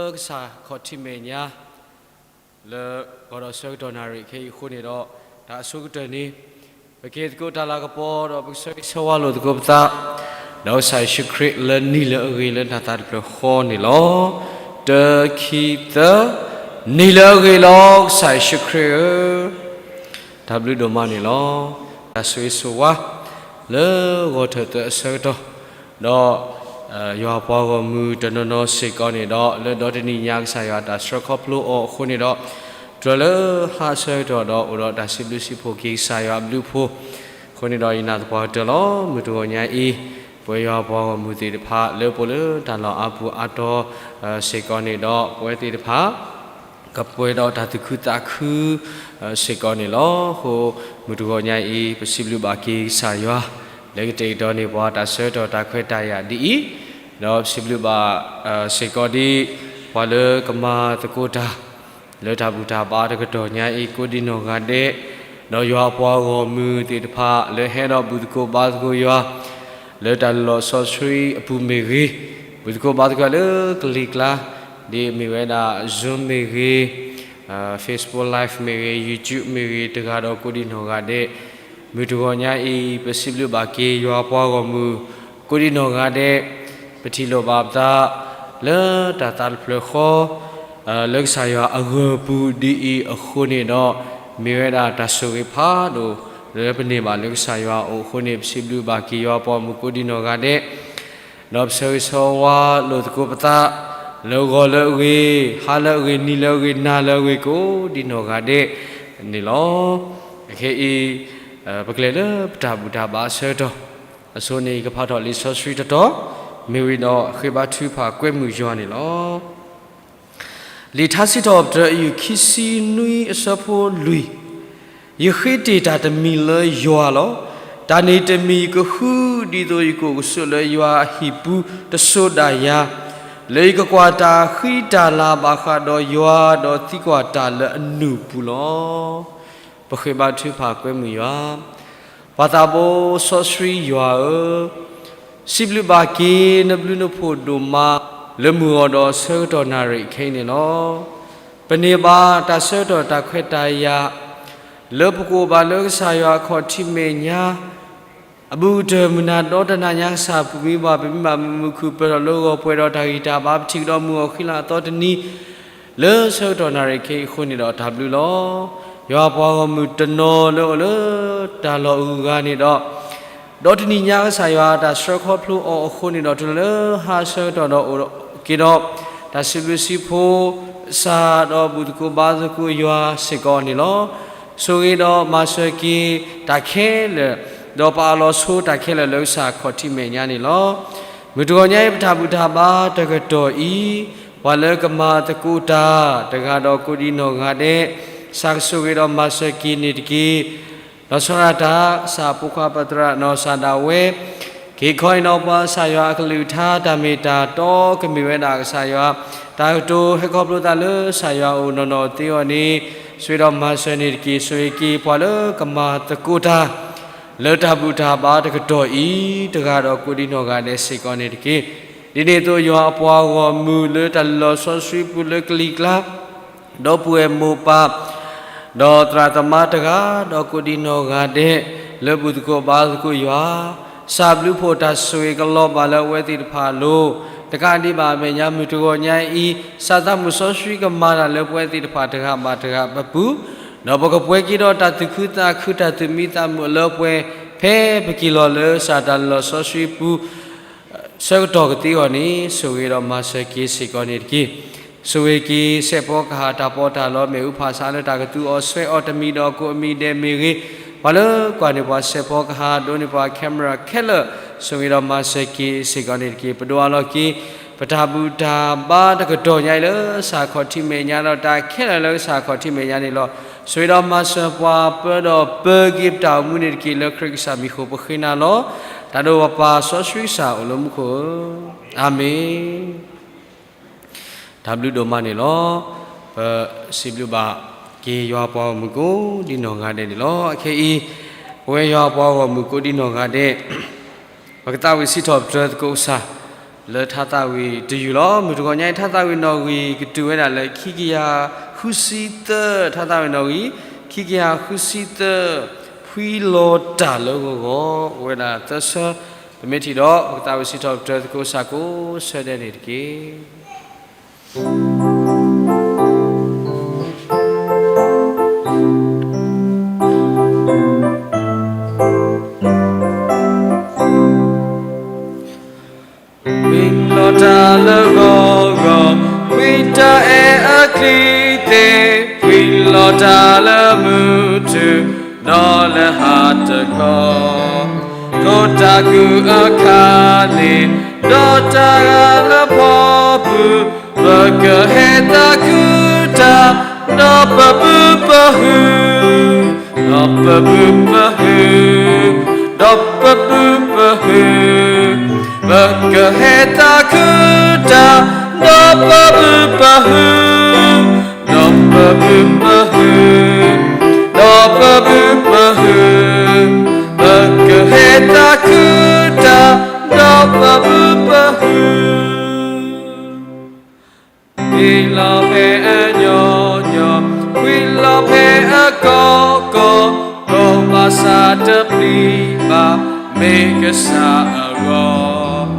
လၢကစၢ်ခီၣ်ထံးမဲာ်ညါ လၢကီၢ်ဒီးဆၢကတီၢ်နၣ်ရံၣ်ခဲအံၤအဃိန့ၣ်ဒီး တၢ်အဆိကတၢၢ်န့ၣ် ပက့ၤသကိးတၢ်လၤကပီၤ ဒီးပကဆၢဂ့ၤဆၢဝါလိာ်သကိးပသး ဒီးကစၢ်ယ့ၣ်ၡူးခရံာ်လၢနံၤလၢအဂ့ၤလၢနၤသးတဖျၢၣ်ဃီန့ၣ်လီၤ. တၢ ခံ သၢ, နံၤလၢအဂ့ၤလီၤ ကစၢ်ယ့ၣ်ၡူးခရံာ်ဧၢ. တၢ်ဘျုးဒိၣ်မးန့ၣ်လီၤ. တၢ်ဆိၣ်ဂ့ၤဆိၣ်ဝါ လၢဂီၤထၢၣ်သၢအဆၢကတီၢ် ဒီး ယွၤအပှၤဂီၢ်မုၢ်တနီၤနီၤစ့ၢ်ကီးန့ၣ်ဒီး လၢဒီတနံၤညါကစၢ်ယွၤတၢ်ဆှၢခီဖျိအီၤအဃိန့ၣ်ဒီး တြၢၤလၢဟါအဆၢကတီၢ်ဒီး အိၣ်ဒီးတၢ်စံးဘျုးစံးဖှိၣ်က့ၤကစၢ်ယွၤအဘျုးအဖှိၣ်အဃိန့ၣ်ဒီး ယနာ်သပှၢ်ကတၢၢ်လီၤ. မုၢ်တဂီၤညါအံၤ ပဝဲယွၤအပှၤဂီၢ်မုၢ်သ့ၣ်တဖၣ် လၢပအိၣ်လၢတၢ်လီၢ်အါပူၤအါတီၤ စ့ၢ်ကီးန့ၣ်ဒီး ပဝဲသ့ၣ်တဖၣ် ကပှဲၤဒီးတၢ်သူၣ်ခုသးခု စ့ၢ်ကီးန့ၣ်လီၤ. အဃိ မုၢ်တဂီၤညါအံၤ ပစံးဘျုးဘၣ်က့ၤကစၢ်ယွၤ လၢကတဲာ်ကတီၤန့ၢ်ပှၤတၢ်ဆၢကတီၢ်တၢ်ခွဲးတၢ်ယာ်ဒ်အံၤ, ဒီးပစံးဘျုးဘၣ် စ့ၢ်ကီးဒ် ပှၤလၢကမၤသကိးတၢ် လၢတၢ်ဘူၣ်တၢ်ဘါတကတီၢ်ညါအံၤ ကိးဒံနီၢ်ဂၤဒဲး, ဒီးယွၤအပှၤဂီၢ်မုၢ်သ့ၣ်တဖၣ် လၢဟဲဒီးဘူၣ်သကိးဘါသကိးယွၤ လၢတၢ်လီၢ်စီဆှံအပူၤမ့ၢ်ဂ့ၤ, ဘူၣ်သကိးဘါသကိးလၢကလံၤကျါ ဒ်မ့ၢ်ဝဲဒၣ် Zoom မ့ၢ်ဂ့ၤ, Facebook Live မ့ၢ်ဂ့ၤ, YouTube မ့ၢ်ဂ့ၤ တဂၤဒီးကိးဒံနီၢ်ဂၤဒဲး, မုၢ်တဂီၤညါအံၤ ပစံးဘျုးဘၣ်က့ၤယွၤအပှၤဂီၢ်မုၢ် ကိးဒံနီၢ်ဂၤဒဲး, ပထံၣ်လိာ်ဘၣ်ပသး လၢတၢ်သးတဖျၢၣ်ဃီ လၢကစၢ်ယွၤအဂၢၢ်ပူၤဒ်အံၤအဃိန့ၣ်ဒီး မ့ၢ်ဝဲဒၣ်တၢ်ဆိၣ်ဂ့ၤဖးဒိၣ် လၢပန့ၢ်ဘၣ်လၢကစၢ်ယွၤအအိၣ်အဃိန့ၣ် ပစံးဘျုးဘၣ်က့ၤယွၤအပှၤဂီၢ်မုၢ်ကိးဒံနီၢ်ဂၤဒဲး, ဒီးပဆၢဂ့ၤဆၢဝါလိာ်သကိးပသး လၢဂီၤလၢအဂ့ၤ, ဟါလၢအဂ့ၤ, နံၤလၢအဂ့ၤ, နၤလၢအဂ့ၤ ကိးဒံနီၢ်ဂၤဒဲးန့ၣ်လီၤ. အခဲအံၤ ပကလဲၤလၢပတၢ်ဘူၣ်တၢ်ဘါအဆၢကတီၢ်, အဆိန့ၣ် ယကဖးထီၣ်လံာ်စီဆှံတတီၤ, မ့ၢ်ဝံၤဒီးဃ့ဘါထုကဖၣ်ကွဲမုာ်ယွၤန့ၣ်လီၤ. လံာ်ထါစံးထီၣ်ပတြၢၤ အယူၢ်ခံဆံနွံအဆၢဖိလွံၢ်, ယဃ့တ့ၢ်တၢ်တမံၤလၢယွၤလီၤ. တၢ်န့ၣ်တမံၤယကဃုဒ်သိးယကအိၣ်ကဆိးလၢယွၤအဟံၣ်ပူၤတစိၤဒၣ်ယၤ, လၢယကကွၢ်တၢ်ဃံတၢ်လၤဘၣ်ဃးဒီးယွၤ ဒီးသံကွၢ်တၢ်လၢအနုာ်ပူၤလီၤ. ပဃ့ဘါထုကဖၣ်ကွဲမုာ်ယွၤ ပၢ်သးဘိစီဆှံယွၤဧၢ, စံးဘျုးဘၣ်က့ၤနဘျုးနဖှိၣ်ဒိၣ်မး လၢမုၢ်ဂီၤဒီးဆၢကတီၢ်နၣ်ရံၣ်ခဲအံၤန့ၣ်လီၤ. ပန့ၢ်ဘၣ်တၢ်ဆၢကတီၢ်တၢ်ခွဲးတၢ်ယာ် လၢပကအိၣ်ဘၣ်လၢကစၢ်ယွၤအခီၣ်ထံးမဲာ်ညါ အဘူးကတၢၢ်မုၢ်နၤဒီတနၤညါကစၢ် ပမံဘၣ်ပမံဘၣ်မုာ်မုာ်ခုၣ်ပၢၢ်ထီၣ်လၢဂီၤပှဲၤဒီးတၢ်ဂံၢ်တၢ်ဘါ ပထံၣ်ကဒီးမုၢ်အီၣ်ဃံလၤအသီတနံၤ လၢဆၢကတီၢ်နၣ်ရံၣ်ခဲအံၤအဃိန့ၣ်ဒီးတၢ်ဘျုးလီၤ. ယွၤအပှၤဂီၢ်မုၢ်တနီၤလၢအိၣ်လၢတၢ်လီၢ်အဂုၤအဂၤန့ၣ်ဒီး ဒီတနံၤညါကစၢ်ယွၤတၢ်ဆှၢခီဖျိအီၤအဃိန့ၣ်ဒီး တုၤလီၤလၢဟါဆၢကတီၢ်ဒီးအိၣ်က့ၤဒီး တၢ်စံးဘျုးစံးဖှိၣ် ကစၢ်ဒီးဘူၣ်သကိးဘါသကိးယွၤစ့ၢ်ကီးန့ၣ်လီၤ. ဆိၣ်ဂ့ၤဒီးမၤစၢၤက့ၤတၢ်ခဲလၢာ်, ဒီးပအးလီၤဆိတၢ်ခဲလၢာ်လၢကစၢ်ခီၣ်ထံးမဲာ်ညါန့ၣ်လီၤ. မုၢ်တဂီၤညါအံၤပတၢ်ဘူၣ်တၢ်ဘါတကတီၢ်အံၤ, ပှၤလၢကမၤသကိးတၢ် တဂၤဒီးကိးဒံနီၢ်ဂၤဒဲး, ကစၢ်ကဆိၣ်ဂ့ၤဒီးမၤစၢၤက့ၤန့ၣ်တက့ၢ်. လီၤဆီဒၣ်တၢ် ကစၢ်အဖိခွါပသရၣ်နီၢ်ကစၢ်ဒၣ်ဝဲ က့ၤခီအံၤနီၤ ပှၤကစၢ်ယွၤအကလုၢ်ကထါ တၢ်မ့ၢ်တၢ်တီကမ့ၢ်ဝဲဒၣ်ကစၢ်ယွၤ တၢ်ကတိၤဟဲခီဖျိသးလၢကစၢ်ယွၤအအိၣ်နီၢ်နီၢ်သ့အဂီၢ်န့ၣ် ဆိၣ်ဂ့ၤဒီးမၤစၢၤန့ၣ်တက့ၢ်. ဆိၣ်ဂ့ၤက့ၤပှၤလၢကမၤသကိးတၢ် လၢတၢ်ဘူၣ်တၢ်ဘါတကတီၢ်အံၤ တဂၤဒီးကိးဒံနီၢ်ဂၤဒဲးစ့ၢ်ကီးန့ၣ်တက့ၢ်. ဒ်န့ၣ်အသိးယွၤအပှၤဂီၢ်မုၢ်လၢတၢ်လီၢ်စီဆှံပူၤလၢကလံၤကျါ ဒီပုၢ်ဝဲၢ်မိၢ်ပၢ် ဒီးသရၣ်သမါတဂၤ ဒီးကိးဒံနီၢ်ဂၤဒဲး လၢဘူၣ်သကိးဘါသကိးယွၤ, ကစၢ်ဘျုးဖှိၣ်တၢ်ဆိၣ်ဂ့ၤကလီၤဘၣ်လၢအဝဲသ့ၣ်တဖၣ်အလိၤ, တကးဒံးဘၣ်အမဲာ်ညါမုၢ်တဂီၤညါအံၤ, ကစၢ်သးမုၢ်စီဆှံကမၤတၢ်လၢပဝဲသ့ၣ်တဖၣ်တဂၤဘၣ်တဂၤပပူၤ, ဒီးပကပှဲၤက့ၤဒီးတၢ်သူၣ်ခုသးခုတၢ်သူၣ်မံသးမုာ်အလၢပှဲၤ ဖဲပက့ၤလီၤလၢကစၢ်တၢ်လီၢ်စီဆှံပူၤ ဆၢကတီၢ်ကသ့အဂီၢ်န့ၣ် ဆိၣ်ဂ့ၤဒီးမၤစၢၤက့ၤစ့ၢ်ကီးန့ၣ်တက့ၢ်. ဆိၣ်ဂ့ၤက့ၤစဲးဖီကဟၣ်တၢ်ပီးတၢ်လီ မ့ၣ်အူဖးဆါလၢတၢ်ကသူအီၤဆွဲအီၤတမံၤဒီးကိးအမံၤဒဲးမ့ၢ်ဂ့ၤ, ပှၤလၢကွၢ်န့ၢ်ပှၤစဲးဖီကဟၣ် ဒိးန့ၢ်ပှၤ camera ခဲလၢာ် ဆိၣ်ဂ့ၤဒီးမၤစၢၤက့ၤစ့ၢ်ကီးန့ၣ်တက့ၢ်. ပဒိးအးလီၤက့ၤ ပတၢ်ဘူၣ်တၢ်ဘါတကတီၢ်ညါအံၤလၢကစၢ်ခီၣ်ထံးမဲာ်ညါဒီးတၢ်ခဲလၢာ်လၢကစၢ်ခီၣ်ထံးမဲာ်ညါန့ၣ်လီၤ. ဆိၣ်ဂ့ၤဒီးမၤစၢၤပှၤပၢဒီးပၢက့ၤပတၢ်အိၣ်မူန့ၣ်တက့ၢ်. လၢခရံာ်ကစၢ်မံၤဃိပဃ့နၤလီၤ. တၢ်ဒိၣ်ပပၢ်စီဆှံကစၢ်အိၣ်လၢမူခိၣ်ဧၢ, အၤမ့ၣ်. တၢ်ဘျုးဒိၣ်မးန့ၣ်လီၤ. ပစံးဘျုးဘၣ်က့ၤယွၤပှၤဂီၢ်မုၢ်ကိးဒံနီၢ်ဂၤဒဲးန့ၣ်လီၤ. အခဲအံၤ ပဝဲယွၤပှၤဂီၢ်မုၢ်ကိးဒံနီၢ်ဂၤဒဲး ပကသးဝံၣ်စံးထီၣ်ပတြၢၤသကိးကစၢ် လၢထါသၣ်ဝံၤတယုၢ်လီၤ. မုၢ်တဂီၤညါအံၤ ထါသၣ်ဝံၤနီၣ်ဂံၢ်ကတုၤဝဲဒၣ်လၢခံကယၤဃုဆံသၢ, ထါသၣ်ဝံၤနီၣ်ဂံၢ် ခံကယၤဃုဆံသၢ, ဖှံလီၤတၢ်လၢဂီၤဂီၤ, အိၣ်ဝဲဒၣ်သၢဆၢ, ပမ့ၢ်ထံၣ်ဒီး ပကသးဝံၣ်စံးထီၣ်ပတြၢၤသကိးစၢ်ကိးဆၢဒဲးန့ၣ်တက့ၢ်. ဖှံလီၤတၢ်လၢဂီၤဂီၤ, ဖှံတၢ်အဲၣ်အချံသ့ၣ်, ဖှံလီၤတၢ်လၢမုၢ်ထူၣ်, ဒီးလၢဟါတခီ, ခိၣ်တၢ်ကုၢ်အခါန့ၣ်, ဒီးတၢ်ဂၤလၢဖီပူၤ, ပကဟဲသးခုတၢ်, ဒီးပဘုပဟု, ဒီးပဘုပဟု, ဒီးပဘုပဟု, ပကဟဲသးခုတၢ်, ဒီးပဘုပဟု, ဒီးပဘုပဟု, ဒီးပဘုပဟု, ပကဟဲသးခုတၢ်, ဒီးပဘုပဟု. ဖှံလီၤဖဲအညီညီ, ဖှံလီၤဖဲအကီကီ, ကီဘၣ်ဆၣ်တပျံၤဘၣ်, မ့ၢ်ကစၢ်အဂီၢ်,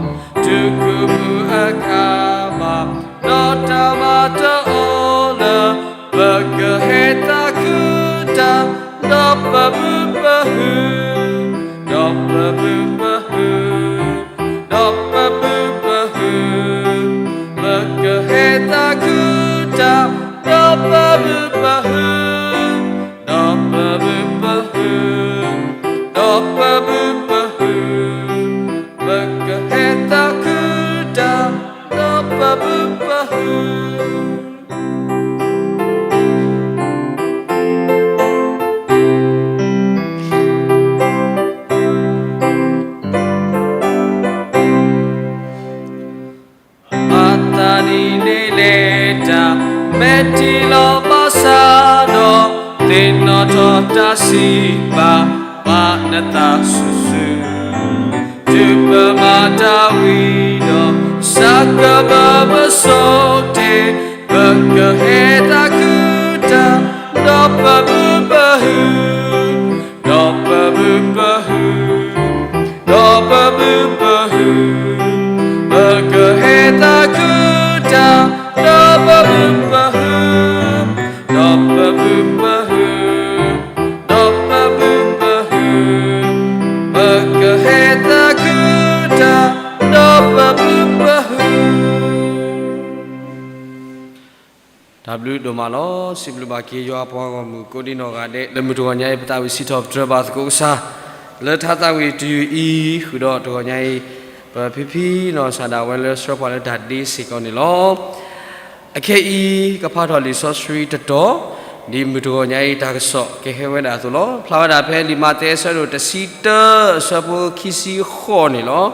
တုၤကုၢ်မုၢ်အခါမး, ဒီးတၢ်မၤတအိၣ်လၢၤ, ပကဟဲသးခုတၢ်, ဒီးပဘုပဟု, ဒီးပဘုပဟု, ဒီးပဘုပဟု, ပကဟဲသးခုတၢ်, ဒီးပဘုပဟု, ဒီးပဘုပဟု, ဒီးပဘုပဟု, ပကဟဲသးခုတၢ်, ဒီးပဘုပဟု. မၤသးဒ်န့ၣ်လဲၣ်တၢ်, မဲာ်ထံလီၤဘၣ်ဆၣ်ဒီး, သ့ၣ်နီၣ်ထီၣ်တၢ်စံးဘၣ်, ဘၣ်နသးဆူၣ်ဆူၣ်, တုၤပမၤတၢ်ဝံၤဒီး, စးကဘၢပဆိးတ့ၢ်, ပကဟဲသးခုတၢ်, ဒီးပဘုပဟု, ဒီးပဘုပဟု, ဒီးပဘုပဟု, ပကဟဲသးခုတၢ်, ဒီးပဘုပဟု, ဒီးပဘုပဟု, ဒီးပဘုပဟု, ပကဟဲသးခုတၢ်, ဒီးပဘုပဟု. တၢ်ဘျုးဒိၣ်မးလီၤ. စံးဘျုးဘၣ်က့ၤယွၤအပှၤဂီၢ်မုၢ်ကိးဒံနီၢ်ဂၤဒဲး လၢမုၢ်တဂီၤညါအံၤ ပသးဝံၣ်စံးထီၣ်ပတြၢၤဘၣ်သကိး ကစၢ် လၢထါသၣ်ဝံၤတယုၢ်အံၤ ဃုာ်ဒီးတဂီၤညါအံၤ ပဖံဖံနီၢ်စၢ်ဒၣ်ဝဲလၢဆှၢပှၤလၢတၢ်ဒ့စ့ၢ်ကီးန့ၣ်လီၤ. အခဲအံၤ ကဖးထီၣ်လံာ်စီဆှံတတီၤ ဒ်မုၢ်တဂီၤညါအံၤ တၢ်ကစီၣ်ကဟဲဝဲဒၣ်အသိးလီၤ. ဖျါဝဲဒၣ်ဖဲလံာ်မးသဲအဆၢဒိၣ်တဆံတၢ အဆၢဖိခံဆံဃိးန့ၣ်လီၤ.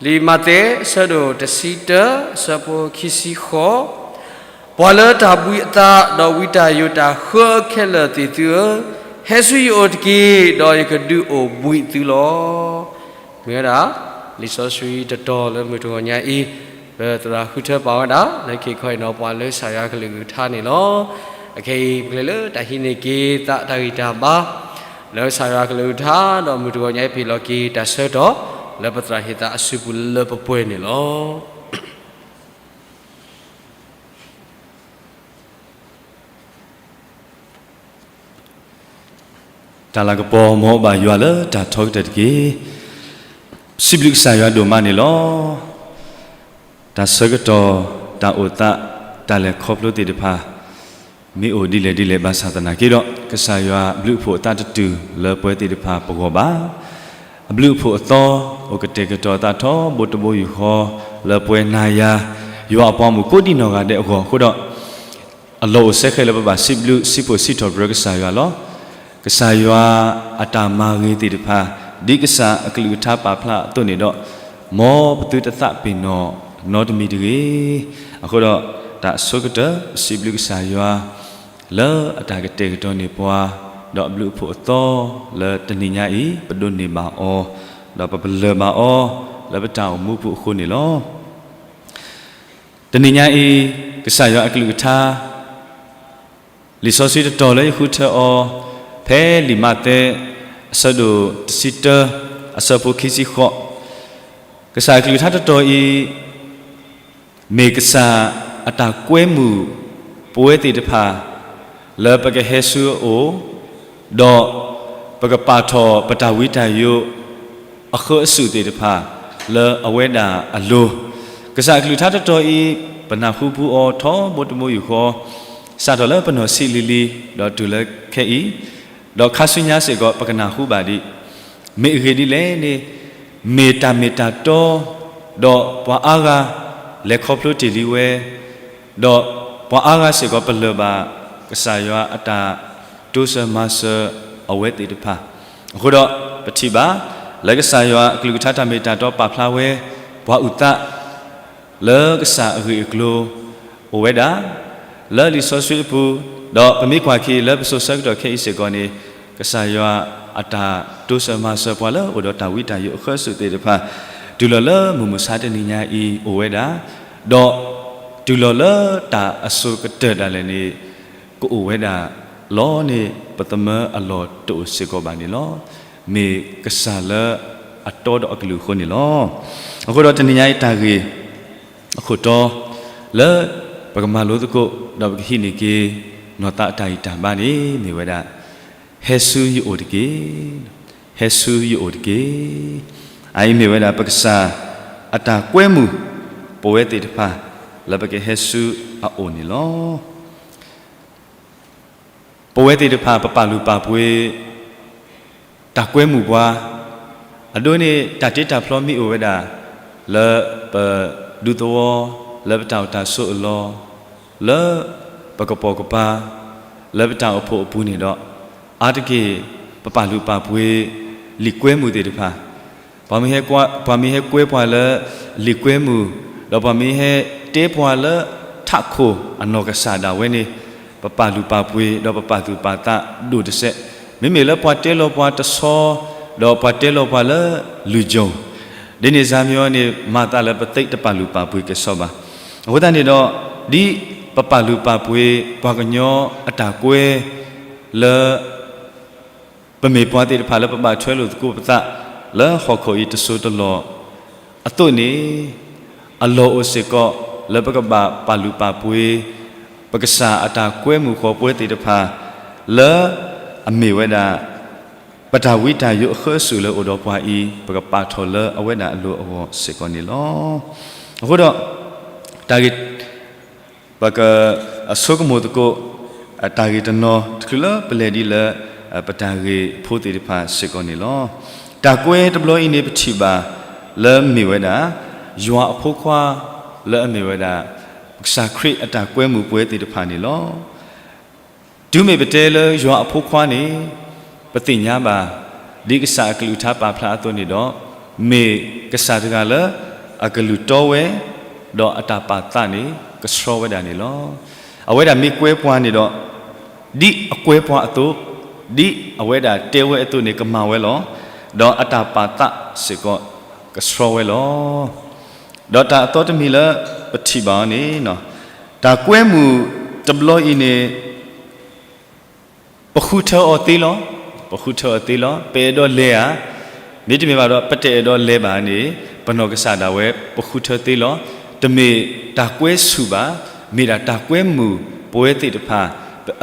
လံာ်မးသဲ အဆၢဒိၣ်တဆံတၢ အဆၢဖိခံဆံဃိး, ပှၤလၢတၢ်ဘှံးအသး ဒီးဝံတၢ်ယိးတၢ်ဃၢခဲလၢာ်သ့ၣ်သုဧၢ, ဟဲဆူယအိၣ်တက့ၢ်, ဒီးယကဒုးအိၣ်ဘှံးသုလီၤ. မ့ၢ်ဝဲဒၣ် လံာ်စီဆှံတတီၤလၢမုၢ်တဂီၤညါအံၤ ပသရၣ်ဃုထၢပာ်ဝဲဒၣ် လၢခံခီအံၤနီၤ ပှၤလၢကစၢ်ယွၤကလုၢ်ကထါန့ၣ်လီၤ. အခဲအံၤ ပကလဲၤလၢတၢ်ဟံးန့ၢ်က့ၤသးတၢ်ဂံၢ်တၢ်ဘါ လၢကစၢ်ယွၤကလုၢ်ကထါ ဒီးမုၢ်တဂီၤညါအံၤ ပဟ့ၣ်လီၤက့ၤတၢ်ဆၢကတီၢ် လၢပသရၣ်ဟ့ၣ်သးအစုပူၤလၢပပှဲၤန့ၣ်လီၤ. တၢ်လၤကပီၤမ်ဘၣ်ယွၤလၢတၢ်ထီကတၢၢ်တက့ၢ်. စံးဘျုးကစၢ်ယွၤဒိၣ်မးန့ၣ်လီၤ. တၢ်ဆၢကတီၢ် တၢ်အိၣ်သး တၢ်လဲၤခီဖျိသ့ၣ်တဖၣ် မ့ၢ်အိၣ်ဒ်လဲၣ်ဒ်လဲၣ်ဘၣ်ဆၣ်သနာ်က့ဒီး ကစၢ်ယွၤအဘျုးအဖှိၣ်အသးတတုၤလၢပှဲၤသ့ၣ်တဖၣ်ပဂီၢ်ဘၣ်. အဘျုးအဖှိၣ်အသီ အိၣ်ကတဲာ်ကတီၤအသးထီဘိတဘိယူၢ်ဃီ လၢပှဲၤနၤယၤ ယွၤအပှၤမုၣ်ကိးဒံနီၢ်ဂၤဒဲးအဂီၢ်အဃိဒီး အလီၢ်အိၣ်စဲဃဲလၢပဘၣ်စံးဘျုးစံးဖှိၣ်စံးထီၣ်ပတြၢၤကစၢ်ယွၤလီၤ. ကစၢ်ယွၤအတၢ်မၤဂ့ၤသ့ၣ်တဖၣ် ဒ်ကစၢ်အကလုၢ်ကထါပာ်ဖျါအသိးန့ၣ်ဒီး မ်ပသုတသးပ့ၤနီၣ်နီတမံၤတဂ့ၤ. အဃိဒီး တၢ်ဆိကတၢၢ် ပစံးဘျုးကစၢ်ယွၤ လၢအတၢ်ကတဲာ်ကတီၤန့ၢ်ပှၤ ဒီးအဘျုးအဖှိၣ်အသီ လၢတနံၤညါအံၤ ပဒိးန့ၢ်ဘၣ်အီၤ ဒီးပပလၢၢ်ဘၣ်အီၤ လၢပတၢ်အိၣ်မူပူၤအဃိန့ၣ်လီၤ. တနံၤညါအံၤ ကစၢ်ယွၤအကလုၢ်ကထါ လံာ်စီဆှံတတီၤလၢယဃုထၢအီၤ ဖဲလံာ်မးသဲ အဆၢဒိၣ်တဆံတၢ အဆၢဖိခံဆံဃိး, ကစၢ်အကလုၢ်ကထါတတီၤအံၤ မ့ၢ်ကစၢ်အတၢ်ကွဲမုာ်ပဝဲသ့ၣ်တဖၣ် လၢပကဟဲဆူအအိၣ်, ဒီးပကပာ်ထီၣ်ပတၢ်ဝံတၢ်ယိး အဃၢအစုၣ်သ့ၣ်တဖၣ် လၢအဝဲဒၣ်အလိၤ, ကစၢ်အကလုၢ်ကထါတတီၤအံၤ ပနၢ်ဟူပူၤအီၤထီဘိတမူယူၢ်ဃီ, စးထီၣ်လၢပနီၢ်ဆံးလံၤလံၤ ဒီးတုၤလၢခဲအံၤ, ဒီးခါဆူညါစ့ၢ်ကီး ပကနၢ်ဟူဘၣ်ဒံး, မ့ၢ်အဂ့ၢ်ဒ်လဲၣ်န့ၣ်, မ့ၢ်တၢ်မ့ၢ်တၢ်တီ, ဒီးပှၤအါဂၤလဲၤခီဖျိတ့ၢ်လံဝဲ, ဒီးပှၤအါဂၤစ့ၢ်ကီးပလၢၢ်ဘၣ် ကစၢ်ယွၤအတၢ်တိစၢၤမၤစၢၤအဝဲသ့ၣ်တဖၣ်, အဃိဒီးပထံၣ်ဘၣ် လၢကစၢ်ယွၤအကလုၢ်ကထါတၢ်မ့ၢ်တၢ်တီပာ်ဖျါဝဲ ပှၤအုၣ်သး လၢကစၢ်အဂ့ၢ်အကျိၤ အိၣ်ဝဲဒၣ် လၢလံာ်စီဆှံအပူၤ, ဒီးပမ့ၢ်ကွၢ်က့ၤလၢပစိၤဆၢကတီၢ်ခဲအံၤစ့ၢ်ကီးန့ၣ်, ကစၢ်ယွၤအတၢ်တိစၢၤမၤစၢၤပှၤလၢအိၣ်ဒီးတၢ်ဝံတၢ်ယိးအဃၢအစုၣ်သ့ၣ်တဖၣ်, တုၤလီၤလၢမုၢ်မဆါတနံၤညါအံၤအိၣ်ဝဲဒၣ်, ဒီးတုၤလီၤလၢတၢ်အစိၤကတၢၢ်ဒၣ်လဲာ်န့ၣ်, ကအိၣ်ဝဲဒၣ်လီၤန့ၣ် ပသမၢအလီၢ်တအိၣ်စ့ၢ်ကီးဘၣ်န့ၣ်လီၤ. မ့ၢ်ကစၢ်လၢအတီဒီးအကလုၢ်အဃိန့ၣ်လီၤ. အဃိဒီးတနံၤညါအံၤတၢ်ဂ့ၢ် အခိၣ်တီ လၢပကမၤလိသကိး ဒီးပကဟံးန့ၢ်က့ၤ နီၢ်သးအတၢ်ဂံၢ်တၢ်ဘါန့ၣ် မ့ၢ်ဝဲဒၣ် ဟဲဆူယအိၣ်တက့ၢ်, ဟဲဆူယအိၣ်တက့ၢ်. အအံၤမ့ၢ်ဝဲဒၣ်ပကစၢ်အတၢ်ကွဲမုာ် ပဝဲသ့ၣ်တဖၣ် လၢပကဟဲဆူအအိၣ်န့ၣ်လီၤ. ပဝဲသ့ၣ်တဖၣ် ပပာ်လုၢ်ပာ်ပှ့ၤ တၢ်ကွဲမုာ်ပှၤ, အဒိန့ၣ် တၢ်တ့တၢ်ဖျီမ့ၢ်အိၣ်ဝဲဒၣ် လၢပဒူသဝီ, လၢပတၢ်အိၣ်တၢ်ဆိးအလီၢ်, လၢပကပိာ်ကပၤ, လၢပတၢ်အိၣ်ဖှိၣ်အပူၤန့ၣ်ဒီး, အါတက့ၢ် ပပာ်လုၢ်ပာ်ပှ့ၤ လံာ်ကွဲမုာ်သ့ၣ်တဖၣ် ပှၤမ့ၢ်ဟဲကွဲပှၤလၢလံာ်ကွဲမုာ်, ဒီးပှၤမ့ၢ်ဟဲတဲပှၤလၢထးခိၣ်အနီၢ်ကစၢ်ဒၣ်ဝဲန့ၣ်, ပပာ်လုၢ်ပာ်ပှ့ၤ ဒီးပပာ်သူၣ်ပာ်သးဒိၣ်တစဲး, မ့မ့ၢ်လၢပှၤတဲလီၤပှၤတဆီ, ဒီးပှၤတဲလီၤပှၤလၢလုၢ်ကၠိ, ဒ်န့ၣ်စါမံၤအံၤန့ၣ် မၤသးလၢပသ့တပာ်လုၢ်ပာ်ပှ့ၤကဲၣ်ဆိးဘၣ်. အဃိသတးန့ၣ်ဒီး, ဒ်ပပာ်လုၢ်ပာ်ပှ့ၤ ပှၤကညီအတၢ်ကွဲ လၢ ပမ့ၢ်ပှၤသ့ၣ်တဖၣ်လၢပဘၣ်ထွဲလိာ်သကိးပသး လၢဟီၣ်ခိၣ်အံၤတစိၤတလီၢ်အသိးန့ၣ်, အလီၢ်အိၣ်စ့ၢ်ကီးလၢပကဘၣ်ပာ်လုၢ်ပာ်ပှ့ၤ ပကစၢ်အတၢ်ကွဲမုာ်ဃီပဝဲသ့ၣ်တဖၣ် လၢအမ့ၢ်ဝဲဒၣ် ပတၢ်ဝံတၢ်ယိးအဃၢအစုၣ်လၢအိၣ်ဒီးပှၤအံၤ ပကပာ်ထီၣ်လၢအဝဲဒၣ်အလိၤအဂီၢ်စ့ၢ်ကီးန့ၣ်လီၤ. အဃိဒီး တၢ်ဂ့ၢ် ပက အဆိကမိၣ်သကိး တၢ်ဂ့ၢ်တနီၤ တချုးလၢပလဲၤဒ်လၢ ပတၢ်ဂ့ၢ်ဖိသ့ၣ်တဖၣ်စ့ၢ်ကီးန့ၣ်လီၤ. တၢ်ကွဲတဘျီအံၤန့ၣ် ပထံၣ်ဘၣ်လၢမ့ၢ်ဝဲဒၣ် ယွၤအဖိခွါ လၢအမ့ၢ်ဝဲဒၣ် ကစၢ်ခရံာ်အတၢ်ကွဲမုာ်ပဝဲသ့ၣ်တဖၣ်န့ၣ်လီၤ. တုၤမ့ၢ်ပတဲလၢယွၤအဖိခွါန့ၣ် ပသ့ၣ်ညါဘၣ် ဒ်ကစၢ်အကလုၢ်ကထါပာ်ဖျါအသိးန့ၣ်ဒီး မ့ၢ်ကစၢ်တဂၤလၢ အကလုၢ်တီဝဲ ဒီးအတၢ်ပာ်သးန့ၣ် ကဆှီဝဲဒၣ်န့ၣ်လီၤ. အဝဲဒၣ်မ့ၢ်ကွဲပှၤန့ၣ်ဒီး ဒ်အကွဲပှၤအသိး, ဒ်အဝဲဒၣ်တဲဝဲအသိးန့ၣ် ကမၤဝဲလီၤ. ဒီးအတၢ်ပာ်သးစ့ၢ်ကီး ကဆှီဝဲလီၤ. ဒီးတၢ်အသီတမံၤလၢပထံၣ်ဘၣ်အီၤန့ၣ် တၢ်ကွဲမုာ်တဘျီအံၤန့ၣ် ပဃုထၢအီၤသ့လီၤ. ပဃုထၢအီၤသ့လီၤ. ပအဲၣ်ဒိးလဲၤဧါ, မ့တမ့ၢ်ဘၣ်ဒီး ပတအဲၣ်ဒိးလဲၤဘၣ်န့ၣ် ပနီၢ်ကစၢ်ဒၣ်ဝဲ ပဃုထၢသ့လီၤ. တမ့ၢ်တၢ်ကွဲဆူၣ်ဘၣ်, မ့ၢ်ဒၣ်တၢ်ကွဲမုာ်ပဝဲသ့ၣ်တဖၣ်.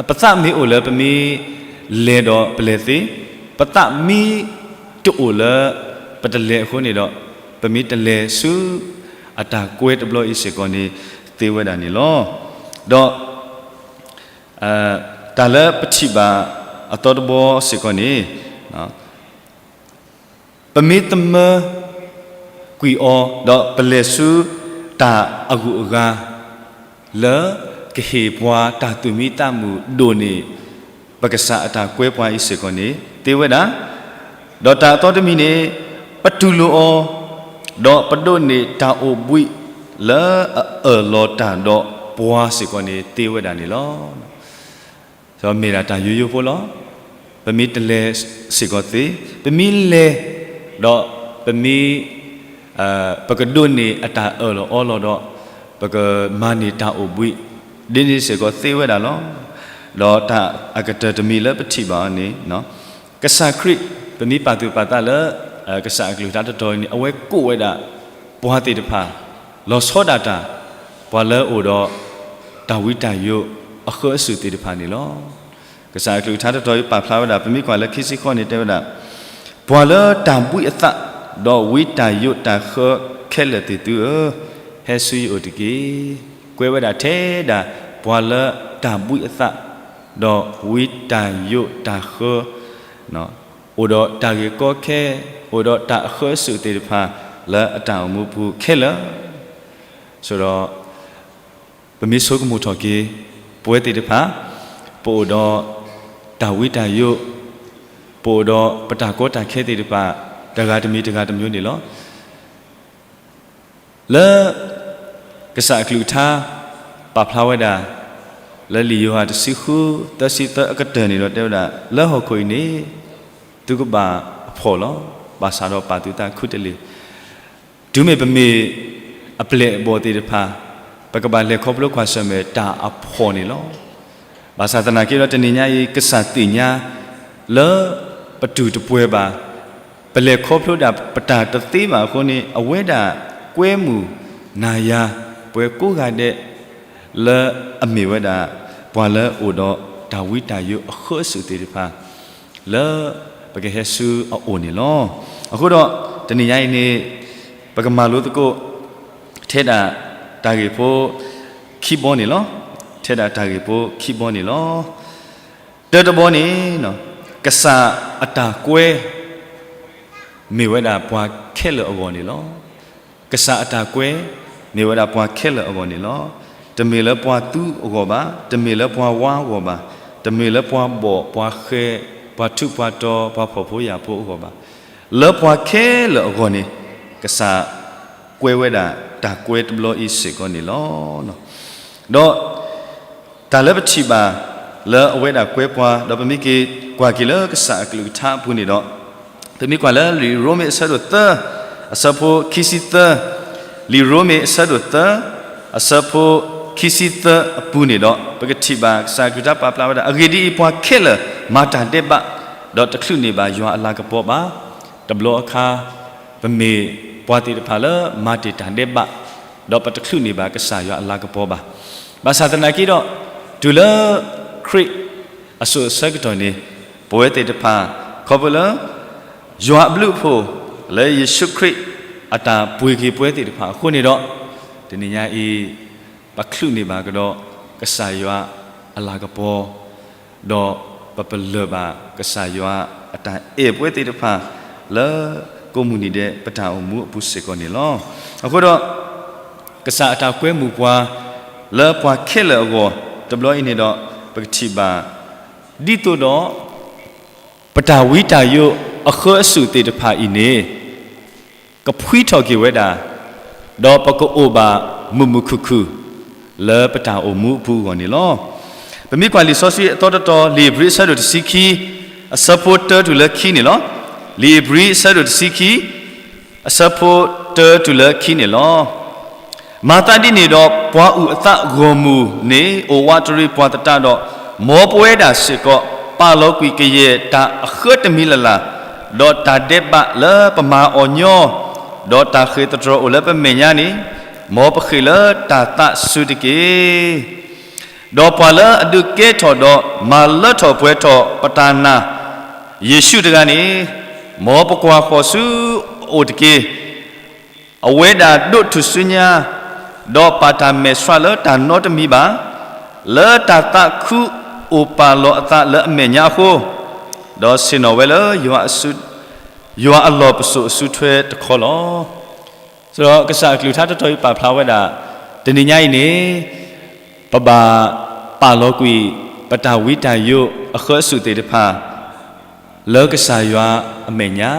ပသးမ့ၢ်အိၣ်လၢပမ့ၢ်လဲၤဒီးပလဲၤသ့, ပသးမ့ၢ်တအိၣ်လၢပတလဲၤအဃိန့ၣ်ဒီး ပမ့ၢ်တလဲၤဆူ အတၢ်ကွဲတဘျီအံၤစ့ၢ်ကီးန့ၣ် သ့ဝဲဒၣ်န့ၣ်လီၤ. ဒီး တၢ်လၢပထံၣ်ဘၣ်အသီတဘျီစ့ၢ်ကီးန့ၣ် ပမ့ၢ်သမၢကွံာ်အီၤ ဒီးပလဲၤဆူတၢ်အဂုၤအဂၤ လၢကဟ့ၣ်ပှၤတၢ်သူၣ်မံသးမုာ်ဒိၣ်န့ၢ် ပကစၢ်အတၢ်ကွဲပှၤအံၤစ့ၢ်ကီးန့ၣ် သ့ဝဲဒၣ်, ဒီးတၢ်အသီတမံၤန့ၣ် ပတူၢ်လိာ်အီၤ ဒီးပဒိးန့ၢ်တၢ်အိၣ်ဘှံး လၢအအၢၣ်လီၤတၢ်ဒီးပှၤစ့ၢ်ကီးန့ၣ် သ့ဝဲဒၣ်န့ၣ်လီၤ. မ့ၢ်ဒၣ်တၢ်ယိယိဖိလီၤ. ပမ့ၢ်တလဲၤစ့ၢ်ကီးသ့, ပမ့ၢ်လဲၤ ဒီးပမ့ၢ် ပကဒိးန့ၢ်အတၢ်အၢၣ်လီၤအီလီၤဒီး ပကမၤန့ၢ်တၢ်အိၣ်ဘှံး ဒ်န့ၣ်စ့ၢ်ကီးသ့ဝဲဒၣ်လီၤ. ဒီးတၢ်အကတၢၢ်တမံၤလၢပထံၣ်ဘၣ်အီၤန့ၣ် ကစၢ်ခရံာ် ပမ့ၢ်ပာ်သူၣ်ပာ်သးလၢ ကစၢ်အကလုၢ်ကထါတတီၤအံၤန့ၣ် အဝဲကိးဝဲဒၣ် ပှၤသ့ၣ်တဖၣ် လီၤဆီဒၣ်တၢ် ပှၤလၢအအိၣ်ဒီး တၢ်ဝံတၢ်ယိးအဃၢအစုၣ်သ့ၣ်တဖၣ်န့ၣ်လီၤ. ကစၢ်အကလုၢ်ကထါတတီၤအံၤပာ်ဖျါဝဲဒၣ် ပမ့ၢ်ကွၢ်လၢခံဆံဃိးန့ၣ်တဲဝဲဒၣ်, ပှၤလၢတၢ်ဘှံးအသး ဒီးဝံတၢ်ယိးတၢ်ဃၢခဲလၢာ်သ့ၣ်သုဧၢ, ဟဲဆူယအိၣ်တက့ၢ်. ကွဲးဝဲဒၣ်ထဲဒၣ် ပှၤလၢတၢ်ဘှံးအသး ဒီးဝံတၢ်ယိးတၢ်ဃၢ အိၣ်ဒီးတၢ်ဂ့ၢ်ကီခဲ, အိၣ်ဒီးတၢ်အဃၢအစုၣ်သ့ၣ်တဖၣ် လၢအတၢ်အိၣ်မူပူၤခဲလၢာ်, ဆိဒီး ပမ့ၢ်ဆိကမိၣ်ထီၣ်က့ၤ ပဝဲသ့ၣ်တဖၣ် ပအိၣ်ဒီးတၢ်ဝံတၢ်ယိး, ပအိၣ်ဒီးပတၢ်ကီတၢ်ခဲသ့ၣ်တဖၣ် တဂၤတမံၤတဂၤတမံၤန့ၣ်လီၤ. လၢ ကစၢ်အကလုၢ်ကထါ ပာ်ဖျါဝဲဒၣ် လၢလံာ်ယိၤဟၣ်တဆံဃု သၢဆံသၢအကတၢၢ်န့ၣ်ဒီးတဲဝဲဒၣ် လၢဟီၣ်ခိၣ်အံၤန့ၣ် သုကဘၣ်အဖှီၣ်လီၤ. ဘၣ်ဆၣ်ဒီးပာ်သုသးခူတလ့ၢ် တုၤမ့ၢ်ပမ့ၢ်အပျဲၢ်အဘီၣ်သ့ၣ်တဖၣ် ပကဘၣ်လဲၤခီဖျိကွၢ်ဆၢၣ်မဲာ်တၢ်အဖှီၣ်န့ၣ်လီၤ. ဘၣ်ဆၣ်သနာ်က့ဒီးတနံၤညါအံၤ ကစၢ်သ့ၣ်ညါ လၢပတူၢ်တပှဲၤဘၣ်, ပလဲၤခီဖျိဒၣ်ပတၢ်တသ့ဘၣ်အဃိန့ၣ် အဝဲဒၣ်ကွဲမုာ်နၤယၤ ပှၤကိးဂၤဒဲး လၢအမ့ၢ်ဝဲဒၣ် ပှၤလၢအအိၣ်ဒီးတၢ်ဝံတၢ်ယိးအဃၢအစုၣ်သ့ၣ်တဖၣ် လၢပကဟဲဆူအအိၣ်န့ၣ်လီၤ. အဃိဒီး တနံၤညါအံၤန့ၣ် ပကမၤလိသကိး ထဲဒၣ်တၢ်ဂ့ၢ်ဖိခံဘီန့ၣ်လီၤ. ထဲဒၣ်တၢ်ဂ့ၢ်ဖိခံဘီန့ၣ်လီၤ. တၢတဘီန့ၣ် ကစၢ်အတၢ်ကွဲ မ့ၢ်ဝဲဒၣ်ပှၤခဲလၢာ်အဂီၢ်န့ၣ်လီၤ. ကစၢ်အတၢ်ကွဲ မ့ၢ်ဝဲဒၣ်ပှၤခဲလၢာ်အဂီၢ်န့ၣ်လီၤ. တမ့ၢ်လၢပှၤသူအဂီၢ်ဘၣ်, တမ့ၢ်လၢပှၤဝါအဂီၢ်ဘၣ်, တမ့ၢ်လၢပှၤဘီၣ်ပှၤဃဲၤ ပှၤထူးပှၤတီၤ ပှၤဖှီၣ်ဖိယာ်ဖိအဂီၢ်ဘၣ်. လၢပှၤခဲလၢာ်အဂီၢ်န့ၣ် ကစၢ်ကွဲဝဲဒၣ်တၢ်ကွဲတဘျီအံၤစ့ၢ်ကီးန့ၣ်လီၤ. ဒီး တၢ်လၢပထံၣ်ဘၣ် လၢအဝဲဒၣ်ကွဲပှၤ ဒီးပမ့ၢ်က့ၤကွၢ်က့ၤလၢကစၢ်အကလုၢ်ကထါအပူၤန့ၣ်ဒီး ပမ့ၢ်ကွၢ်လၢလံာ်ရိမ့ၤအဆၢဒိၣ်သၢ အဆၢဖိခံဆံသၢ, လံာ်ရိမ့ၤအဆၢဒိၣ်သၢ အဆၢဖိခံဆံသၢအပူၤန့ၣ်ဒီး ပကထံၣ်ဘၣ်ကစၢ်အကလုၢ်ကထါပာ်ဖျါဝဲဒၣ် အဂ့ၢ်ဒ်အံၤ, ပှၤခဲလၢာ်မၤတၢ်ဒဲးဘး, ဒီးတချုးန့ၢ်ဘၣ်ယွၤအလၤကပီၤဘၣ်. တဘျီအခါ ပမ့ၢ်ပှၤသ့ၣ်တဖၣ်လၢမၤတ့ၢ်တၢ်ဒဲးဘး, ဒီးပတချုးန့ၢ်ဘၣ်ကစၢ်ယွၤအလၤကပီၤဘၣ်. ဘၣ်ဆၣ်သနာ်က့ဒီး တုၤလၢခရံာ်အစိၤအဆၢကတီၢ်န့ၣ် ပဝဲသ့ၣ်တဖၣ် ခီဖျိလၢ ယွၤအဘျုးအဖှိၣ် လၢယ့ၣ်ၡူးခရံာ်အတၢ်ပှ့ၤက့ၤပဝဲသ့ၣ်တဖၣ်အဃိန့ၣ်ဒီး တနံၤညါအံၤ ပချုးန့ၢ်ဘၣ်ကဒီးကစၢ်ယွၤအလၤကပီၤ ဒီးပပလၢၢ်ဘၣ်ကစၢ်ယွၤအတၢ်အဲၣ်ပဝဲသ့ၣ်တဖၣ် လၢကိးမုၢ်နံၤဒဲးပတၢ်အိၣ်မူအပူၤစ့ၢ်ကီးန့ၣ်လီၤ. အဃိဒီး ကစၢ်အတၢ်ကွဲမုာ်ပှၤ လၢပှၤခဲလၢာ်အဂီၢ် တဘျီအံၤန့ၣ်ဒီး ပကထံၣ်ဘၣ် ဒ်သိးဒီး ပတၢ်ဝံတၢ်ယိးအဃၢအစုၣ်သ့ၣ်တဖၣ်အံၤန့ၣ် ကဖှံထီၣ်က့ၤဝဲဒၣ်, ဒီးပကအိၣ်ဘၣ်မုာ်မုာ်ခုၣ်ခုၣ် လၢပတၢ်အိၣ်မူအပူၤအဂီၢ်န့ၣ်လီၤ. ပမ့ၢ်ကွၢ်လံာ်စီဆှံအသီတတီၤ လံာ်ဧ့ၤဘြံၤအဆၢဒိၣ်တဆံခံ အဆၢဖိတၢတုၤလၢခံန့ၣ်လီၤ. လံာ်ဧ့ၤဘြံၤအဆၢဒိၣ်တဆံခံ အဆၢဖိတၢတုၤလၢခံန့ၣ်လီၤ. မၤသးဒ်န့ၣ်ဒီး ပှၤအုၣ်အသးဂီၢ်မုၢ်န့ၣ် အိၣ်ဝးတရံးပှၤသတးဒီး, မ်ပဝဲဒၣ်စ့ၢ်ကီး ပာ်လီၤကွံာ်ကယဲၢ်တၢ်အဃၢတမံၤလၢ်လၢ်, ဒီးတၢ်ဒဲးဘးလၢပမၤအီၤညီ, ဒီးတၢ်ဃ့ၢ်သတြီၤအိၣ်လၢပမဲာ်ညါန့ၣ်, မ်ပဃ့ၢ်လၢတၢ်သးစူၤတက့ၢ်. ဒီးပှၤလၢအဒုးကဲထီၣ်ဒီးမၤလၢထီၣ်ပှဲၤထီၣ်ပတၢ်နာ် ယ့ၣ်ၡူးတဂၤန့ၣ်, မ်ပကွၢ်ဃီၤဆူအအိၣ်တက့ၢ်. အဝဲဒၣ်ဒိးထူၣ်စုညါ, ဒီးပာ်တၢ်မဲာ်ဆှးလၢတၢ်နီတမံၤဘၣ်, လၢတၢ်သးခုအိၣ်ပာ်လီၤအသးလၢအမဲာ်ညါအဃိ, ဒီးဆ့ၣ်နီၤဝဲလၢ ယွၤအလီၢ်ပစိာ်အစုထွဲတခီလီၤ. ဒီးကစၢ်အကလုၢ်ကထါတတီၤအံၤပာ်ဖျါဝဲဒၣ်, တနံၤညါအံၤန့ၣ် ပဘၣ်ပာ်လီၤကွံာ် ပတၢ်ဝံတၢ်ယိးအဃၢအစုၣ်သ့ၣ်တဖၣ် လၢကစၢ်ယွၤအမဲာ်ညါ,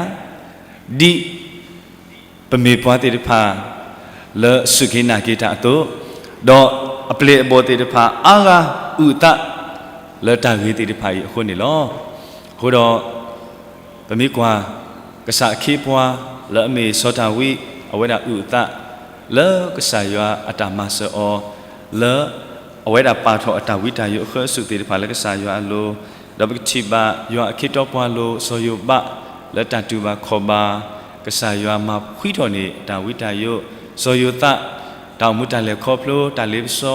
ဒ်ပမ့ၢ်ပှၤသ့ၣ်တဖၣ် လၢအစူၢ်က့ၤနာ်က့ၤတၢ်အသိး, ဒီးအပျဲၢ်အဘီၣ်သ့ၣ်တဖၣ်အါဂၤအုၣ်အသး လၢတၢ်ဂ့ၢ်သ့ၣ်တဖၣ်အံၤအဃိန့ၣ်လီၤ. အဃိဒီး ပမ့ၢ်ကွၢ် ကစၢ်အခ့အပှၤ လၢအမ့ၢ်စီၤဒၤဝံး အဝဲဒၣ်အုၣ်အသး လၢကစၢ်ယွၤအတၢ်မၤစၢၤအီၤ လၢအဝဲဒၣ်ပာ်ထီၣ်အတၢ်ဝံတၢ်ယိးအဃၢအစုးသ့ၣ်တဖၣ်လၢကစၢ်ယွၤအလိၤ, ဒီးပကထံၣ်ဘၣ်ယွၤအခ့အတီပှၤလိၤ စီၤယိၤဘး လၢတၢ်တူၢ်ဘၣ်ခီၣ်ဘၣ် ကစၢ်ယွၤမၤဖှံထီၣ်န့ၢ်တၢ်ဝံတၢ်ယိး, စီၤယိၤသး တၢ်အိၣ်မူတၢ်လဲၤခီဖျိ တၢ်လ့ပစီ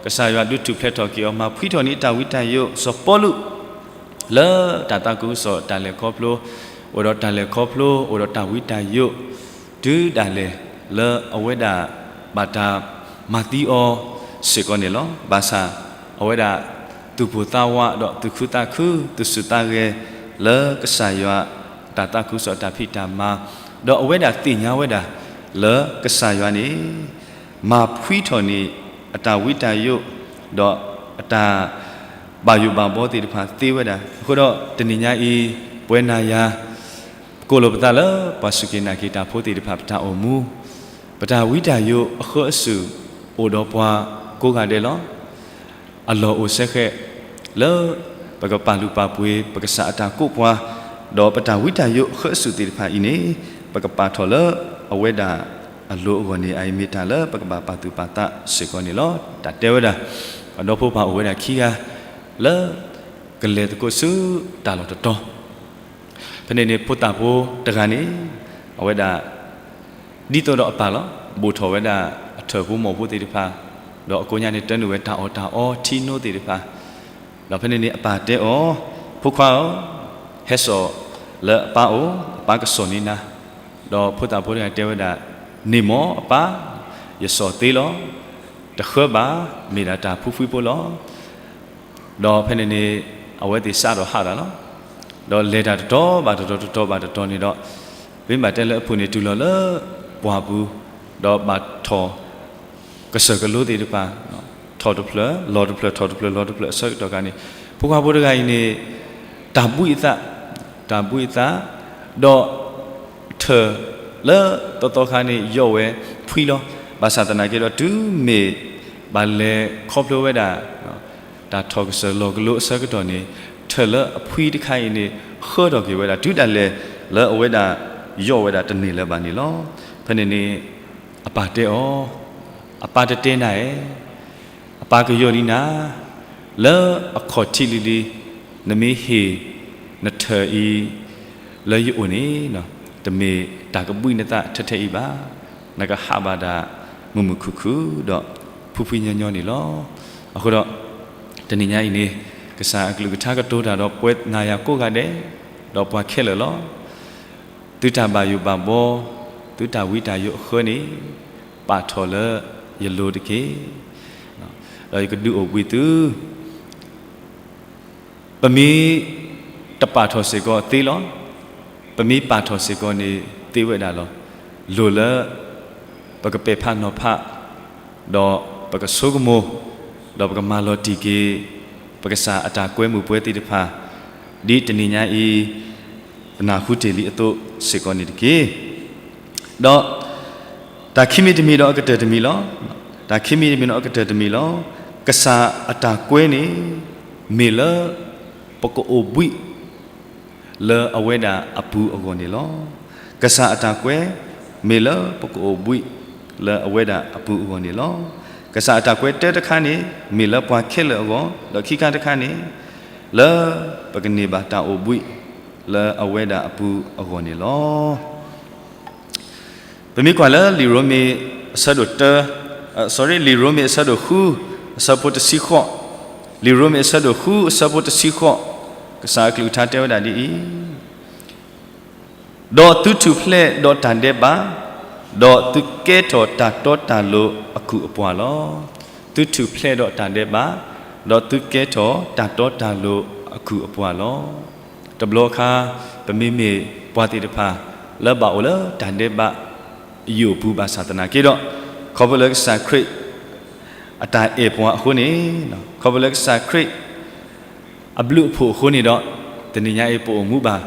ကစၢ်ယွၤဒုးထူၣ်ဖျဲးထီၣ်က့ၤအီၤ မၤဖှံထီၣ်န့ၢ်တၢ်ဝံတၢ်ယိး, စီၤပီလူး လၢတၢ်သးခုကစီၣ်တၢ်လဲၤခီဖျိ အိၣ်ဒီးတၢ်လဲၤခီဖျိ အိၣ်ဒီးတၢ်ဝံတၢ်ယိး တုၤဒၣ်လဲာ်လၢအဝဲဒၣ်ဘၣ်တၢ်မၤသံအီၤစ့ၢ်ကီးန့ၣ်လီၤ. ဘၣ်ဆၣ် အဝဲဒၣ်သူၣ်ပိၢ်သးဝးဒီးသူၣ်ခုသးခု သူၣ်ဆူၣ်သးဂဲၤ လၢကစၢ်ယွၤတၢ်သးခုကစီၣ်တၢ်ဖံးတၢ်မၤ, ဒီးအဝဲဒၣ်သ့ၣ်ညါဝဲဒၣ် လၢကစၢ်ယွၤန့ၣ် မၤဖှံထီၣ်န့ၢ်အတၢ်ဝံတၢ်ယိး ဒီးအတၢ်ဘၣ်ယိၣ်ဘၣ်ဘီသ့ၣ်တဖၣ်သ့ဝဲဒၣ်. အဃိဒီးတနံၤညါအံၤ ပဝဲနၤယၤ ပကိးလီၤပသးလၢပှၤစူၢ်က့ၤနာ်က့ၤတၢ်ဖိသ့ၣ်တဖၣ် ပတၢ်အိၣ်မူ ပတၢ်ဝံတၢ်ယိးအဃၢအစုး အိၣ်ဒီးပှၤကိးဂၤဒဲးလီၤ. အလီၢ်အိၣ်စဲဃဲး လၢပကပာ်လုၢ်ပာ်ပှ့ၤ ပကစၢ်အတၢ်ကိးပှၤ, ဒီးပတၢ်ဝံတၢ်ယိးအဃၢအစုးသ့ၣ်တဖၣ်အံၤန့ၣ် ပကပာ်ထီၣ်လၢအဝဲဒၣ်အလိၤအဂီၢ်န့ၣ် အအံၤမ့ၢ်တၢ်လၢပကဘၣ်ပာ်သူၣ်ပာ်သးစ့ၢ်ကီးန့ၣ်လီၤ. တၢ်တဲဝဲဒၣ် ပှၤဒီဖိပၢ်အိၣ်ဝဲဒၣ်ခံဂၤ လၢကလဲၤသကိးဆူတၢ်လီၢ်တတီၤ ဖဲန့ၣ်န့ၣ် ဖိသၣ်ဖိတဂၤန့ၣ် အဝဲဒၣ် ဒ်သိးဒီးအပၢ်လီၤ. ဘူးထီၣ်ဝဲဒၣ်အထၢၣ်ဖိမီၢ်ဖိသ့ၣ်တဖၣ်, ဒီးအကိးညါန့ၣ် တၢနုာ်ဝဲတၢ်အီၣ်တၢ်အီထံနိသ့ၣ်တဖၣ်, ဒီးဖဲန့ၣ်န့ၣ် အပၢ်တဲအီၤ, ဖိခွါဧၢ, ဟဲစိာ်လၢအပၢ်အိၣ်, အပၢ်ကစိာ်န့ၢ်နၤ. ဒီးဖိသၣ်ဖိတဂၤတဲဝဲဒၣ်, န့ၣ်မ့ၢ်အပၢ်, ယစိာ်သ့လီၤ, တဃၢဘၣ်, မ့ၢ်ဒၣ်တၢ်ဖှံဖှံဖိလီၤ. ဒီးဖဲန့ၣ်န့ၣ် အဝဲသ့ၣ်စးထီၣ်ဟးဒၣ်လီၤ. ဒီးလဲၤတၢ်တတီၤဘၣ်တတီၤ တတီၤဘၣ်တတီၤန့ၣ်ဒီး, ပမ့ၢ်ဘၣ်တဲလၢအပူၤန့ၣ် တုၤလီၤလၢပှၢ်ပူၤ, ဒီးဘၣ်ထီၣ်ကစၢၢ်ကလိသ့ၣ်တဖၣ်, ထီၣ်တဖျၢၣ်လီၤတဖျၢၣ် ထီၣ်တဖျၢၣ်လီၤတဖျၢၣ်အဆၢကတီၢ်ခါန့ၣ်, ဖိခွါဖိတဂၤအံၤန့ၣ် တၢ်ဘှံးအသး, တၢ်ဘှံးအသး, ဒီး ထၢၣ်လၢသီသီခါန့ၣ် ယီၣ်ဝဲဖှံလီၤ. ဘၣ်ဆၣ်သနာ်က့ဒီး တုၤမ့ၢ်ဘၣ်လဲၤခီဖျိဝဲဒၣ် တၢ်ထီၣ်ကစၢၢ်လီၤကလိအဆၢကတီၢ်န့ၣ်, ထၢၣ်လၢအဖှံတခါအံၤန့ၣ် ဃၢထီၣ်က့ၤဝဲဒၣ် တုၤဒၣ်လဲာ်လၢအဝဲဒၣ်ယီၣ်ဝဲဒၣ်တန့ၢ်လၢၤဘၣ်န့ၣ်လီၤ. ဖဲန့ၣ်န့ၣ် အပၢ်တဲအီၤ, အပၢ်တတဲနၤဧါ, အပၢ်ကယီၢ်ဒံးနၤ, လၢအခီၣ်ထံးလံၤလံၤ နမ့ၢ်ဟ့ၣ်နထၢၣ်အံၤ လၢယအိၣ်န့ၣ်, တမ့ၢ်တၢ်ကဘှံးနသးထဲထဲအံၤဘၣ်. နကဟးဘၣ်ဒၣ်မုာ်မုာ်ခုၣ်ခုၣ်ဒီးဖှံဖှံညီညီန့ၣ်လီၤ. အဃိဒီး တနံၤညါအံၤန့ၣ် ကစၢ်အကလုၢ်ကထါကတိၤတၢ်ဒီးပဝဲနၤယၤကိးဂၤဒဲး, ဒီးပှၤခဲလၢာ်လီၤ. သုတၢ်ဘၣ်ယိၣ်ဘၣ်ဘီ, သုတၢ်ဝံတၢ်ယိးအဃၢန့ၣ် ပာ်ထီၣ်လၢယလိၤတက့ၢ်. ဒီးယကဒုးအိၣ်ဘှံးသု ပမ့ၢ်တပာ်ထီၣ်စ့ၢ်ကီးသ့လီၤ. ပမ့ၢ်ပာ်ထီၣ်စ့ၢ်ကီးန့ၣ်သ့ဝဲဒၣ်လီၤ. လိၣ်လၢပကပဲာ်ဖးနီၤဖး, ဒီးပကဆိကမိၣ်, ဒီးပကမၤလီၤတံၢ်က့ၤ ပကစၢ်အတၢ်ကွဲမုာ်ပှဲၤသ့ၣ်တဖၣ်, ဒ်တနံၤညါအံၤ ပနၢ်ဟူတ့ၢ်လံအသိးစ့ၢ်ကီးန့ၣ်တက့ၢ်. ဒီး တၢ်ခံမံၤတမံၤဒီးအကတၢၢ်တမံၤလီၤ. တၢ်ခံမံၤတမံၤဒီးအကတၢၢ်တမံၤလီၤ. ကစၢ်အတၢ်ကွဲန့ၣ် မ့ၢ်လၢပကအိၣ်ဘှံး လၢအဝဲဒၣ်အပူၤအဂီၢ်န့ၣ်လီၤ. ကစၢ်အတၢ်ကွဲ မ့ၢ်လၢပကအိၣ်ဘှံး လၢအဝဲဒၣ်အပူၤအဂီၢ်န့ၣ်လီၤ. ကစၢ်အတၢ်ကွဲတၢတခါန့ၣ် မ့ၢ်လၢပှၤခဲလၢာ်အဂီၢ်, ဒီးခံခါတခါန့ၣ် လၢပကန့ၢ်ဘၣ်တၢ်အိၣ်ဘှံး လၢအဝဲဒၣ်အပူၤအဂီၢ်န့ၣ်လီၤ. ပမ့ၢ်ကွၢ်လၢလံာ်ရိမ့ၤအဆၢဒိၣ်တၢ, အ, sorry, လံာ်ရိမ့ၤအဆၢဒိၣ်ဃု အဆၢဖိတဆံဃိး, လံာ်ရိမ့ၤအဆၢဒိၣ်ဃု အဆၢဖိတဆံဃိး, ကစၢ်အကလုၢ်ကထါတဲဝဲဒၣ်ဒ်အံၤ, ဒီးသုထူၣ်ဖျဲးဒီးတၢ်ဒဲးဘး, ဒီးသုကဲထီၣ်တၢ်တီတၢ်လိၤအကုၢ်အပှၤလီၤ. သုထူၣ်ဖျဲးဒီးတၢ်ဒဲးဘး, ဒီးသုကဲထီၣ်တၢ်တီတၢ်လိၤအကုၢ်အပှၤလီၤ. တဘျီအခါ ပမ့မ့ၢ်ပှၤသ့ၣ်တဖၣ် လၢဘၣ်အိၣ်လၢတၢ်ဒဲးဘးယိာ်ပူၤဘၣ်ဆၣ်သနာ်က့ဒီး, ခီဖျိလၢကစၢ်ခရံာ်အတၢ်အဲၣ်ပှၤအဃိန့ၣ်, ခီဖျိလၢကစၢ်ခရံာ် အဘျုးအဖှိၣ်အဃိန့ၣ်ဒီး, တနံၤညါအံၤပအိၣ်မူဘၣ်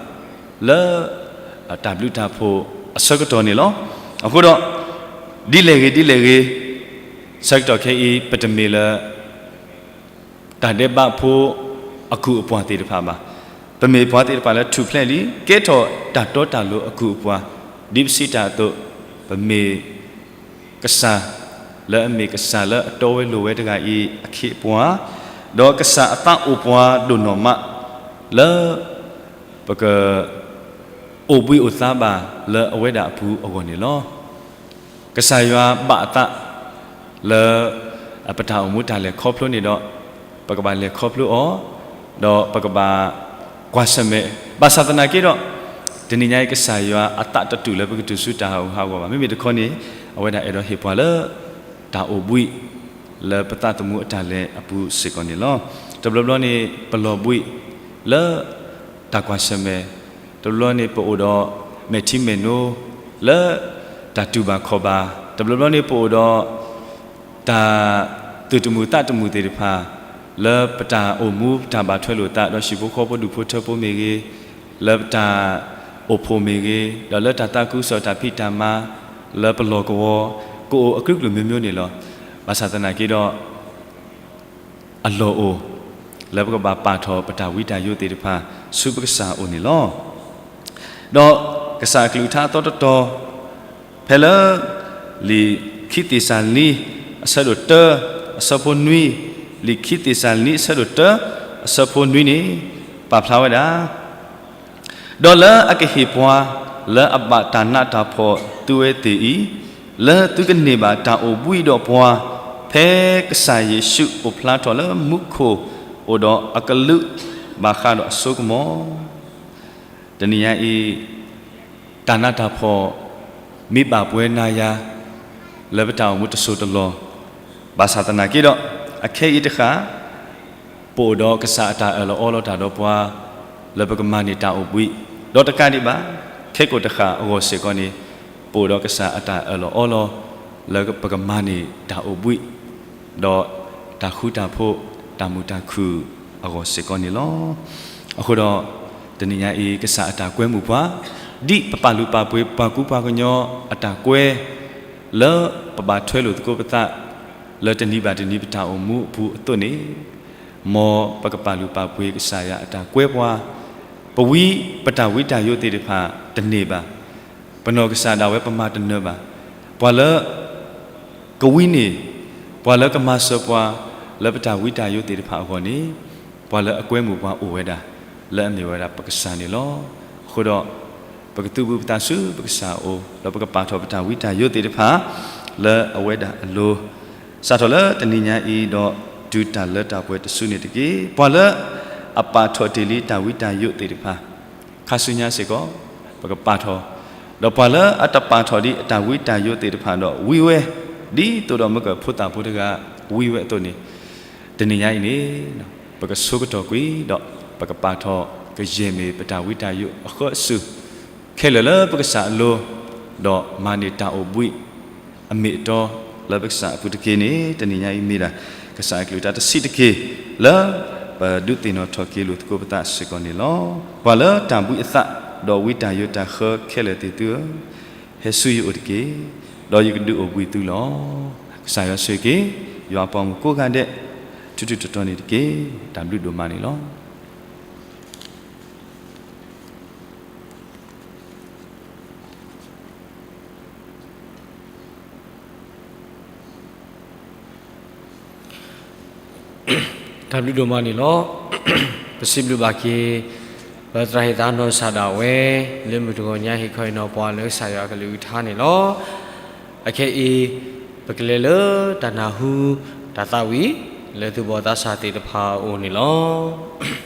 လၢ တၢ်ဘျုးတၢ်ဖှိၣ်အဆၢကတီၢ်န့ၣ်လီၤ. အဃိဒီး ဒ်လဲၣ်ဂ့ၤဒ်လဲၣ်ဂ့ၤ, ဆၢကတီၢ်ခဲအံၤ ပတမ့ၢ်လၢ တၢ်ဒဲးဘးဖိအကုၢ်အပှၤသ့ၣ်တဖၣ်ဘၣ်. ပမ့ၢ်ပှၤသ့ၣ်တဖၣ်လၢထူၣ်ဖျဲးလံ, ကဲထီၣ်တၢ်တီတၢ်လိၤအကုၢ်အပှၤ, ဒ်ပစံးတၢ်အသိး, ပမ့ၢ်ကစၢ်လၢအမ့ၢ်ကစၢ်လၢအတီဝဲလိၤဝဲတဂၤအံၤအခ့အပှၤ, ဒီးကစၢ်အသးအိၣ်ပှၤဒိၣ်နီၢ်မးလၢ ပကအိၣ်ဘှံးအိၣ်သါဘၣ်လၢအဝဲဒၣ်အပူၤအဂီၢ်န့ၣ်လီၤ. ကစၢ်ယွၤဘၣ်အသးလၢ ပတၢ်အိၣ်မူတၢ်လဲၤခီဖျိန့ၣ်ဒီး ပကဘၣ်လဲၤခီဖျိအီၤ, ဒီးပကဘၣ်ကွၢ်ဆၢၣ်မဲာ်. ဘၣ်ဆၣ်သနာ်က့ဒီး တနံၤညါအံၤ ကစၢ်ယွၤအသးတတူၢ်လၢပကတုၤဆူတၢ်ဟးဂူာ်ဟးဂီၤဘၣ်. မ့မ့ၢ်တခီန့ၣ် အဝဲဒၣ်အဲၣ်ဒိးဟ့ၣ်ပှၤလၢ တၢ်အိၣ်ဘှံး လၢပသးသမူအတၢ်လဲၤအပူၤစ့ၢ်ကီးန့ၣ်လီၤ. တဘျီဘျီန့ၣ် ပလီၤဘှံးလၢ တၢ်ကွၢ်ဆၢၣ်မဲာ်, တဘျီဘျီန့ၣ် ပအိၣ်ဒီးမဲာ်ထံမဲာ်နိ လၢတၢ်တူၢ်ဘၣ်ခီၣ်ဘၣ်, တဘျီဘျီန့ၣ် ပအိၣ်ဒီး တၢ်သူၣ်တမုာ်သးတမုာ်သ့ၣ်တဖၣ် လၢပတၢ်အိၣ်မူ ပတၢ်ဘၣ်ထွဲလိာ်သးဒီးဟံၣ်ဖိဃီဖိဒူၣ်ဖိထၢဖိမ့ၢ်ဂ့ၤ, လၢပတၢ်အိၣ်ဖှိၣ်မ့ၢ်ဂ့ၤ, ဒီးလၢတၢ်သးခုကစီၣ်တၢ်ဖံးတၢ်မၤ လၢပလီၢ်ကဝီၤ ကအိၣ်အကလုာ်ကလုာ်မျိုးမျိုးန့ၣ်လီၤ. ဘၣ်ဆၣ်သနာ်က့ဒီး အလီၢ်အိၣ် လၢပကဘၣ်ပာ်ထီၣ်ပတၢ်ဝံတၢ်ယိးသ့ၣ်တဖၣ် ဆူပကစၢ်အအိၣ်န့ၣ်လီၤ. ဒီးကစၢ်အကလုၢ်ကထါအသီတတီၤ ဖဲလၢ လံာ်ခံသ့းစၤလနံ အဆၢဒိၣ်တၢ အဆၢဖိနွံ, လံာ်ခံသ့းစၤလနံ အဆၢဒိၣ်တၢ အဆၢဖိနွံန့ၣ် ပာ်ဖျါဝဲဒၣ် ဒီးလၢအကဟ့ၣ်ပှၤ လၢအဘၣ်တၢ်နးတၢ်ဖှီၣ်သုဝဲသ့ၣ်အံၤ, လၢသုကန့ၢ်ဘၣ်တၢ်အိၣ်ဘှံးဒီးပှၤ, ဖဲကစၢ်ယ့ၣ်ၡူးအိၣ်ဖျါထီၣ်လၢမူခိၣ်အိၣ်ဒီးအကလူး ဘၣ်ဃးဒီးအစိကမီၤ တနံၤညါအံၤ တၢ်နးတၢ်ဖှီၣ် မ့ၢ်ဘၣ်ပှၤနၤယၤ လၢပတၢ်အိၣ်မူတစိၢ်တလီၢ်, ဘၣ်ဆၣ်သနာ်က့ဒီး အခဲအံၤတဃၣ် ပအိၣ်ဒီးကစၢ်အတၢ်အၢၣ်လီၤအီလီၤတၢ်ဒီးပှၤ လၢပကမၤန့ၢ်တၢ်အိၣ်ဘှံး, ဒီးတကးဒံးဘၣ် ခဲကိာ်တဃၣ်အဂီၢ်စ့ၢ်ကီးန့ၣ် ပအိၣ်ဒီးကစၢ်အတၢ်အၢၣ်လီၤအီလီၤ လၢပကမၤန့ၢ်တၢ်အိၣ်ဘှံး ဒီးတၢ်ဃူတၢ်ဖိး တၢ်မုာ်တၢ်ခုၣ်အဂီၢ်စ့ၢ်ကီးန့ၣ်လီၤ. အဃိဒီး တနံၤညါအံၤ ကစၢ်အတၢ်ကွဲမုာ်ပှၤ ဒ်ပပာ်လုၢ်ပာ်ပှ့ၤပှၤကူပှၤကညီအတၢ်ကွဲ လၢပဘၣ်ထွဲလိာ်သကိးပသး လၢတနံၤဘၣ်တနံၤပတၢ်အိၣ်မူအပူၤအသိးန့ၣ်, မ်ပကပာ်လုၢ်ပာ်ပှ့ၤကစၢ်ယွၤအတၢ်ကွဲပှၤ, ပဝံပတၢ်ဝံတၢ်ယိးသ့ၣ်တဖၣ်တန့ၢ်ဘၣ်. ပနီၢ်ကစၢ်ဒၣ်ဝဲပမၤတနၢၤဘၣ်. ပှၤလၢ ကဝံန့ၢ်, ပှၤလၢကမၤစၢၤပှၤ လၢပတၢ်ဝံတၢ်ယိးသ့ၣ်တဖၣ်အဂီၢ်န့ၣ်, ပှၤလၢအကွဲမုာ်ပှၤအိၣ်ဝဲဒၣ် လၢအမ့ၢ်ဝဲဒၣ်ပကစၢ်န့ၣ်လီၤ. အဃိဒီး ပကသုးဘူးပသးဆူပကစၢ်အအိၣ် ဒီးပကပာ်ထီၣ်ပတၢ်ဝံတၢ်ယိးသ့ၣ်တဖၣ် လၢအဝဲဒၣ်အလိၤ, စးထီၣ်လၢတနံၤညါအံၤဒီး တုၤတၢ်လၢတၢ်ပှဲၤတစုန့ၣ်တက့ၢ်. ပှၤလၢအပာ်ထီၣ်တ့ၢ်လံတၢ်ဝံတၢ်ယိးသ့ၣ်တဖၣ် ခါဆူညါစ့ၢ်ကီး ပကပာ်ထီၣ်, ဒီးပှၤလၢအတပာ်ထီၣ်ဒံးအတၢ်ဝံတၢ်ယိးသ့ၣ်တဖၣ်ဒီးဝံဝဲ, ဒ်သိးဒီးမ့ၢ်ကဖိသၣ်ဖိတဂၤဝံဝဲအသိးန့ၣ်, တနံၤညါအံၤန့ၣ် ပကဆိကတီၢ်ကွံာ်ဒီး ပကပာ်ထီၣ်ကယဲၢ်မ့ၢ်ပတၢ်ဝံတၢ်ယိးအဃၢအစု ခဲလၢာ်လၢပကစၢ်အလိၤ, ဒီးမၤန့ၢ်တၢ်အိၣ်ဘှံး အမ့ၢ်အတီလၢပကစၢ်အပူၤတက့ၢ်န့ၣ်, တနံၤညါအံၤမ့ၢ်ဒၣ် ကစၢ်အကလုၢ်တၢ်တဆံးတက့ၢ် လၢပဒုးသ့ၣ်နီၣ်ထီၣ်က့ၤလိာ်သကိးပသးစ့ၢ်ကီးန့ၣ်လီၤ. ပှၤလၢတၢ်ဘှံးအသး ဒီးဝံတၢ်ယိးတၢ်ဃၢခဲလၢာ်သ့ၣ်သုဧၢ, ဟဲဆူယအိၣ်တက့ၢ်, ဒီးယကဒုးအိၣ်ဘှံးသုလီၤ. ကစၢ်ယွၤဆိၣ်ဂ့ၤက့ၤ ယွၤအပှၤမုၣ်ကိးဂၤဒဲး ထူထူတီတီန့ၣ်တက့ၢ်. တၢ်ဘျုးဒိၣ်မးန့ၣ်လီၤ. တၢ်ဘျုးဒိၣ်မးန့ၣ်လီၤ. ပစံးဘျုးဘၣ်က့ၤ ပသရၣ်ဟ့ၣ်သးနီၢ်ကစၢ်ဒၣ်ဝဲ လၢမုၢ်တဂီၤညါဟ့ၣ်ခီဟ့ၣ်နီၤပှၤလၢကစၢ်ယွၤအကလုၢ်ကထါန့ၣ်လီၤ. အခဲအံၤ ပကလဲၤလၢတၢ်နၢ်ဟူ တၢ်သးဝံၣ် လၢသူၣ်ဘီၣ်သးစၢ်သ့ၣ်တဖၣ်အအိၣ်န့ၣ်လီၤ.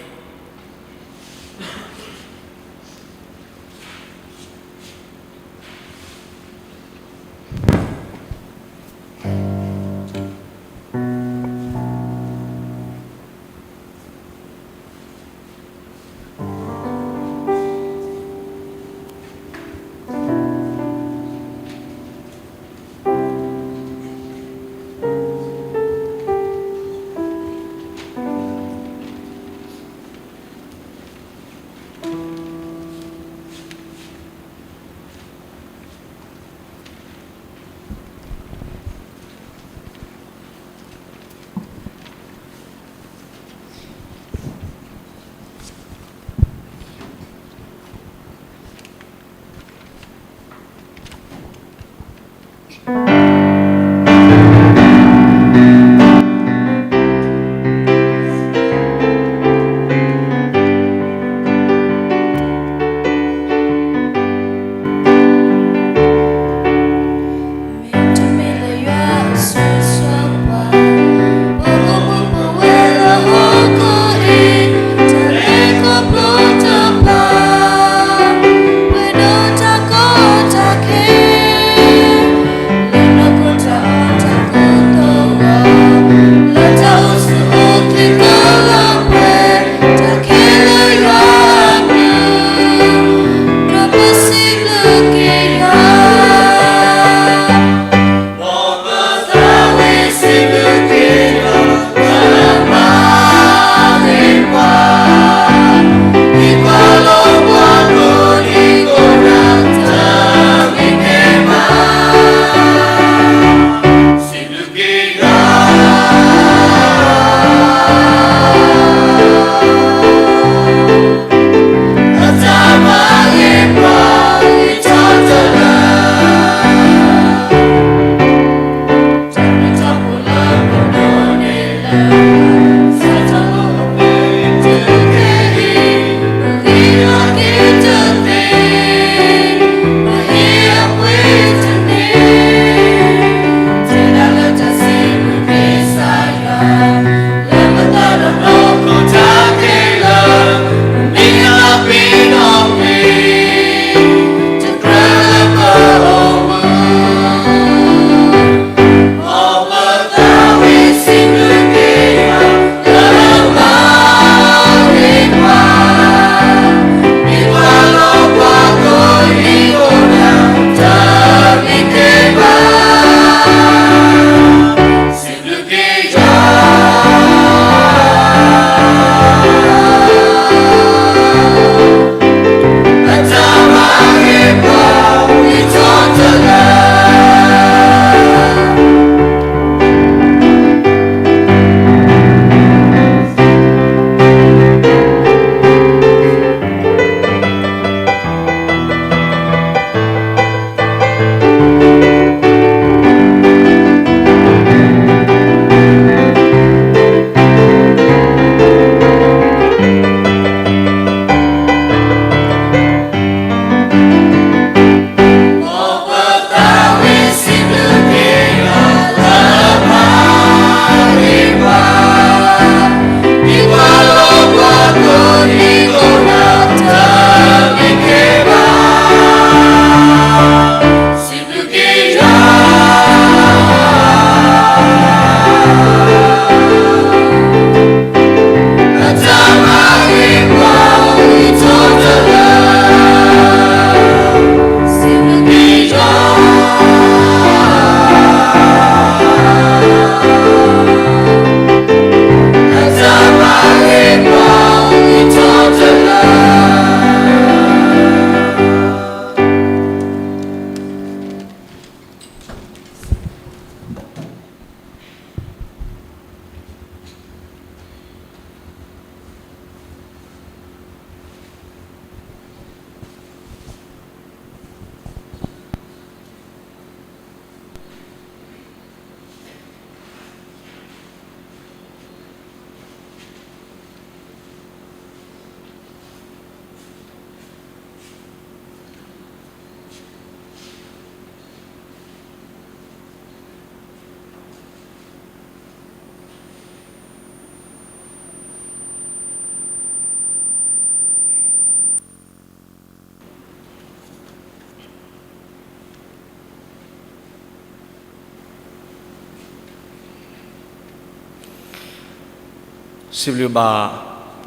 စံးဘျုးဘၣ်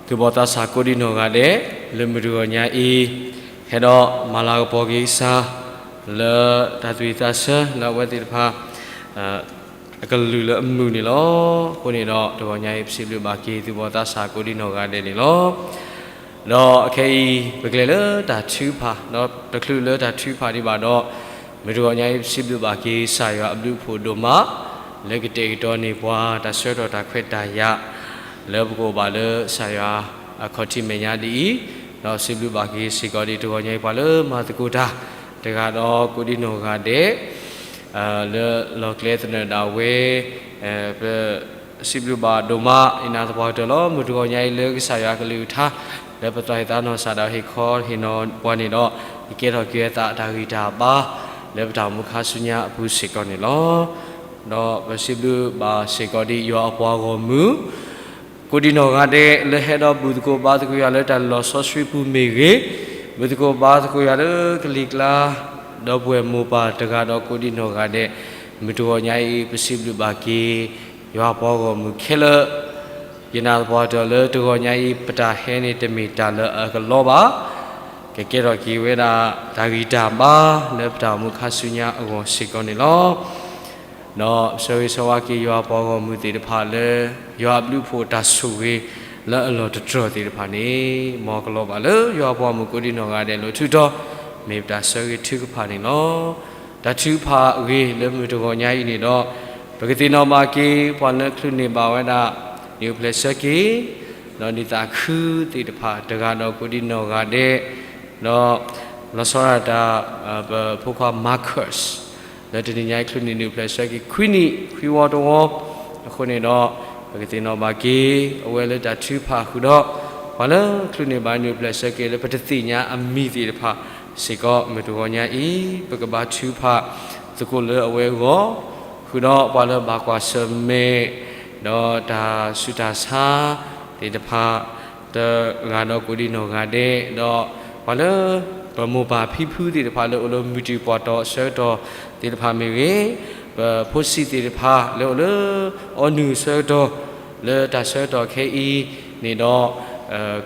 သူၣ်ဘီၣ်သးစၢ်ကိးဒံနီၢ်ဂၤဒဲး လၢမုၢ်တဂီၤညါအံၤ ဟဲဒီးမၤလၤကပီၤက့ၤကစၢ် လၢတၢ်သူၣ်ဝံၣ်သးဆၢလၢအဝဲသ့ၣ်တဖၣ် အကလုၢ်လၢအမုာ်န့ၣ်လီၤ. အဃိန့ၣ်ဒီး တဂီၤညါအံၤ ပစံးဘျုးဘၣ်က့ၤ သူၣ်ဘီၣ်သးစၢ်ကိးဒံနီၢ်ဂၤဒဲးန့ၣ်လီၤ. ဒီးခဲအံၤ ပကလဲၤလၢတၢ်ထုကဖၣ် ဒီးတချုးလၢတၢ်ထုကဖၣ်ဒံးဘၣ်ဒီး မုၢ်တဂီၤညါအံၤ ပစံးဘျုးဘၣ်က့ၤ ကစၢ်ယွၤအဘျုးအဖှိၣ်ဒိၣ်မး လၢကတဲာ်ကတီၤန့ၢ်ပှၤ တၢ်ဆၢကတီၢ်တၢ်ခွဲးတၢ်ယာ် လၢပကအိၣ်ဘၣ်လၢကစၢ်ယွၤအခီၣ်ထံးမဲာ်ညါဒ်အံၤ, ဒီးစံးဘျုးဘၣ်က့ၤစ့ၢ်ကီးဒံး တဂီၤညါအံၤ ပှၤလၢမၤသကိးတၢ်တဂၤဒီးကိးဒံနီၢ်ဂၤဒဲး, လၢလီၢ်ကျဲသနၢၣ်ဒၣ်ဝဲ, ပစံးဘျုးဘၣ်ဒိၣ်မး ယနာ်သပှၢ်ကတၢၢ်လီၤ. မုၢ်တဂီၤညါအံၤလၢကစၢ်ယွၤအကလုၢ်ကထါ လၢပသရၣ်ဟ့ၣ်သးနီၢ်စၢ်ဒၣ်ဟ့ၣ်ခီဟ့ၣ်နီၤပှၤန့ၣ်ဒီး, ယကဲထီၣ်က့ၤအသးတၢ်ဂံၢ်တၢ်ဘါ လၢပတၢ်အိၣ်မူခါဆူညါအပူၤစ့ၢ်ကီးန့ၣ်လီၤ. ဒီးပစံးဘျုးဘၣ်စ့ၢ်ကီးဒ်ယွၤအပှၤဂီၢ်မုၢ် ကိးဒံနီၢ်ဂၤဒဲး လၢဟဲဒီးဘူၣ်သကိးဘါသကိးယွၤလၢတၢ်လီၢ်စီဆှံပူၤမ့ၢ်ဂ့ၤ, ဘူၣ်သကိးဘါသကိးယွၤလၢကလံၤကျါ ဒီပုၢ်ဝဲၢ်မိၢ်ပၢ်တဂၤဒီးကိးဒံနီၢ်ဂၤဒဲး, မုၢ်တဂီၤညါအံၤ ပစံးဘျုးဘၣ်က့ၤ ယွၤအပှၤဂီၢ်မုၢ်ခဲလၢာ်, ယနာ်သပှၢ်ကတၢၢ်လၢတဂီၤညါအံၤ ပတၢ်ဟဲန့ၣ်တမ့ၢ်တၢ်လၢအကလီဘၣ်. ကကဲထီၣ်က့ၤဝဲဒၣ်တၢ်ဂံၢ်တၢ်ဘါ လၢပတၢ်အိၣ်မူခါဆူညါအဂီၢ်စ့ၢ်ကီးန့ၣ်လီၤ. ဒီးဆၢဂ့ၤဆၢဝါက့ၤယွၤအပှၤဂီၢ်မုၢ်သ့ၣ်တဖၣ်လၢ ယွၤအဘျုးအဖှိၣ်တၢ်ဆိၣ်ဂ့ၤလၢအလီၢ်တတြီၢ်သ့ၣ်တဖၣ်န့ၣ်, မ်ကလီဘၣ်လၢယွၤအပှၤဂီၢ်မုၢ်ကိးဒံနီၢ်ဂၤဒဲးအလိၤထူတီၤ, မ့ၢ်ပတၢ်ဆၢဂ့ၤထုကဖၣ်န့ၣ်လီၤ. တၢ်ထုကဖၣ်အဂ့ၢ်လၢမုၢ်တဂီၤညါအံၤန့ၣ်ဒီး, ပကသ့ၣ်နီၣ်ဘၣ်က့ၤ ပှၤလၢချုးန့ၢ်ဘၣ်ဝဲဒၣ် နံၣ်အိၣ်ဖျဲၣ်ဆၢက့ၤ ဒီးနံၣ်သးခုသ့ၣ်တဖၣ်တဂၤဒီးကိးဒံနီၢ်ဂၤဒဲး, ဒီးလီၤဆီဒၣ်တၢ် ပဖိခွါ Marcus လၢတနံၤညါအံၤချုးန့ၢ်နံၣ်အိၣ်ဖျဲၣ်ဆၢက့ၤ ခွံနံၣ် ခွံဝီတဝီ, အဃိန့ၣ်ဒီး ပကသ့ၣ်နီၣ်ဘၣ်က့ၤ အဝဲလၢတၢ်ထုကဖၣ်ဃုာ်ဒီး, ပှၤလၢချုးန့ၢ်ဘၣ်နံၣ်အိၣ်ဖျဲၣ်ဆၢက့ၤလၢပတသ့ၣ်ညါအမံၤသ့ၣ်တဖၣ်စ့ၢ်ကီး မုၢ်တဂီၤညါအံၤ ပကဘါထုကဖၣ်သကိးလၢအဝဲအဂီၢ်, ဃုာ်ဒီးပှၤလၢဘၣ်ကွၢ်ဆၢၣ်မဲာ် ဒီးတၢ်ဆူးတၢ်ဆါသ့ၣ်တဖၣ် တဂၤဒီးကိးဒံနီၢ်ဂၤဒဲး, ဒီးပှၤလၢပမိၢ်ပၢ်ဖံဖုသ့ၣ်တဖၣ်လၢအိၣ်လၢမုၢ်တံၢ်ပှၢ်တီၤအဆၢကတီၢ်သ့ၣ်တဖၣ်မ့ၢ်ဂ့ၤ, ပဖိဆံးသ့ၣ်တဖၣ်လၢအိၣ်လၢအီနုၢ်အဆၢကတီၢ် လၢတၢ်ဆၢကတီၢ်ခဲအံၤန့ၣ်ဒီး,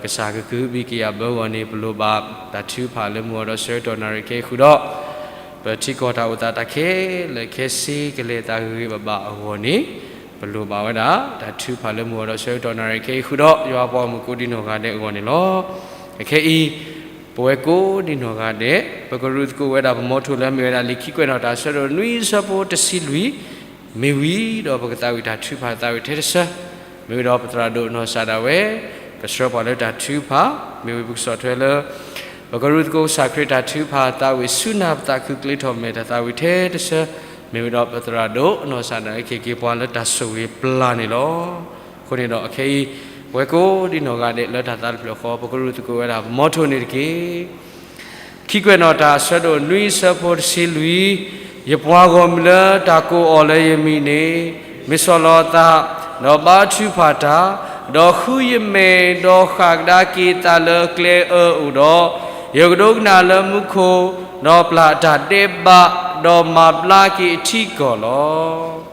ကစၢ်ကကုၢ်ဘံၣ်ကယၤဘၢဂီၢ်န့ၣ် ပလိၣ်ဘၣ်တၢ်ထုကဖၣ်လၢမုၢ်အီၤဒီးဆၢကတီၢ်နၣ်ရံၣ်ခဲအံၤဃုာ်ဒီး, ပထံကီၢ်တၢ်အိၣ်သးတၢ်ခဲလၢာ်ခဲဆ့ကလဲၤသးဂ့ၤဂ့ၤဘၣ်ဘၣ်အဂီၢ်န့ၣ်, ပလိၣ်ဘၣ်ဝဲဒၣ်တၢ်ထုကဖၣ်လၢမုၢ်အီၤဒီးဆၢကတီၢ်နၣ်ရံၣ်ခဲအံၤဃုာ်ဒီး ယွၤအပှၤဂီၢ်မုၢ်ကိးဒံနီၢ်ဂၤဒဲးအဂီၢ်န့ၣ်လီၤ. အခဲအံၤ ပဝဲကိးဒံနီၢ်ဂၤဒဲး ပကရူၢ်သကိးဝဲဒၣ်ပမီထိၣ်လၢအမ့ၢ်ဝဲဒၣ်လံာ်ခံကွဲးနီၣ်တၢ်အဆၢဒိၣ်နွံအဆၢဖိတဆံလွံၢ် မ့ၢ်ဝံၤဒီးပကသးဝံၣ်တၢ်ထုကဖၣ်သးဝံၣ်ထဲတဆၢ, မ့ၢ်ဝံၤဒီးပသရၣ်ဒိၣ်နီၢ်စၢ်ဒၣ်ဝဲ ကဆှၢပှၤလၢတၢ်ထုကဖၣ်, မ့ၢ်ဝံၤပကဆီၣ်ထွဲလၢ ပကရူၢ်သကိးကစၢ်ခရံာ်တၢ်ထုကဖၣ်သးဝံၣ်ဆူနၢ်ပသး ခုကျ့ထီၣ်မဲာ်တၢ်သးဝံၣ်ထဲတဆၢ, မ့ၢ်ဝံၤဒီးပသရၣ်ဒိၣ်နီၢ်စၢ်ဒၣ်ဝဲကဟ့ၣ်က့ၤပှၤလၢတၢ်ဆိၣ်ဂ့ၤပျၢ်န့ၣ်လီၤ. အဃိန့ၣ်ဒီးအခဲအံၤ ပဝဲကိးဒံနီၢ်ဂၤဒဲးလၢတၢ်သးတဖျၢၣ်ဃီ ပကရူၢ်သကိးဝဲဒၣ်ပမီထိၣ်န့ၣ်တက့ၢ်. ခံကွဲးနီၣ်တၢ်အဆၢဒိၣ်နွံအဆၢဖိတဆံလွံၢ်, ယပှၤဂီၢ်မုၢ်လၢတၢ်ကိးအီၤလၢယမံၤန့ၣ်, မ့ၢ်ဆီၣ်လီၤအသး, ဒီးဘါထုကဖၣ်တၢ်, ဒီးဃုယမဲာ်ဒီးဃၣ်ကဒါက့ၤအသးလၢကျဲအၢအိၣ်ဒီး, ယကဒိကနၣ်လၢမူခိၣ်, ဒီးပျၢ်အတၢ်ဒဲးဘး, ဒီးမၤဘျါက့ၤအထံအကီၢ်လီၤ.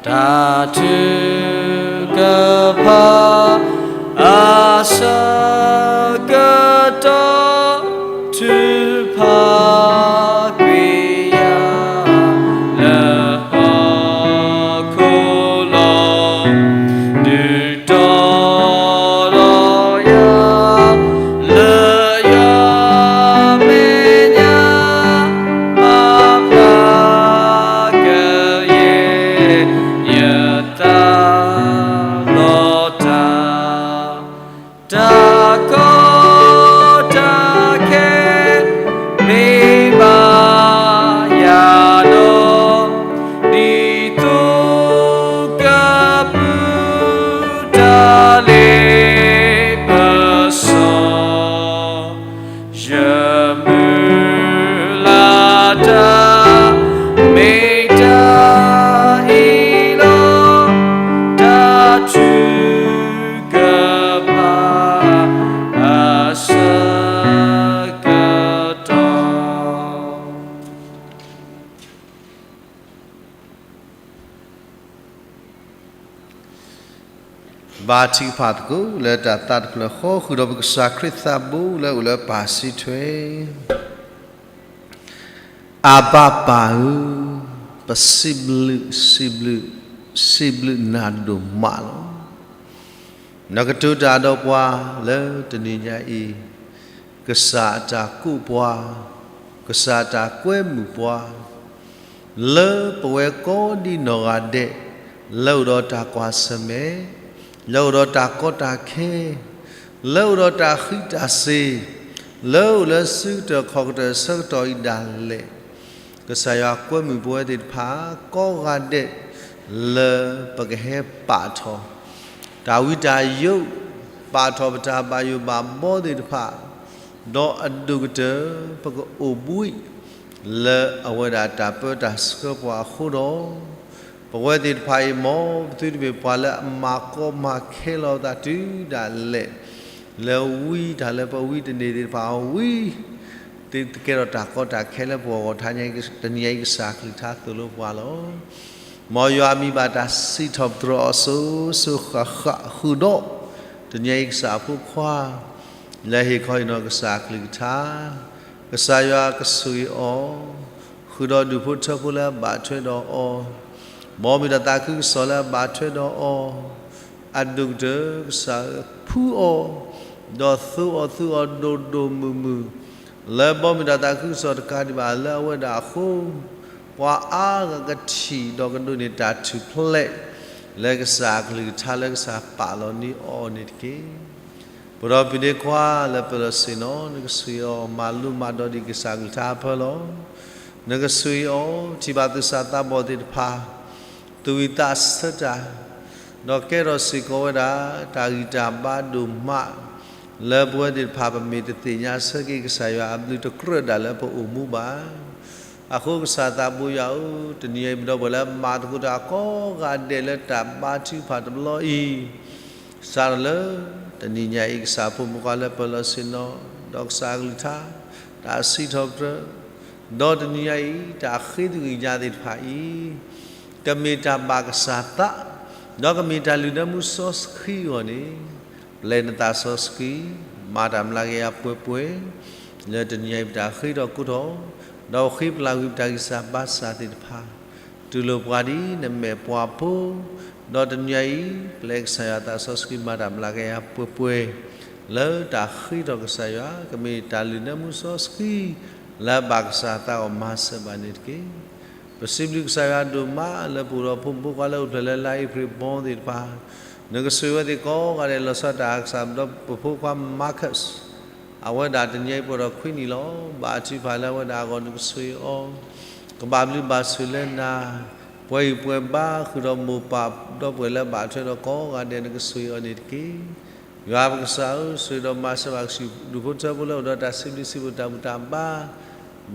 တၢ်ထုကဖၣ် အဆၢကတီၢ် ထုကဖၣ်ကွံာ်ယၤ လၢဟီၣ်ခိၣ်လီၤ. ဒုးတီၤလီၤယၤ လၢယမဲာ်ညါ မၤဘျါကယဲၢ် ယသးလီၤတၢ် တၢ်ကီတၢ်ခဲ မ့ၢ်ဘၣ်ယၤဒီး ဒ်သိးကပုၢ်တၢ်လ့ပစီ ယမုၢ်လၢ်တၢ် မ့ၢ်တၢ်အံၤလီၤ. တၢ်ထုကဖၣ် အဆၢကတီၢ် ဘါထုကဖၣ်သကိးလၢတၢ်သးတဖျၢၣ်ဃီ ဃုာ်ဒီးပကစၢ်ခရံာ်သးဘိလၢအိၣ်လၢပၢ်စံးထွဲ, အဘၣ်ပၢ်ဧၢ, ပစံးဘျုး, စံးဘျုး, စံးဘျုးနၤဒိၣ်မးလီၤ. နကတိၤတၢ်ဒီးပှၤလၢတနံၤညါအံၤ, ကစၢ်အတၢ်ကိးပှၤ, ကစၢ်အတၢ်ကွဲမုာ်ပှၤ လၢပဝဲကိးဒံနီၢ်ဂၤဒဲး, လၢအိၣ်ဒီးတၢ်ကွၢ်ဆၢၣ်မဲာ်, လၢအိၣ်ဒီးတၢ်ကီတၢ်ခဲ, လၢအိၣ်ဒီးတၢ်ဃံးတၢ်စ့ၤ, လၢအိၣ်လၢစုကတၢၢ်ခီၣ်ကတၢၢ်ဆၢကတီၢ်အံၤဒၣ်လဲာ်, ကစၢ်ယွၤကွဲမုာ်ပဝဲသ့ၣ်တဖၣ် ကိးဂၤဒဲး လၢပကဟဲပာ်ထီၣ် တၢ်ဝံတၢ်ယိး, ပာ်ထီၣ်ပတၢ်ဘၣ်ယိၣ်ဘၣ်ဘီသ့ၣ်တဖၣ်, ဒီးအဒိၣ်ကတၢၢ် ပကအိၣ်ဘှံး လၢအဝဲဒၣ်တၢ်ပၢတၢ်ဆှၢပှၤအဃိဒီး, ပဝဲသ့ၣ်တဖၣ်အံၤ မ်ပသုတမ့ၢ်ပှၤလၢအမၤကီမၤခဲလီၤသးတုၤဒၣ်လဲာ်, လၢဝံတၢ်လၢပဝံတန့ၢ်သ့ၣ်တဖၣ်အဝံ သကဲထီၣ်တၢ်ကီတၢ်ခဲလၢပဂီၢ် တနံၤအံၤကစၢ်အကလုၢ်ကထါသိၣ်လိပှၤလီၤ. မ်ယွၤမံၤဘၣ်တၢ်စံးထီၣ်ပတြၢၤအီၤစိၤစိၤဃၣ်ဃၣ်ဃုာ်ဒီး, တနံၤအံၤကစၢ်အဖိခွါ လၢဟ့ၣ်ခီဟ့ၣ်နီၤကစၢ်အကလုၢ်ကထါ, ကစၢ်ယွၤကဆိၣ်ဂ့ၤအီၤ, ဃုာ်ဒီးဒူၣ်ဖိထၢဖိလၢအဘၣ်ထွဲဒီးအီၤ, မ်အမ့ၢ်ဒီးသးခုကစီၣ်လၢအဘၣ်ထွဲဒီးအီၤ, အဒိၣ်ကတၢၢ်ကစၢ်ဧၢ ဖှူအီၤ, ဒီးသိအီၤသုအီၤဒိၣ်ဒိၣ်မုၢ်မုၢ်, လၢဘီမုၢ်ဒီးသးခုကစီၣ်တကးဒံးဘၣ်လၢအဝဲဒၣ်အဃိ, ပှၤအါဂၤကထံၣ်ဒီးကဒိးန့ၢ်တၢ်ထူၣ်ဖျဲး လၢကစၢ်အကလုၢ်ကထါလၢကစၢ်ပာ်လီၤန့ၢ်အီၤန့ၣ်တက့ၢ်. ပဒီပုၢ်ဝဲၢ်ခွါလၢပၢၤလီၢ်ဆ့ၣ်နီၤ, နကဆိၣ်ဂ့ၤအီၤ မၤလိမၤဒိးဒံးကစၢ်ကလုၢ်ကထါအဖၢလီၤ. နကဆိၣ်ဂ့ၤအီၤ ထံၣ်ဘၣ်သူၣ်စၢ်သးဘီၣ်သ့ၣ်တဖၣ် သူၣ်ဝံၣ်သးဆၢတၢ်, ဒီးကဲထီၣ်စ့ၢ်ကီးဝဲဒၣ် တၢ်ဂံၢ်တၢ်ဘါဒိၣ်မး လၢပဝဲသ့ၣ်တဖၣ်ပမ့ၢ်တသ့ၣ်ညါဆၢက့ၤကစၢ်ယွၤအဘျုးတကြၢးဒၣ်လၢပအိၣ်မူဘၣ်. အဃိကစၢ်သးဘိယွၤဧၢ, တနံၤအံၤပဒီပုၢ်ဝဲၢ်လၢမၤသကိးတၢ်ကိးဂၤဒဲးလၢတၢ်ဘါထုကဖၣ်တဘျီအံၤ, စးထီၣ်လၢ တနံၤညါအံၤ ကစၢ်ဖိမုၣ်ဖိခွါလၢပၢၤလီၢ်ဆ့ၣ်နီၤ, ဒီးကစၢ်အကလုၢ်ကထါ, တၢ်စံးထီၣ်ပတြၢၤ, ဒီးတနံၤညါအံၤ တၢ်ဃ့သကွံာ်ညါသ့ၣ်တဖၣ်အံၤ, ကမ့ၢ်တၢ်ဘၣ်ကစၢ်သး, ဒီးကမ့ၢ်တၢ်လုၢ်နၢမူစီဆှံအဂီၢ်န့ၣ်, ပျဲနသးစီဆှံ, မၤတၢ်မျးကယၤပှဲၤပှဲၤ, လၢတနံၤညါအံၤပတၢ်ဃ့ထီၣ်ကိးထီၣ်, ဒီးဃ့ပျၢ်ကွံာ်ပတၢ်ဂံၢ်စၢ်ဘါစၢ်သ့ၣ်တဖၣ်, တူၢ်လိာ်ပှၤဒ်နမဲာ်ပှၤဖိ, ဒီးတနံၤညါအံၤ ပျဲကစၢ်ယွၤသးစီဆှံမၤတၢ်မျးကယၤပှဲၤပှဲၤ, လၢတၢ်ဃ့ထီၣ်ကစၢ်ယွၤ ကမ့ၢ်တၢ်လုၢ်နၢမူစီဆှံ, လၢအဘၣ်ကစၢ်သးအဂီၢ်မၤစၢၤဘၣ်န့ၣ်တက့ၢ်. ပစံးဘျုးကစၢ်ယွၤဒိၣ်မးလၢပအိၣ်ဒီးဖိမုၣ်ဖိခွါလၢအိၣ်ဖျဲၣ်လၢလါအ့ဖြ့ၣ်ဘီသ့ၣ်တဖၣ်, နကဆိၣ်ဂ့ၤဝဲသ့ၣ်ကိးဂၤဒဲးလီၤဆီဒၣ်တၢ်ကစၢ်ဒီးပဖိခွါ Marcus အဝဲဒၣ်တနံၤအံၤပှဲၤဒီးခွံနံၣ်လီၤ. ဘၣ်အထုကဖၣ်လၢအဝဲဒၣ်အဂီၢ်နကဆိၣ်ဂ့ၤအီၤ, ကဘၣ်ဘျုးဘၣ်ဆိၣ်လၢနၤ, ပှဲၤဂံၢ်ပှဲၤဘါဃုာ်ဒီးမိၢ်ပၢ်ဒီပုၢ်ဝဲၢ်လၢအဘၣ်ထွဲဒီးကိးဂၤဒဲးနကဆိၣ်ဂ့ၤအီၤန့ၣ်တက့ၢ်. ယွၤပကစၢ်ဧၢ, ဆိၣ်ဂ့ၤဒီးမၤစၢၤဘၣ်ကစၢ်ဒူၣ်ဖိထၢဖိလၢအိၣ်ဒီးတၢ်စံးဘျုးစံးဖှိၣ်တၢ်ဘူၣ်တၢ်ဘါ,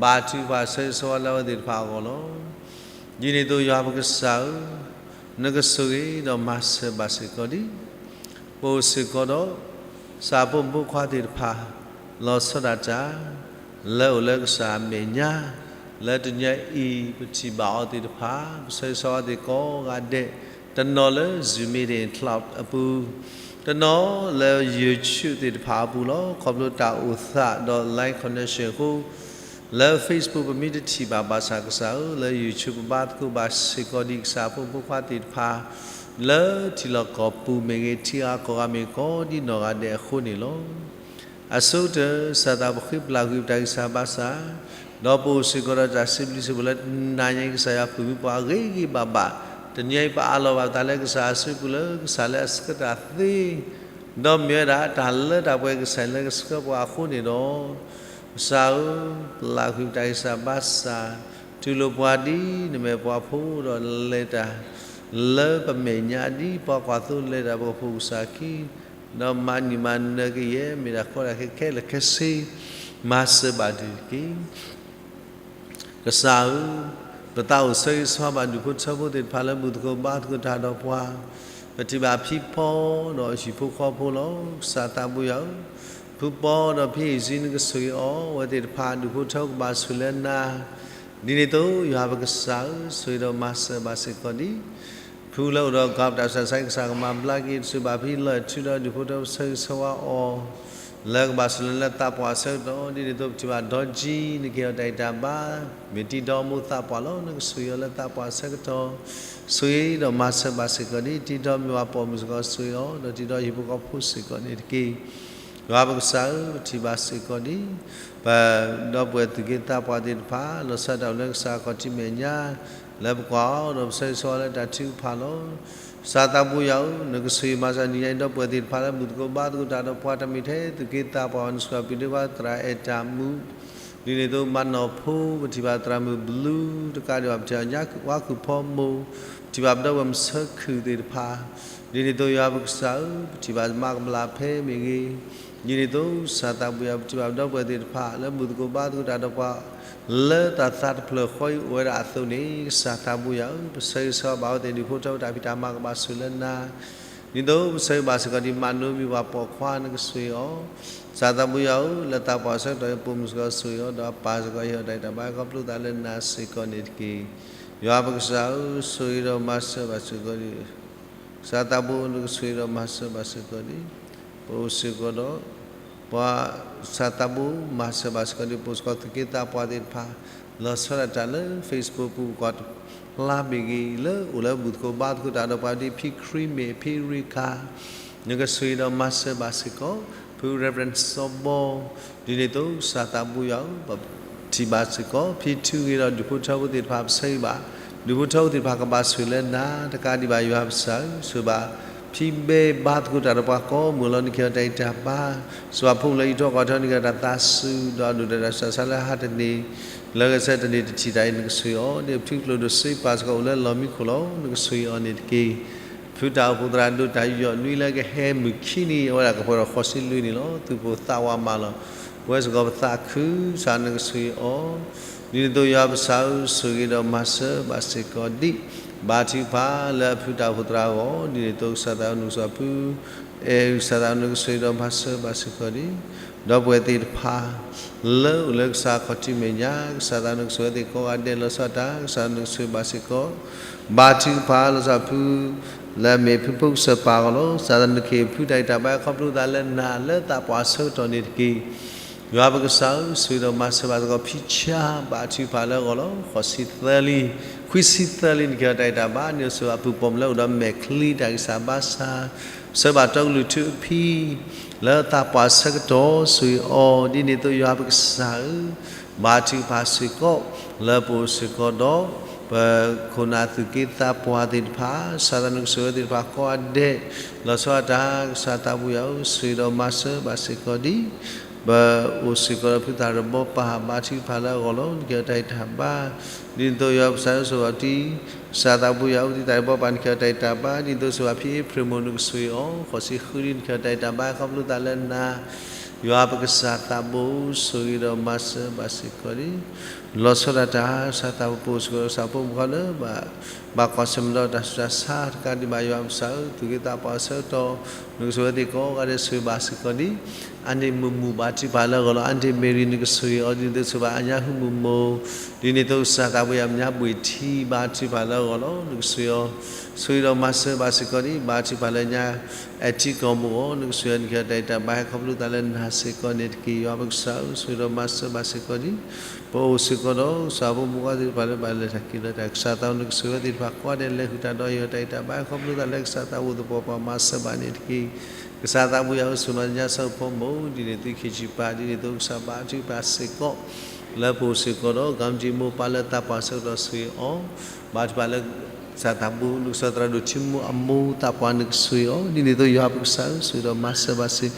ဘၣ်ထုကဖၣ်ဆၢဂ့ၤဆၢဝါလၢအဝဲသ့ၣ်တဖၣ်အဂီၢ်လီၤ. ဒ်န့ၣ်အသိးယွၤပကစၢ်ဧၢ, နကဆိၣ်ဂ့ၤဒီးမၤစၢၤဘၣ်စ့ၢ်ကီးဒံး ပအိၣ်စ့ၢ်ကီးဒီး ကစၢ်ဖိမုၣ်ဖိခွါသ့ၣ်တဖၣ် လီၤဆီဒၣ်တၢ် လၢအိၣ်လၢကစၢ်အမဲာ်ညါ လၢတနံၤအံၤ ပထံၣ်ဘၣ်အီၤသ့ၣ်တဖၣ် ပဆၢဂ့ၤဆၢဝါသ့ၣ်ကိးဂၤဒဲး တနီၤလၢ Zoom meeting club အပူၤ, တနီၤလၢ YouTube သ့ၣ်တဖၣ်အပူၤလီၤ. ခီဖျိတၢ်အိၣ်သးဒီး line connection အဃိ လၢ Facebook ပမ့ၢ်တထံၣ်ဘၣ်ဘၣ်ဆၣ်ကစၢ်ဧၢ, လၢ YouTube ပဘါသကိးဘၣ်စ့ၢ်ကီးဒံးကစၢ်ဖိမုၣ်ဖိခွါသ့ၣ်တဖၣ် လၢထံလီၢ်ကီၢ်ပူၤမ့ၢ်ဂ့ၤ, ထံဂၤကီၢ်ဂၤမ့ၢ်ဂ့ၤ, ကိးဒံးနီၢ်ဂၤဒဲးအဃိန့ၣ်လီၤ. အဆိကတၢၢ် ကစၢ်သးပဃ့ပျၢ်ကွံာ်ပတၢ်ဂံၢ်စၢ်ဘါစၢ်, ဒီးပအိၣ်စ့ၢ်ကီးဒီးတၢ်စံးဘျုးစံးဖှိၣ်လၢတနံၤညါအံၤ ကစၢ်ယွၤဖုၣ်မံပှၤဂ့ၤဂ့ၤဘၣ်ဘၣ်, တနံၤအံၤပအးလီၤဘၣ်ပသးလၢကစၢ်အစုပူၤလၢကစၢ်လၢအဆှၢတၢ်သ့ ဒီးမ့ၢ်ဝဲဒၣ်တၢ်လၢတၢ်ပှဲၤကစၢ်လၢကဆှၢပှၤအဃိန့ၣ်ဒီး, ကစၢ်ဧၢ, ပျၢ်ကွံာ်ပတၢ်ဂံၢ်စၢ်ဘါစၢ်, တူၢ်လိာ်ပှၤဒ်နမဲာ်ပှၤဖိဒီးလဲၤတၢ် လၢပမဲာ်ညါဒ်ပှၤကွၢ်သိလဲၤတၢ် ပကဖိၣ်ကစၢ်ခံ, ဒီးမၤနံၣ်မၤနၢၤကယဲၢ် မ့ၢ်တၢ်ကီတၢ်ခဲခဲလၢာ်ခဲဆ့ မၤစၢၤဘၣ်ဒံးတက့ၢ်. ကစၢ်ဧၢ, ပသးအိၣ်ဆၢဂ့ၤဆၢဝါဘၣ်ဒူၣ်ဖိထၢဖိသ့ၣ်တဖၣ်လၢဘူၣ်သကိးဘါသကိးတၢ်ဒီးပှၤ, ပထံၣ်ဘၣ်ဖံပီဒီးဟံၣ်ဖိဃီဖိလီၤ. ကစၢ်သးဘိယွၤဧၢ, ဖုပီဒီးဖံအံၣ်စံနကဆိၣ်ဂ့ၤအီၤ, အဝဲသ့ၣ်တဖၣ်ဒူၣ်ဖိထၢကဘၣ်ဆိၣ်လၢနၤ, ဒ်န့ၣ်အသိး ယွၤပကစၢ်ဧၢ, ဆိၣ်ဂ့ၤဒီးမၤစၢၤဘၣ်စ့ၢ်ကီးဒံး ဖုလၢအိၣ်ဒီး ကီၢ်ပတၢ်ဆၢၣ်ဆါကစၢ်ကမၤဘျါက့ၤ တစိၤဘၣ်ဖံလီၢ်အဲၣ်ထုဒီးဒူၣ်ဖိထၢဆၢဂ့ၤဆၢဝါအီၤ, လၢကဘၣ်ဆိၣ်လၢလၢသးပှၢ်အဆၢကတီၢ်, ဒ်န့ၣ်အသိးပထံၣ်ဘၣ်ဒီကံ နကဟ့ၣ်အီၤတၢ်ဂံၢ်တၢ်ဘါ, မ့ၢ်တံၤဒီးမိၢ်သးပှၢ်လီၤ. နကဆိၣ်ဂ့ၤအီၤလၢသးပှၢ်အဆၢကတီၢ်, ဆိၣ်ဂ့ၤဒီးမၤစၢၤဘၣ်စ့ၢ်ကီးဒံး တံၤဒီးမ့ၢ်ဝဲပိာ်မုၣ်စ့ၢ်ကီး ဆိၣ်ဂ့ၤအီၤ, ဒီးတံၤဒီးဟံၣ်ဖိဃီဖိစ့ၢ်ကီးန့ၣ်တက့ၢ်. ယွၤပကစၢ်ဧၢ, ပထံၣ်ဘၣ်စ့ၢ်ကီးဒံး ပဒီပုၢ်ဝဲၢ်သူၣ်က့သးပှၢ်သ့ၣ်တဖၣ် လီၤဆီဒၣ်တၢ်အိၣ်လၢကစၢ်ခီၣ်ထံးမဲာ်ညါ, လၢပကွၢ်အီၤဒီးပဆၢဂ့ၤဆၢဝါလၢတၢ်ထုကဖၣ်လီၤ. ကစၢ်သးဘိယွၤဧၢ, နကဆိၣ်ဂ့ၤမၤစၢၤနံၤညါအံၤ ဒီပုၢ်ဝဲၢ်သ့ၣ်တဖၣ်လၢဘူၣ်သကိးဘါသကိးတၢ်ဒီးပှၤ တမ့ၢ်ထဲသူၣ်က့သးပှၢ်ဘၣ်, နဆိၣ်ဂ့ၤပှၤပျံၤဒ့ခွါသရၣ်အဲၣ်တၢ်မူ ဒ်န့ၣ်သိးမၤနီၣ်ဖိ ပထံၣ်ဘၣ်သရၣ်မုၣ်ဘျုးတကးဒံးဘၣ် ပထံၣ်ဘၣ်ညါဝါခုၣ်ဖီမိၢ်, ပထံၣ်ဘၣ်ပဒီပုၢ်ဝဲၢ်မုၣ်ဆၢခုၣ်သ့ၣ်တဖၣ်, ဒ်န့ၣ်သိးယွၤပကစၢ်ဧၢ, ပထံၣ်ဘၣ်မၤကမၣ်ဖဲမ့ၢ်ဂ့ၤ, ဒ်န့ၣ်သိးကစၢ်သးဘိယွၤ ပထံၣ်ဘၣ်ပဒီပုၢ်ဝဲၢ်သ့ၣ်တဖၣ် လၢဘူၣ်သကိးဘါသကိးတၢ်ဒီးပှၤ လၢတၢ်သးတဖျၢၣ်ဃီအံၤအိၣ်ဝဲဒၣ်အသိးန့ၣ် ကစၢ်သးဘိယွၤဧၢ, ပဆၢဂ့ၤဆၢဝါဘၣ်အဝဲသ့ၣ် ဒုးဖိထၢဖိတၢ်ဖံးတၢ်မၤကဘၣ်ဆိၣ်လၢနၤ ဒ်သိးပဆၢဂ့ၤဘၣ်စ့ၢ်ကီးဒ်မၤနိမံၤပှၤပိာ်ခွါ နကဆိၣ်ဂ့ၤအီၤ, ကစၢ်သးဘိယွၤဧၢ, လၢသးပှၢ်ဆၢကတီၢ်အံၤ ပိာ်မုၣ်စ့ၢ်ကီးဆိၣ်ဂ့ၤအီၤ ဒီးအပၢ်စ့ၢ်ကီးဟ့ၣ်အီၤတၢ်ဂံၢ်တၢ်ဘါ ခီဖျိသးလၢနၤစ့ၢ်ကီးန့ၣ်တက့ၢ်. ယွၤပကစၢ်ဧၢ, ဆိၣ်ဂ့ၤဒီးမၤစၢၤဘၣ်စ့ၢ်ကီးဒ် ကစၢ်သးဘိ နကဆိၣ်ဂ့ၤဒီးမၤစၢၤဘၣ်စ့ၢ်ကီးန့ၣ်, ပအိၣ်စ့ၢ်ကီးဒီး ပှၤ ကစၢ်သးဘိ မၤစၢၤဘၣ်စ့ၢ်ကီးန့ၣ် ပအိၣ်စ့ၢ်ကီးသူၣ်က့သးပှၢ်သ့ၣ်တဖၣ် လီၤဆီဒၣ်တၢ်လၢ Facebook ပူၤပှၤတဖျါမ့ၢ်ဂ့ၤ လၢအိၣ်လၢဘူၣ်သကိးဘါသကိးတၢ်ဒီးပှၤဒ်ဖံခရံာ်မ့ၢ်ဖံရံခါ နကဆိၣ်ဂ့ၤဒီးမၤစၢၤဘၣ်စ့ၢ်ကီး, ဖု Reverend စီၤဘီ ဒ်န့ၣ်သိးကစၢ်သးဘိယွၤဧၢ, ပထံၣ်ဘၣ်စ့ၢ်ကီး ဖံထူဂ့ၤဒီးဒုးဖိထၢဖိသ့ၣ်တဖၣ် ပဆၢဂ့ၤဘၣ် ဒုးဖိထၢဖိသ့ၣ်တဖၣ်ကဘၣ်ဆိၣ်လၢနၤတကးဒံးဘၣ် ယွၤပကစၢ်ဧၢ, ဆိၣ်ဘၣ် ဖံဘဲဘါသကိးတၢ်ဒီးပှၤကိးမုၢ်လီၤ နကဟ့ၣ်အီၤတၢ်ဂံၢ်တၢ်ဘါ, ဆိၣ်ဘၣ်ဖိလၢအံးထွဲကွၢ်ထွဲ နကဟ့ၣ်အီၤတၢ်သးစူၤ ဒီးအဒိၣ်တၢ်ဆးဆါလၢဟါတနံၤ လၢဂဲၤဆၢထၢၣ်တနံၤတထံၣ်တၢ်အံၤ နကဆိၣ်ဂ့ၤအီၤ, ဒ်ဖုကျိၣ်ဒိၣ်စ့ပာ်စ့ၢ်ကီးအိၣ်လၢလီၢ်မံခိၣ်လီၤ နကဆိၣ်ဂ့ၤအီၤန့ၣ်တက့ၢ်. ဖုတၢ်အိၣ်ဖှိၣ်သရၣ်ဒိၣ်တၢ်ယီၢ်နွံလၢကဟဲမုၢ်ခံနံၤ အဝဲဒၣ်ကပှဲၤဒီးဃိးဆံလွံၢ်နံၣ်လီၤ. သူၣ်ပိၢ်သးဝးမးလီၤ. ပဝဲစ့ၢ်ကီးပသးခု ကစၢ်နကဆိၣ်ဂ့ၤအီၤ, ဒ်န့ၣ်သိးယွၤပကစၢ်ဧၢ, ဆိၣ်ဂ့ၤဒီးမၤစၢၤဘၣ်စ့ၢ်ကီးဒ် ဘါထုကဖၣ်လၢအဖုတၢ်အိၣ်ဖှိၣ်သရၣ်အဂီၢ်, ဒ်န့ၣ်သိးကစၢ်သးနကဆိၣ်ဂ့ၤဖု အဲၣ် ကစၢ်သးနကဆိၣ်ဂ့ၤဒီးမၤစၢၤဘၣ်စ့ၢ်ကီးဒ် ဒီပုၢ်ဝဲၢ်သ့ၣ်တဖၣ် လၢအိၣ်လၢကစၢ်ခီၣ်ထံးမဲာ်ညါ, ကစၢ်သးနကဆိၣ်ဂ့ၤဝဲသ့ၣ်ကိးဂၤဒဲးလီၤဆီဒၣ်တၢ်, ကစၢ်နကဆိၣ်ဂ့ၤဘၣ်စ့ၢ်ကီး, ဘါထုကဖၣ်လီၤဆီဖု လၢအမ့ၢ်ဖုဖိကစၢၢ်ပၢ်အဂီၢ်လီၤ. ကစၢ်သးနကဟ့ၣ်ဖုတၢ်ဂံၢ်တၢ်ဘါခီဖျိသးလၢနၤလၢသးပှၢ်ဆၢကတီၢ်န့ၣ်တက့ၢ်. ယွၤပကစၢ်ဧၢ, ဆိၣ်ဂ့ၤဒီးမၤစၢၤဘၣ်စ့ၢ်ကီးဖံဆါ ဘါထုကဖၣ်လၢအဂီၢ်လီၤ. ဃိးဆံသၢလံ, ခွံဆံသၢလံ နကဟ့ၣ်အီၤတၢ်ဂံၢ်တၢ်ဘါ, ဒ်သိးဆိၣ်ဘၣ်ဖုပိာ်မုၣ်လၢအိၣ်ဒီးမဲာ်ချံတၢ်ဂံၢ်စၢ်ဘါစၢ်, ဆၢဘၣ်တီကလုၢ်ထူအဖံ လၢသးပှၢ်ဆၢကတီၢ် ဆိၣ်ဂ့ၤအီၤ, ဒ်န့ၣ်သိးယွၤပကစၢ်ဧၢ, ဘါထုကဖၣ်စ့ၢ်ကီး လၢပအိၣ်စ့ၢ်ကီးဒီး ပခိၣ်နၢ်သူၣ်က့သးပှၢ်သ့ၣ်တဖၣ်, ကစၢ်သးနကဆိၣ်ဂ့ၤဝဲသ့ၣ်တဖၣ်ကိးဂၤဒဲး လီၤဆီဒၣ်တၢ်, ကစၢ်သးဘိယွၤဧၢ, ဆိၣ်ဂ့ၤဒီးမၤစၢၤဘၣ်စ့ၢ်ကီးဒ် ပအိၣ်စ့ၢ်ကီးဒီးဖုသၣ်ရဘီပၢ် ဘါထုကဖၣ်လၢအဂီၢ်လီၤ. နကဟ့ၣ်အီၤတၢ်ဂံၢ်တၢ်ဘါ, ဒ်န့ၣ်သိးယွၤပကစၢ်ဧၢ, ဆိၣ်ဂ့ၤအီၤဒ် ကစၢ်သးဘိယွၤဧၢ, ဖုသၣ်ရဘီပၢ် နကဟ့ၣ်အီၤတၢ်ဂံၢ်တၢ်ဘါ, ဒ်သိးဆိၣ်ဘၣ်ဖံအ့ဖြ့ၣ်မိၢ် နကဆိၣ်ဂ့ၤအီၤ, ဃိးဆံဃုလံ နကဟ့ၣ်အီၤတၢ်ဂံၢ်တၢ်ဘါ ခီဖျိသးလၢနၤ ယွၤပကစၢ်သးဘိ ဆိၣ်ဂ့ၤဒီးမၤစၢၤဘၣ်စ့ၢ်ကီးဒ် လီၤဆီဒၣ်တၢ် ကစၢ်သးဘိပအိၣ်စ့ၢ်ကီး ကစၢ်ဖိမုၣ်ဖိလၢ ဘၣ်ကွၢ်ဆၢၣ်မဲာ်ဒီးတၢ်ဆူးတၢ်ဆါတကးဒံးဘၣ် ယွၤပကစၢ်ဧၢ, သူၣ်က့သးပှၢ်ဆၢကတီၢ် နကဆိၣ်ဂ့ၤဝဲသ့ၣ်ကိးဂၤဒဲး ဆိၣ်ဂ့ၤဘၣ်စ့ၢ်ကီးဒ် အန့ၣ်မုၢ်မုၢ် ဘါထုကဖၣ်လၢအဂီၢ်လီၤ. အန့ၣ်မ့ၢ်ရံ နကဆိၣ်ဂ့ၤအီၤ, ဒ်န့ၣ်သိးဆိၣ်ဘၣ်အညါဟုမုၢ်မိၢ်, ဒ်န့ၣ်သိးကစၢ်သးဘိယွၤ ညါဘှ့ၣ်ထံ ဘါထုကဖၣ်လၢအဂီၢ်လီၤ. နကဆိၣ်ဂ့ၤအီၤ, ဆိၣ်ဂ့ၤဒီးမၤစၢၤဘၣ်စ့ၢ်ကီးဒ် ဘါထုကဖၣ်လၢညါ အဲၣ်ထံကီၢ်မုၢ်အီၤ, နကဆိၣ်ဂ့ၤအီၤ နကဟ့ၣ်အီၤတၢ်ဂံၢ်တၢ်ဘါ ဟဲခီဖျိသးလၢနၤစ့ၢ်ကီးန့ၣ်တက့ၢ်. ယွၤပကစၢ်ဧၢ, ဆိၣ်ဂ့ၤဒီးမၤစၢၤဘၣ်စ့ၢ်ကီးဒ် ပအိၣ်စ့ၢ်ကီးဒီး ကစၢ်ဖိမုၣ်ဖိသ့ၣ်တဖၣ်လၢဘၣ်လဲၤတၢ်က့ၤလၢတၢ် ကစၢ်သးဘိ နကဆိၣ်ဂ့ၤဝဲသ့ၣ်တဖၣ်ကိးဂၤဒဲး လဲၤဃုာ်တၢ်ဒီးဟ့ၣ်အီၤတၢ်ဂံၢ်တၢ်ဘါ ဟဲခီဖျိသးလၢကစၢ်သးဘိသပှၢ်ပှၢ် မၤစၢၤဘၣ်န့ၣ်တက့ၢ်. ကစၢ်သးဘိယွၤဧၢ, ဆိၣ်မၤညါဆၢဖိမိၢ် ဒ်န့ၣ်သုခံဆံပၢ် ဒ်န့ၣ်သိးကစၢ်ဘါထုကဖၣ်စ့ၢ်ကီး လၢပအိၣ်စ့ၢ်ကီးဒီး ကမၤတံၤမိၢ်ပၢ်လၢသးပှၢ်ဆၢကတီၢ် ဆိၣ်ဂ့ၤအီၤ, ဘါထုကဖၣ်လၢ ကစၢ်သးဘိ နကစၢ်သရၣ်ဒိၣ်ထံမိၢ်အမိၢ်သးပှၢ် နကဆိၣ်ဂ့ၤအီၤ, ဒ်န့ၣ်သိးယွၤပကစၢ်ဧၢ, ဆိၣ်ဂ့ၤဒီးမၤစၢၤဘၣ်စ့ၢ်,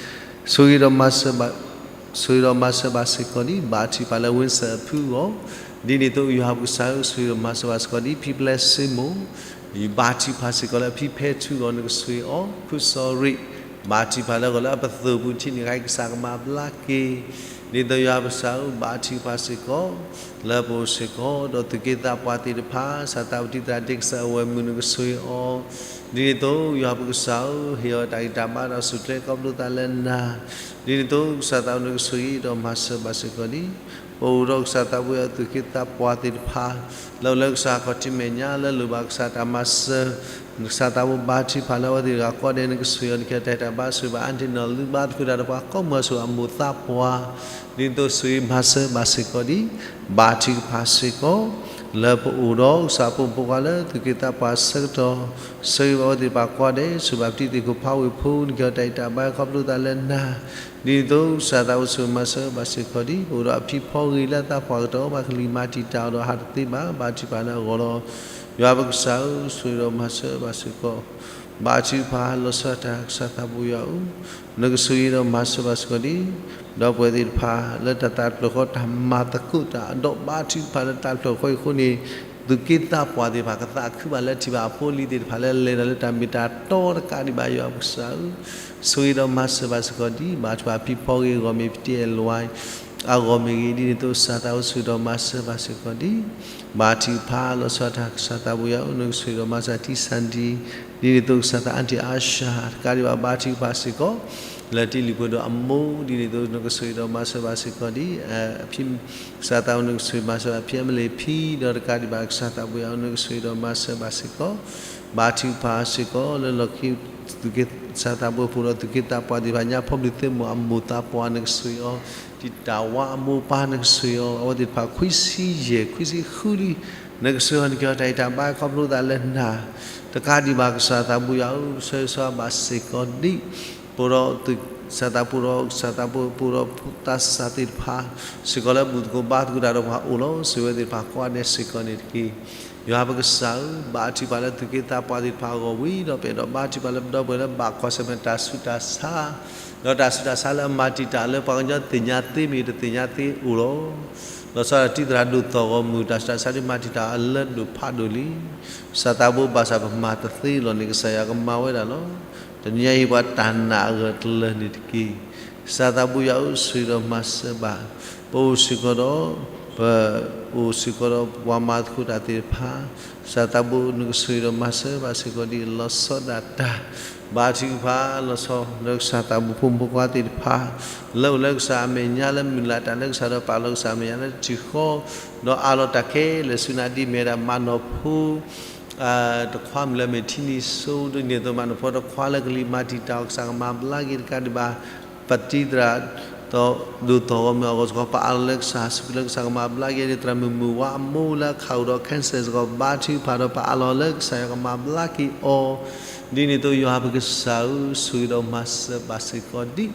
ဆိၣ်ဂ့ၤဒီးမၤစၢၤဘၣ် ဆိၣ်ဂ့ၤဒီးမၤစၢၤဘၣ်စ့ၢ်ကီးဒ် ဘါထုကဖၣ်လၢ Winston အဖုအဂီၢ်, ဒ်န့ၣ်သိးယွၤပကစၢ်ဧၢ, ဆိၣ်ဂ့ၤဒီးမၤစၢၤဘၣ်စ့ၢ်ကီးဒ် ဖံပျဲစ့မိၢ် ဘါထုကဖၣ်စ့ၢ်ကီးလၢအဖံဖဲထူအဂီၢ် နကဆိၣ်ဂ့ၤအီၤ, ဖုစီၤရံး ဘါထုကဖၣ်လၢအဂီၢ်လၢအပသိၣ်ပူၤထံန့ၣ် ကစၢ်ကမၤဘျါက့ၤ, ဒ်သိးယွၤပကစၢ်ဧၢ, ဘါထုကဖၣ်စ့ၢ်ကီး လၢပအိၣ်စ့ၢ်ကီးဒီးသူၣ်က့သးပှၢ်သ့ၣ်တဖၣ်, ကစၢ်သးဝံၣ်တံၢ်သရၣ်ဒ့ ကစၢ်အဝဲၢ်မုၣ် နကဆိၣ်ဂ့ၤအီၤ, ဒ်န့ၣ်သိးယွၤပကစၢ်ဧၢ, ဟ့ၣ်အီၤတၢ်ဂံၢ်တၢ်ဘါဒီးဆူၣ်ကျဲခီဖျိသးလၢနၤ, ဒ်န့ၣ်သိးကစၢ်သးဘိ နကဆိၣ်ဂ့ၤဒီးမၤစၢၤဘၣ်စ့ၢ်ကီးဒ် ပအိၣ်ဒီးကစၢ်သးဘိယွၤ သူၣ်က့သးပှၢ်သ့ၣ်တဖၣ် လၢအိၣ်လၢကစၢ်ခီၣ်ထံးမဲာ်ညါ လၢလိၣ်ဘၣ်ကစၢ်တၢ်မၤစၢၤ, ကစၢ်သးဘိဘါထုကဖၣ်လၢအဝဲသ့ၣ်တဂၤကိးဂၤဒဲး နကဆိၣ်ဂ့ၤအီၤ နကဟ့ၣ်အီၤတၢ်ဂံၢ်တၢ်ဘါ ဆိၣ်ဂ့ၤဘၣ် အါတ့ၢ်နီၢ်လုၢ်ဘါသကိးတၢ်ဒီးပှၤကိးမုၢ် ဆိၣ်ဂ့ၤဘၣ်အမိၢ်သးပှၢ်, ဒ်သိးဆိၣ်ဂ့ၤမၤစၢၤဘၣ်စ့ၢ်ကီးဒ် ဘါထုကဖၣ်စ့ၢ်ကီး လၢပအိၣ်ဒီးကစၢ်ဖိမုၣ်ဖိခွါလၢသူၣ်က့သးပှၢ်ဆၢကတီၢ်, ဆိၣ်ဂ့ၤဘၣ်အဝဲသ့ၣ်တဖၣ်ကိးဂၤဒဲး, ဆိၣ်ဂ့ၤဘၣ်ပတံၤသ့ၣ်ခိၣ်ဖးဝ့ၢ်ဖိ နကဟ့ၣ်အီၤတၢ်ဂံၢ်တၢ်ဘါ ခီဖျိသးလၢနၤ, ဒ်န့ၣ်သိးကစၢ်သးဘိ ဆိၣ်ဂ့ၤမၤစၢၤဘၣ်စ့ၢ်ကီးဒ် ပအိၣ်ဒီးအဖံဖီဂ့ၤလၢအသးပှၢ်ကတီၢ် ဘၣ်ကလံၤမၤတံာ်တာ်အီၤဒီး ဟးတသ့ဘၣ် ဘါထုကဖၣ်လၢအဂီၢ်လီၤ. ယွၤပကစၢ်ဧၢ, ဆိၣ်ဂ့ၤဒီးမၤစၢၤဘၣ်စ့ၢ်ကီး ဘါထုကဖၣ်လီၤဆီဒၣ်တၢ် ကစၢ်သးဘိယွၤဧၢ, နကဆိၣ်ဂ့ၤဒီးမၤစၢၤဘၣ်စ့ၢ်ကီးဒံး ဒီပုၢ်ဝဲၢ်သ့ၣ်တဖၣ် လၢတၢ်သးတဖျၢၣ်ဃီ တၢ်မၤသကိးတၢ်အဒီး ဘါထုကဖၣ်လၢတၢ်ဖျၢၣ်ဃီအံၤအဃိန့ၣ် သူၣ်က့သးပှၢ်သ့ၣ်တဖၣ် ကသးခုဘၣ်လၢထံၣ်ဘၣ်အဖိအလံၤသ့ၣ်တဖၣ် လၢလဲၤတၢ်လၢတၢ်မ့ၢ်တၢ်တီတကးဒံးဘၣ် ယွၤပကစၢ်ဧၢ, ဆိၣ်ဂ့ၤဒီးမၤစၢၤဘၣ်စ့ၢ်ကီးဒံး ဘါထုကဖၣ်ဖံဖီဂ့ၤ ဂီၢ်မ့ၢ်ဖံတဲအလွဲ အဂီၢ်မ့ၢ်ဂ့ၤ ဒ်န့ၣ်အသိးကစၢ်သးဘိဆိၣ်ဂ့ၤဒီးမၤစၢၤဘၣ်စ့ၢ်ကီးဒံး, ဘါထုကဖၣ်လီၤဆီဒၣ်တၢ် ကစၢ်သးဘိယွၤဧၢ, နကဆိၣ်ဂ့ၤဒီးမၤစၢၤထံစၣ်ဒံ, ဒ်န့ၣ်အသိးကစၢ်သးအါတံၢ်အါစှၤ တကးဒံးဘၣ် ဘါထုကဖၣ်စ့ၢ်ကီး လၢတ့ၢ်လံၤပှဲၤဒိၣ်အမိၢ် ဒ်န့ၣ်အသိးနကဆိၣ်ဂ့ၤဒီးမၤစၢၤဘၣ်စ့ၢ်ကီးဒံး, ဖံ ကစၢ်သးဘိနကဆိၣ်ဂ့ၤမၤစၢၤဘၣ် ဖံအမလ့ၤဖံ ဒီးတကးဒံးဘၣ် ကစၢ်သးဘိယွၤဧၢ နကဆိၣ်ဂ့ၤဒီးမၤစၢၤဘၣ်စ့ၢ်ကီး, ဘါထုကဖၣ်စ့ၢ်ကီး လၢလီၢ်ခံ သူၣ်က့ ကစၢ်သးဘိပူၤဒီး သူၣ်က့သးပှၢ်သ့ၣ်တဖၣ် ညါဖီဘျုးသ့ၣ်မိၢ်အမိၢ်သးပှၢ်နကဆိၣ်ဂ့ၤအီၤ, ဒ်တၢ်ဝါအမိၢ်ပၢ်နကဆိၣ်ဂ့ၤအီၤ, အဝဲသ့ၣ်တဖၣ်ခွံဆံယဲၢ် ခွံဆံဃုလံ, နကဆိၣ်ဂ့ၤအီၤ နက့ၤအီၤတၢ်အံၤတၢ်ဘါခီဖျိသးလၢနၤ, တကးဒံးဘၣ် ကစၢ်သးဘိယွၤဧၢ ဆၢဂ့ၤဆၢဝါဘၣ်စ့ၢ်ကီးဒံး, ပအိၣ်ဒီး ကစၢ်သးဘိဒီး ကစၢ်သးဘိပအိၣ်ဒီးသးစၢ်သ့ၣ်တဖၣ် စ့ၢ်ကီးလၢဘူၣ်သကိးဘါသကိးတၢ်ဒီးပှၤအိၣ်လီၤ, ဆိၣ်ဂ့ၤဝဲသ့ၣ်တဖၣ်ကိးဂၤဒဲးစ့ၢ်ကီးန့ၣ်တက့ၢ်. ယွၤပကစၢ်ဧၢ, ဘါထုကဖၣ်လၢသူၣ်က့သးပှၢ်သ့ၣ်တဖၣ်အဂီၢ်ဝံၤဒီး ပအဲၣ်ဒိးဘါထုကဖၣ်လၢပဒီပုၢ်ဝဲၢ်လၢဘၣ်ကွၢ်ဆၢၣ်မဲာ်တၢ်ဆူးတၢ်ဆါ, ဒီးတၢ်ဆူးတၢ်ဆါလၢအမၤတံာ်တာ်လၢပှၤကညီသ့ၣ်ညါသ့မ့ၢ်တသ့ၣ်ညါသ့အိၣ်လီၤ. လီၤဆီဒၣ်တၢ်တံၤသရၣ်ဒိၣ်သီၣ်ဂီၤမုၢ် တၢ်ဆူးတၢ်ဆါဒ်မၤတံာ်တာ်အလၢဒိၣ်ဖးဒိၣ်လံ. ကစၢ်သးဘိဘၣ်ဆၣ်ပမၤတသ့လီၤန့ၣ် ကစၢ်ယွၤကမၤဝဲဒၣ်လီၤ. တနံၤညါအံၤပှၤတၢ်နာ်အဂၢၢ်အကျၢၤန့ၣ်တက့ၢ်. ကစၢ်သးဘိယွၤဧၢ ဆိၣ်ဂ့ၤဒီးမၤစၢၤဘၣ်, ပအိၣ်စ့ၢ်ကီးဒီး ပအိၣ်စ့ၢ်ကီးဒီးပှၤမၤသကိးတၢ်သ့ၣ်တဖၣ်, ကစၢ်သးဘိနကဆိၣ်ဂ့ၤဒီးမၤစၢၤဘၣ်စ့ၢ်ကီးဒ်လီၤဆီဒၣ်တၢ်, ဘါထုကဖၣ်လီၤဆီလၢကစၢ်သးဘိဖိမုၣ်ဖိခွါသ့ၣ်တဖၣ်, လၢအိၣ်လၢကစၢ်အမဲာ်ညါလၢမုၢ်လၢ်တၢ်လၢကစၢ်ဒီးပာ်လီၤကစၢ်အမဲာ်ညါလၢတထံၣ်ဃီ, ဒီးအးလီၤတၢ်ခဲလၢာ်ဆူနၤဒ်မ့ၢ်ဝဲဒၣ်မၤနီၢ်ဖိ တခွါမုၣ်လၢမ့ၢ်ထံနံၤစိ ဒ်န့ၣ်အသိးမၤနီၢ်ဖိတခွါလၢကလံၤမၤတံာ်တာ်အီၤ ကစၢ်ကမၤဘျါက့ၤတကးဒံးဘၣ်, ပတံၤသရၣ် ဒီးဒိၣ်သီၣ်ဂီၤမုၢ်အဂီၢ်စ့ၢ်ကီး ပအးလီၤလၢကစၢ်စုပူၤလၢကစၢ်ကမၤဘျါက့ၤဒ် သရၣ်မုၣ်မုၢ်ဝါအမိၢ်လၢခးအိၣ်ဒီး cancer စ့ၢ်ကီး ဘါထုကဖၣ်ဒီးပအးလီၤလၢကစၢ်ယွၤကမၤဘျါက့ၤအီၤ, ဒ်န့ၣ်အသိးယွၤပကစၢ်ဧၢ ဆိၣ်ဂ့ၤဒီးမၤစၢၤဘၣ်စ့ၢ်ကီးဒ်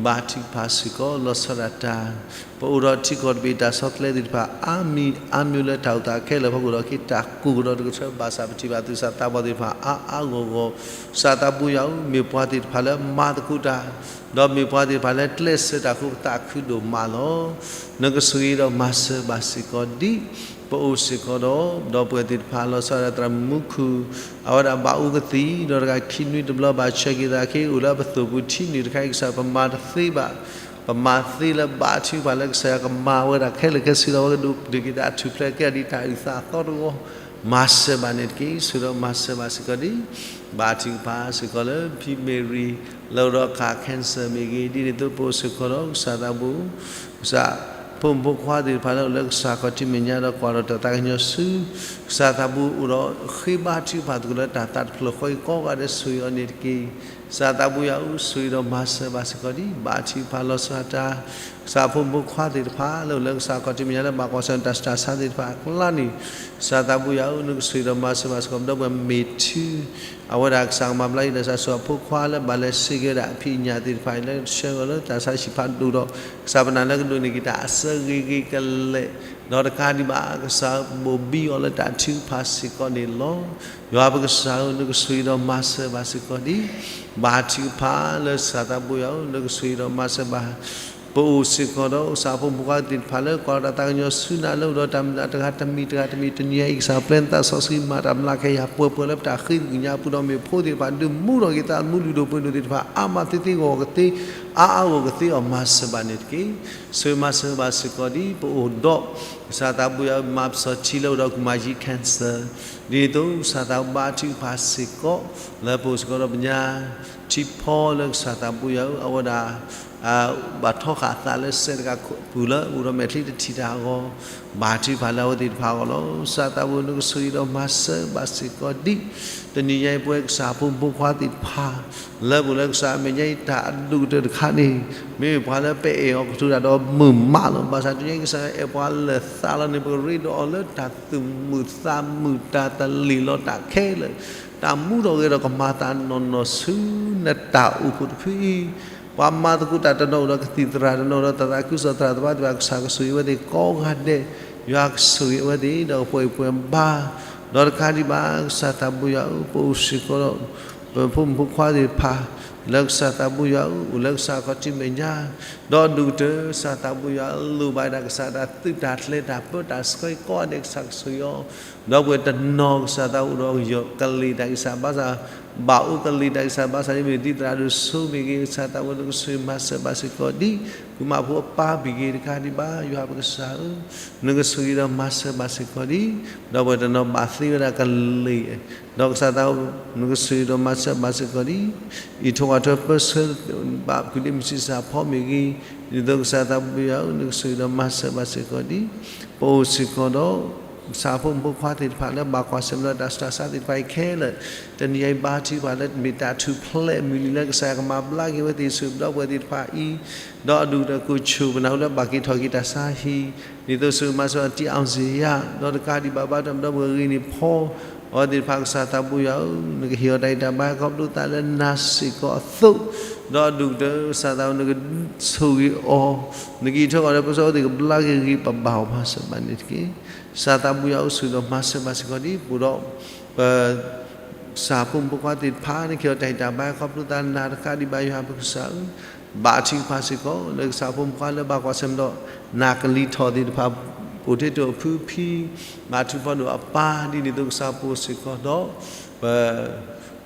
ဘါထုကဖၣ်စ့ၢ်ကီးလီၤဆီဒၣ်တၢ်, ပအိၣ်ဒီးထံကီၢ်တဘ့ၣ်တၢ်ဆီတလဲသ့ၣ်တဖၣ် အါမံၤအါမံၤလၢတၢ်အိၣ်သးခဲလၢာ်အဖီခိၣ်ဒီး က့ၤတၢ်ကိၢ်ကဒီးတကထၢဘၣ်ဆၣ် ပထံၣ်ဘၣ်သုးကစၢ်သးဘီသ့ၣ်တဖၣ်အါအါဂီၢ်ဂီၢ်, ကစၢ်သးဘိယွၤဧၢ မ့ၢ်ပှၤသ့ၣ်တဖၣ်လၢမၤသကိးတၢ်, ဒီးမ့ၢ်ပှၤသ့ၣ်တဖၣ်လၢကျဲးစၢးတၢ်အဃိ ပသးခုဒိၣ်မးလီၤ. နကဆိၣ်ဂ့ၤဒီးမၤစၢၤဘၣ်စ့ၢ်ကီးဒ် ပအိၣ်စ့ၢ်ကီးဒီး ဒီပုၢ်ဝဲၢ်သ့ၣ်တဖၣ်လီၤဆီဒၣ်တၢ် သရၣ်မုၣ်မူခိၣ် အဝဲဒၣ်ဘၣ်အူကသံၣ် ဒီးတဂၤခံနွံတဘျီဘၣ်ဆၢက့ၤသးက့ၤ အိၣ်လၢပသိၣ်ပူၤထံနုာ်တခါအံၤ ကစၢ်ပမၤတသ့ဘၣ်, ပမၤသ့လၢဘါထုကဖၣ်လၢကစၢ်ယွၤကမၤဝဲဒၣ်ခဲလၢာ်ခဲဆ့ဒီး အဝဲကဒိးန့ၢ်က့ၤတၢ်ထူၣ်ဖျဲးကဲဒ်တၢ်အုၣ်သးအသီတဂီၢ်, မၤစၢၤဘၣ်န့ၣ်တက့ၢ်. ဆိၣ်ဂ့ၤဒီးမၤစၢၤဘၣ်စ့ၢ်ကီးဒ် ဘါထုကဖၣ်စ့ၢ်ကီးလၢဖံမ့ၢ်ရံ လၢအိၣ်ဒီးခး cancer မ့ၢ်ဂ့ၤ, ဒ်န့ၣ်အသိးပအိၣ်စ့ၢ်ကီးဒီးကစၢ်သးဘိ ကစၢ်ဖိမုၣ်ဖိခွါသ့ၣ်တဖၣ်လၢအိၣ်လၢကစၢ်ခီၣ်ထံးမဲာ်ညါဒီး ကွၢ်ဒီးတၢ်သးကညီၤဆူ ကစၢ်သးဘိအိၣ်ဒီးဃ့ဘါထုကဖၣ်သကိးလၢတၢ်သးတဖျၢၣ်ဃီအံၤကိးဂၤဒဲး ဆိၣ်ဂ့ၤအီၤန့ၣ်တက့ၢ်. ကစၢ်သးဘိယွၤဧၢ ဆိၣ်ဂ့ၤဒီးမၤစၢၤဘၣ်စ့ၢ်ကီးဒ် ဘါထုကဖၣ်လီၤဆီဒၣ်တၢ် ကစၢ်ဖိမုၣ်ဖိခွါသ့ၣ်တဖၣ် လၢအိၣ်လၢကစၢ်ခီၣ်ထံးမဲာ်ညါလၢဘၣ်ကွၢ်ဆၢၣ်မဲာ်တၢ်ဆူးတၢ်ဆါသ့ၣ်တဖၣ်အကျါန့ၣ်, ကစၢ်သးဘိယွၤဧၢ နကဆိၣ်ဂ့ၤဒီးမၤစၢၤဘၣ်စ့ၢ်ကီး ဒီပုၢ်ဝဲၢ်မ့ၢ်ထူ အဝဲဒၣ်ကစၢ်ကမၤဘျါအံၤဒီး ကစၢ်ဆိၣ်ဂ့ၤအဖိခွါလၢဘၣ်လဲၤစ့ၢ်ကီးဝဲဒၣ်အဖံးအညၣ်သ့ၣ်တဖၣ်အံၤ လၢဆှၢဂီၤလၢတၢ်ဆါဟံၣ်ဖးဒိၣ်ဒီး ကစၢ်ပနာ်လၢကဒိးန့ၢ်က့ၤတၢ်အစၢဂ့ၤဂ့ၤကလဲာ်, ဒီးတကးဒံးဘၣ် ကစၢ်ဘိၣ်ဘံအီၤလၢတၢ်ထုကဖၣ်စ့ၢ်ကီးန့ၣ်လီၤ. ယွၤပကစၢ်ဧၢ နကဆိၣ်ဂ့ၤဒီးမၤစၢၤဘၣ်စ့ၢ်ကီးဒ် ဘါထုကဖၣ်လၢကစၢ်သးဘိယွၤဧၢ နကဆိၣ်ဂ့ၤဒီးမၤစၢၤဘၣ် ပအိၣ်စ့ၢ်ကီးဒီးကစၢ်ဖိမုၣ်ဖိခွါသ့ၣ်တဖၣ်လၢ ကွၢ်ဒီးတၢ်သးကညီၤဆူနၤလၢအိၣ်ဒီးတၢ်မုၢ်လၢ်တဂၤတမံၤတဂၤတမံၤ တနံၤအံၤ ကစၢ်ပျဲနသးစီဆှံမၤတၢ်မျးကယၤပှဲၤပှဲၤလၢပတၢ်ဃ့ကညးပူၤဒီး မ့ၢ်ဖိသ့ၣ်တဖၣ်ဒုးမူထီၣ်က့ၤသးမူလုၢ်ဒိၣ်ပှ့ၤဒိၣ်သ့ၣ်တဖၣ် အါမးသ့သ့ဂီၢ်ကသ့ အါအါဂီၢ်ကသ့အီၤ မၤစၢၤဘၣ်န့ၣ်တက့ၢ်. ဆိၣ်ဂ့ၤမၤစၢၤဘၣ်စ့ၢ်ကီးဒ် ပအိၣ်ဒီး ကစၢ်သးဘိယွၤဧၢ မၤပစီၣ်ထံလၢအိၣ်ဒီးကူၣ်မၤယံၤ cancer ဒ်န့ၣ်အသိး ကစၢ်သးဘိဘါထုကဖၣ်စ့ၢ်ကီး လၢပအိၣ်စ့ၢ်ကီးဒီးပညါ ထံဖီလၢကစၢ်သးဘိယွၤဧၢ အဝဲဒၣ် ဘၣ်ထီဃာ်အသးလၢစဲးတကးပူၤလၢ အိၣ်ဒီးမဲာ်ချံတထံၣ်တၢ်အဂီၢ် ဘါထုကဖၣ်လၢအဝဲသ့ၣ်တဖၣ်အဂီၢ်လီၤ. ကစၢ်သးဘိနကဆိၣ်ဂ့ၤဒီးမၤစၢၤဘၣ်စ့ၢ်ကီးဒ် တနံၤညါအံၤ ပဝဲကစၢ်ဖိမုၣ်ဖိခွါသ့ၣ်တဖၣ် လၢပအိၣ်လၢကစၢ်အမဲာ်ညါအံၤ တၢ်အဒိၣ်ကတၢၢ်တခါန့ၣ် မ့မ့ၢ်ပှၤလၢပအဲၣ်အီၤကတိၤတၢ်ဒီးမုာ်မးလီၤ. ဘၣ်ဆၣ်တနံၤညါအံၤ ကစၢ်အဲၣ်ပှၤလၢာ်သးလီၤန့ၣ် ပကရ့ဒီးအီၤလၢတၢ်သူၣ်မုာ်သးမုာ် တၢ်တလံာ်လီၤတၢ်ခဲလၢာ် တၢ်မူထီၣ်ဂဲၤဒီးကမၤသးနီၢ်နီၢ်ဆူနတၢ်အိၣ်ဖှိၣ်တဖုအံၤ ပှၤမၤသကိးတၢ်တနီၤအိၣ်ဒီးကသံၣ်သရၣ်တနီၤဒီး တၢ်သးခုကစီၣ်သရၣ်သမါသ့ၣ်တဖၣ် ကစၢ်ကဆိၣ်ဂ့ၤအဝဲသ့ၣ်ကိးဂၤဒဲး ယွၤကဆိၣ်ဂ့ၤအဝဲသ့ၣ်ဒီးပှဲၤပှဲၤဘါ ဒီးတကးဒံးဘၣ် ကစၢ်သးဘိယွၤဧၢ ပအိၣ်စ့ၢ်ကီးဒီး ပဖိမုၣ်ဖိခွါသ့ၣ်တဖၣ် လၢကစၢ်သးဘိယွၤဧၢ, အိၣ်လၢကစၢ်ခီၣ်ထံးမဲာ်ညါ, ဒီးဒူၣ်ကတၢၢ်ကစၢ်သးဘိယွၤ လိၣ်ဘၣ်ဒၣ်ကစၢ်တၢ်သုးတၢ်ကျဲၤ တၢ်ပၢတၢ်ဆှၢကိးဂၤဒဲး ကစၢ်ကဆိၣ်ဂ့ၤအီၤ, ဒီပုၢ်ဝဲၢ်တနီၤကစၢ်သးဘိအိၣ်ဒီးကလံၤတၢ်ဂံၢ်စၢ်ဘါစၢ်, ဘၣ်အိၣ်ကလံၤတၢ်ဂံၢ်စၢ်ဘါစၢ် ဒ်မ့ၢ်ဒ်သရၣ်ဒိၣ်စိမ့ၢ်ဂ့ၤ ကစၢ်သးဘိနကဆိၣ်ဂ့ၤမၤစၢၤဘၣ်စ့ၢ်ကီးဒံး, ကုၢ်မးဖိအပၢ်မ့ၢ်ဂ့ၤတကးဒံးဘၣ် ယွၤပကစၢ်ဧၢ, နကဆိၣ်ဂ့ၤဒီးမၤစၢၤဘၣ်စ့ၢ်ကီးဒံး, ဒီပုၢ်ဝဲၢ်တနီၤဘၣ်သ့ဝဲဒၣ်ကလံၤ ဒီးကစၢ်သးဘိ နကဆိၣ်ဂ့ၤဒီးမၤစၢၤဘၣ်စ့ၢ်ကီးဒံး, အံးထွဲကွၢ်ထွဲပၢဆှၢဘၣ် ကုၢ်ဒ့မုၢ်ဆံးစၢ်ဖီမ့ၢ်ဂ့ၤ, ဒ်သိးကစၢ်သးဘိယွၤဧၢ နကဆိၣ်ဂ့ၤဒီးမၤစၢၤဘၣ်စ့ၢ်ကီးဒံး, ပအိၣ်စ့ၢ်ကီးဒီး ကစၢ်ဖိမုၣ်ဖိခွါသ့ၣ်တဖၣ်လၢဘၣ်ကွၢ်ဆၢၣ်မဲာ်ဒီးတၢ်ဆူးတၢ်ဆါသ့ၣ်တဖၣ်အံၤခဲလၢာ်, တနံၤအံၤဘါထုကဖၣ်လၢမ့ၢ်တၢ်ထူၣ်ဖျဲးမုၢ်နံၤလၢကစၢ်ယွၤကမၤဘျါက့ၤဝဲသ့ၣ်ဆူဒီပုၢ်ဝဲၢ်သ့ၣ်တဖၣ်အံၤ, ဒီးအဒူၣ်ကတၢၢ်ကိၣ်ဆူၣ်ပနၢ်ဟူလၢဘၣ်က့ၤထီၣ်က့ၤတၢ်ဆါဟံၣ်, ဒ်သိးဆူမၤစၢၤအီၤတံၢ်အီၣ်စ့ၢ်ယၤ, ဒီးတကးဒံးဘၣ်ဘါထုကဖၣ်ဒီပုၢ်ဝဲၢ်ဂ့ၤန့ၣ်ဖီ, အဝဲသ့ၣ်တဖၣ်ကစၢ်သးဘိယွၤဧၢ, နကဟ့ၣ်အီၤတၢ်အံၣ်တၢ်ဘါခီဖျိသးလၢနၤစ့ၢ်ကီးအသိး, ဒီးအဒူၣ်ကတၢၢ်ကစၢ်သးဘိနကဆိၣ်ဂ့ၤအီၤ, နကအံးထွဲကွၢ်ထွဲပၢဆှၢအဝဲသ့ၣ်ကဘျါက့ၤဂ့ၤ ပဘၣ်အီၤမၤစၢၤဘၣ်န့ၣ်တက့ၢ်. ကစၢ်သးဘိယွၤဧၢ ဆိၣ်ဂ့ၤဒီးမၤစၢၤဘၣ်စ့ၢ်ကီးဒံး ပအိၣ်ဒီး ပ ကစၢ်ဖိမုၣ်ဖိခွါသ့ၣ်တဖၣ် နကဟ့ၣ်အီၤတၢ်အံၣ်တၢ်ဘါခီဖျိသးလၢနၤတကးဒံးဘၣ် ယွၤပကစၢ်ဧၢ, ဘါထုကဖၣ်စ့ၢ်ကီး လၢကစၢ်ဖိမုၣ်ဖိခွါလၢဘၣ်ကွၢ်ဆၢၣ်မဲာ်ဒီး နၢ်ကလံၤထီၣ်သ့ၣ်တဖၣ်, အိၣ်ထဲတိာ်အဖုဖံ, ဘါထုကဖၣ်ဒိၣ်အပၢ် ဒ်န့ၣ်အသိးကစၢ်ပအိၣ်စ့ၢ်ကီးဒီး ပ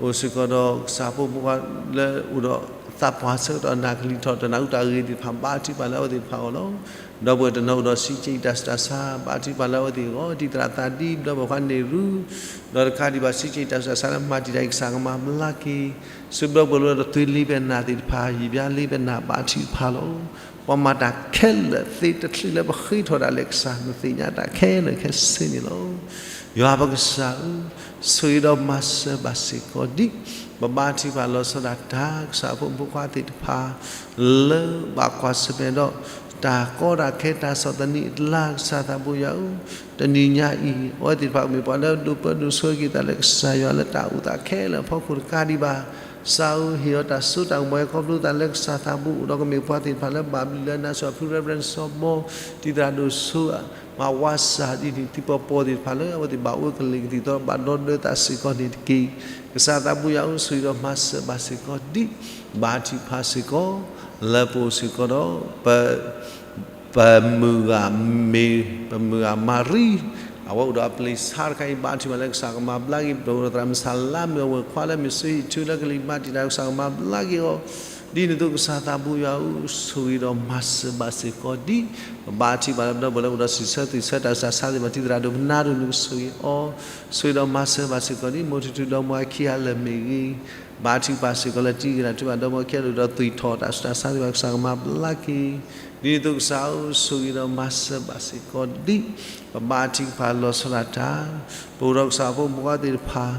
အိၣ်စ့ၢ်ကီးဒီးကစၢ်ဖိမုၣ်ဖိခွါလၢအိၣ်ဒီးသးပှၢ်ဆၢကတီၢ် နၢ်ကလံၤထီၣ်တၢ်နၢ်ဟူတၢ်ဂ့ၤသ့ၣ်တဖၣ် ဘါထုကဖၣ်လၢအဝဲသ့ၣ်တဖၣ်အဂီၢ်လီၤ. ဒီပုၢ်ဝဲၢ်တနီၤအိၣ်ဒီးစံးက့တၢ်ဆူးတၢ်ဆါ ဘါထုကဖၣ်လၢအဝဲသ့ၣ်အဂီၢ် ဒ်သရၣ်သးဒ် ဒီပုၢ်ဝဲၢ်ခွါန့ၢ်ရူ ဒီးတကးဒံးဘၣ်စံးက့တၢ်ဆူးတၢ်ဆါလၢမၤတံာ်တာ်အံၤ ကစၢ်ကမၤဘျါက့ၤ ဆူဒီပုၢ်ဝဲၢ်လၢတသွံလ့ပှဲၤနၢ်သ့ၣ်တဖၣ် ယံာ်ဘျါလ့ပှဲၤနၢ် ဘါထုကဖၣ်လီၤ. ပှၤမၤတၢ်ခဲလၢာ်သ့တချုးလၢပဃ့ထီၣ်ဒၣ်လဲာ် ကစၢ်နသ့ၣ်ညါတၢ်ခဲလၢာ်ခဲဆ့န့ၣ်လီၤ. ယွၤပကစၢ်ဧၢ, ဆိၣ်ဂ့ၤဒီးမၤစၢၤဘၣ်စ့ၢ်ကီးဒံး ပဘါထုကဖၣ်လီၤဆီဒၣ်တၢ် ကစၢ်ဖိမုၣ်ဖိခွါသ့ၣ်တဖၣ် လၢဘၣ်ကွၢ်ဆၢၣ်မဲာ်ဒီး တၢ်ကီတၢ်ခဲတၢ်ဆီၣ်သနံးအကျါ ကစၢ်သးဘိယွၤဧၢ, တနံၤညါအံၤ အဝဲသ့ၣ်တဖၣ်ကမ့ၢ်ပှၤလၢဒိးပၢဒိးဆှၢက့ၤသးလၢကစၢ်ယွၤလၢတၢ်အိၣ်သးခဲလၢာ်အဖီခိၣ်တကးဒံးဘၣ် ကစၢ်ဧၢ ဟ့ၣ်အီၤတၢ်စိတၢ်ကမီၤအံၤခီဖျိသးလၢကစၢ်သးဘိအိၣ်ဒီး ကမ့ၢ်ပှၤသ့ၣ်တဖၣ်လၢဘၣ်ဘျုးလၢနၤ စီၤဖု Reverend စီၤဘီ တံၤသရၣ်ဒိၣ်စိ မၤဝါစၢ်ဒ်န့ၣ် သုပှၤပီၢ်သ့ၣ်တဖၣ်လၢ အဝဲသ့ၣ်ဘၣ်အိၣ်ကလံၤကသံၣ်သီ ဘၣ်ဒီဒၢသးစ့ၢ်ကီးန့ၣ်တက့ၢ်. ကစၢ်သးဘိယွၤဧၢ ဆိၣ်ဂ့ၤဒီးမၤစၢၤဘၣ်စ့ၢ်ကီးဒံး ဘါထုကဖၣ်စ့ၢ်ကီး လၢပအိၣ်စ့ၢ်ကီးဒီး ပ ပမုၢ်ဂၤမ့ၢ် ပမုၢ်ဂၤမၤရံ အဝဲအိၣ်ဒီးအပျ့ၤဆါတခါအံၤ ဘါထုကဖၣ်လၢကစၢ်ကမၤဘျါက့ၤ ပတၢ်အိၣ်ဒီးသရၣ်မုၣ်ဆၣ်လါမ့ၢ်အဝဲၢ်ခွါလၢမ့ၢ်ဆူဟံၣ်ထူလၢကလံၤမၤတံာ်တာ် ကစၢ်ကမၤဘျါက့ၤအီၤ ဒ်န့ၣ်အသိးကစၢ်သးဘိယွၤဧၢ ဆိၣ်ဂ့ၤဒီးမၤစၢၤဘၣ်စ့ၢ်ကီးဒံး ပဘါထုကဖၣ်လၢပဒီပုၢ်ဝဲၢ်လၢအိၣ်ဒီးစံးဆၢသုးဆၢတၢ်ဆူးတၢ်ဆါသ့ၣ်တဖၣ် တံၤသရၣ်ဒိၣ်ပနၢ်ဒိၣ် နကဆိၣ်ဂ့ၤအီၤ ဆိၣ်ဂ့ၤဒီးမၤစၢၤဘၣ်စ့ၢ်ကီးဒံး မိၢ်ထူၣ်ထူၣ်ဒီမါခံဂၤလၢာ်မ့ၢ်ဂ့ၤ ဘါထုကဖၣ်စ့ၢ်ကီးလၢတံၤသရၣ်ဒိၣ်ပဒီပုၢ်ဝဲၢ်ခံဂၤလၢာ်ဒီးသွံၣ်ထီၣ်တၢ်ဆူးတၢ်ဆါသ့ၣ်တဖၣ် ကစၢ်ကမၤဘျါက့ၤ ဒ်န့ၣ်အသိးကစၢ်ဧၢ ဆိၣ်ဂ့ၤဒီးမၤစၢၤဘၣ်စ့ၢ်ကီးဒံး ပဘါထုကဖၣ်လီၤဆီဒၣ်တၢ် ပအိၣ်ဒီးကစၢ်ဖိမုၣ်ဖိခွါသ့ၣ်တဖၣ်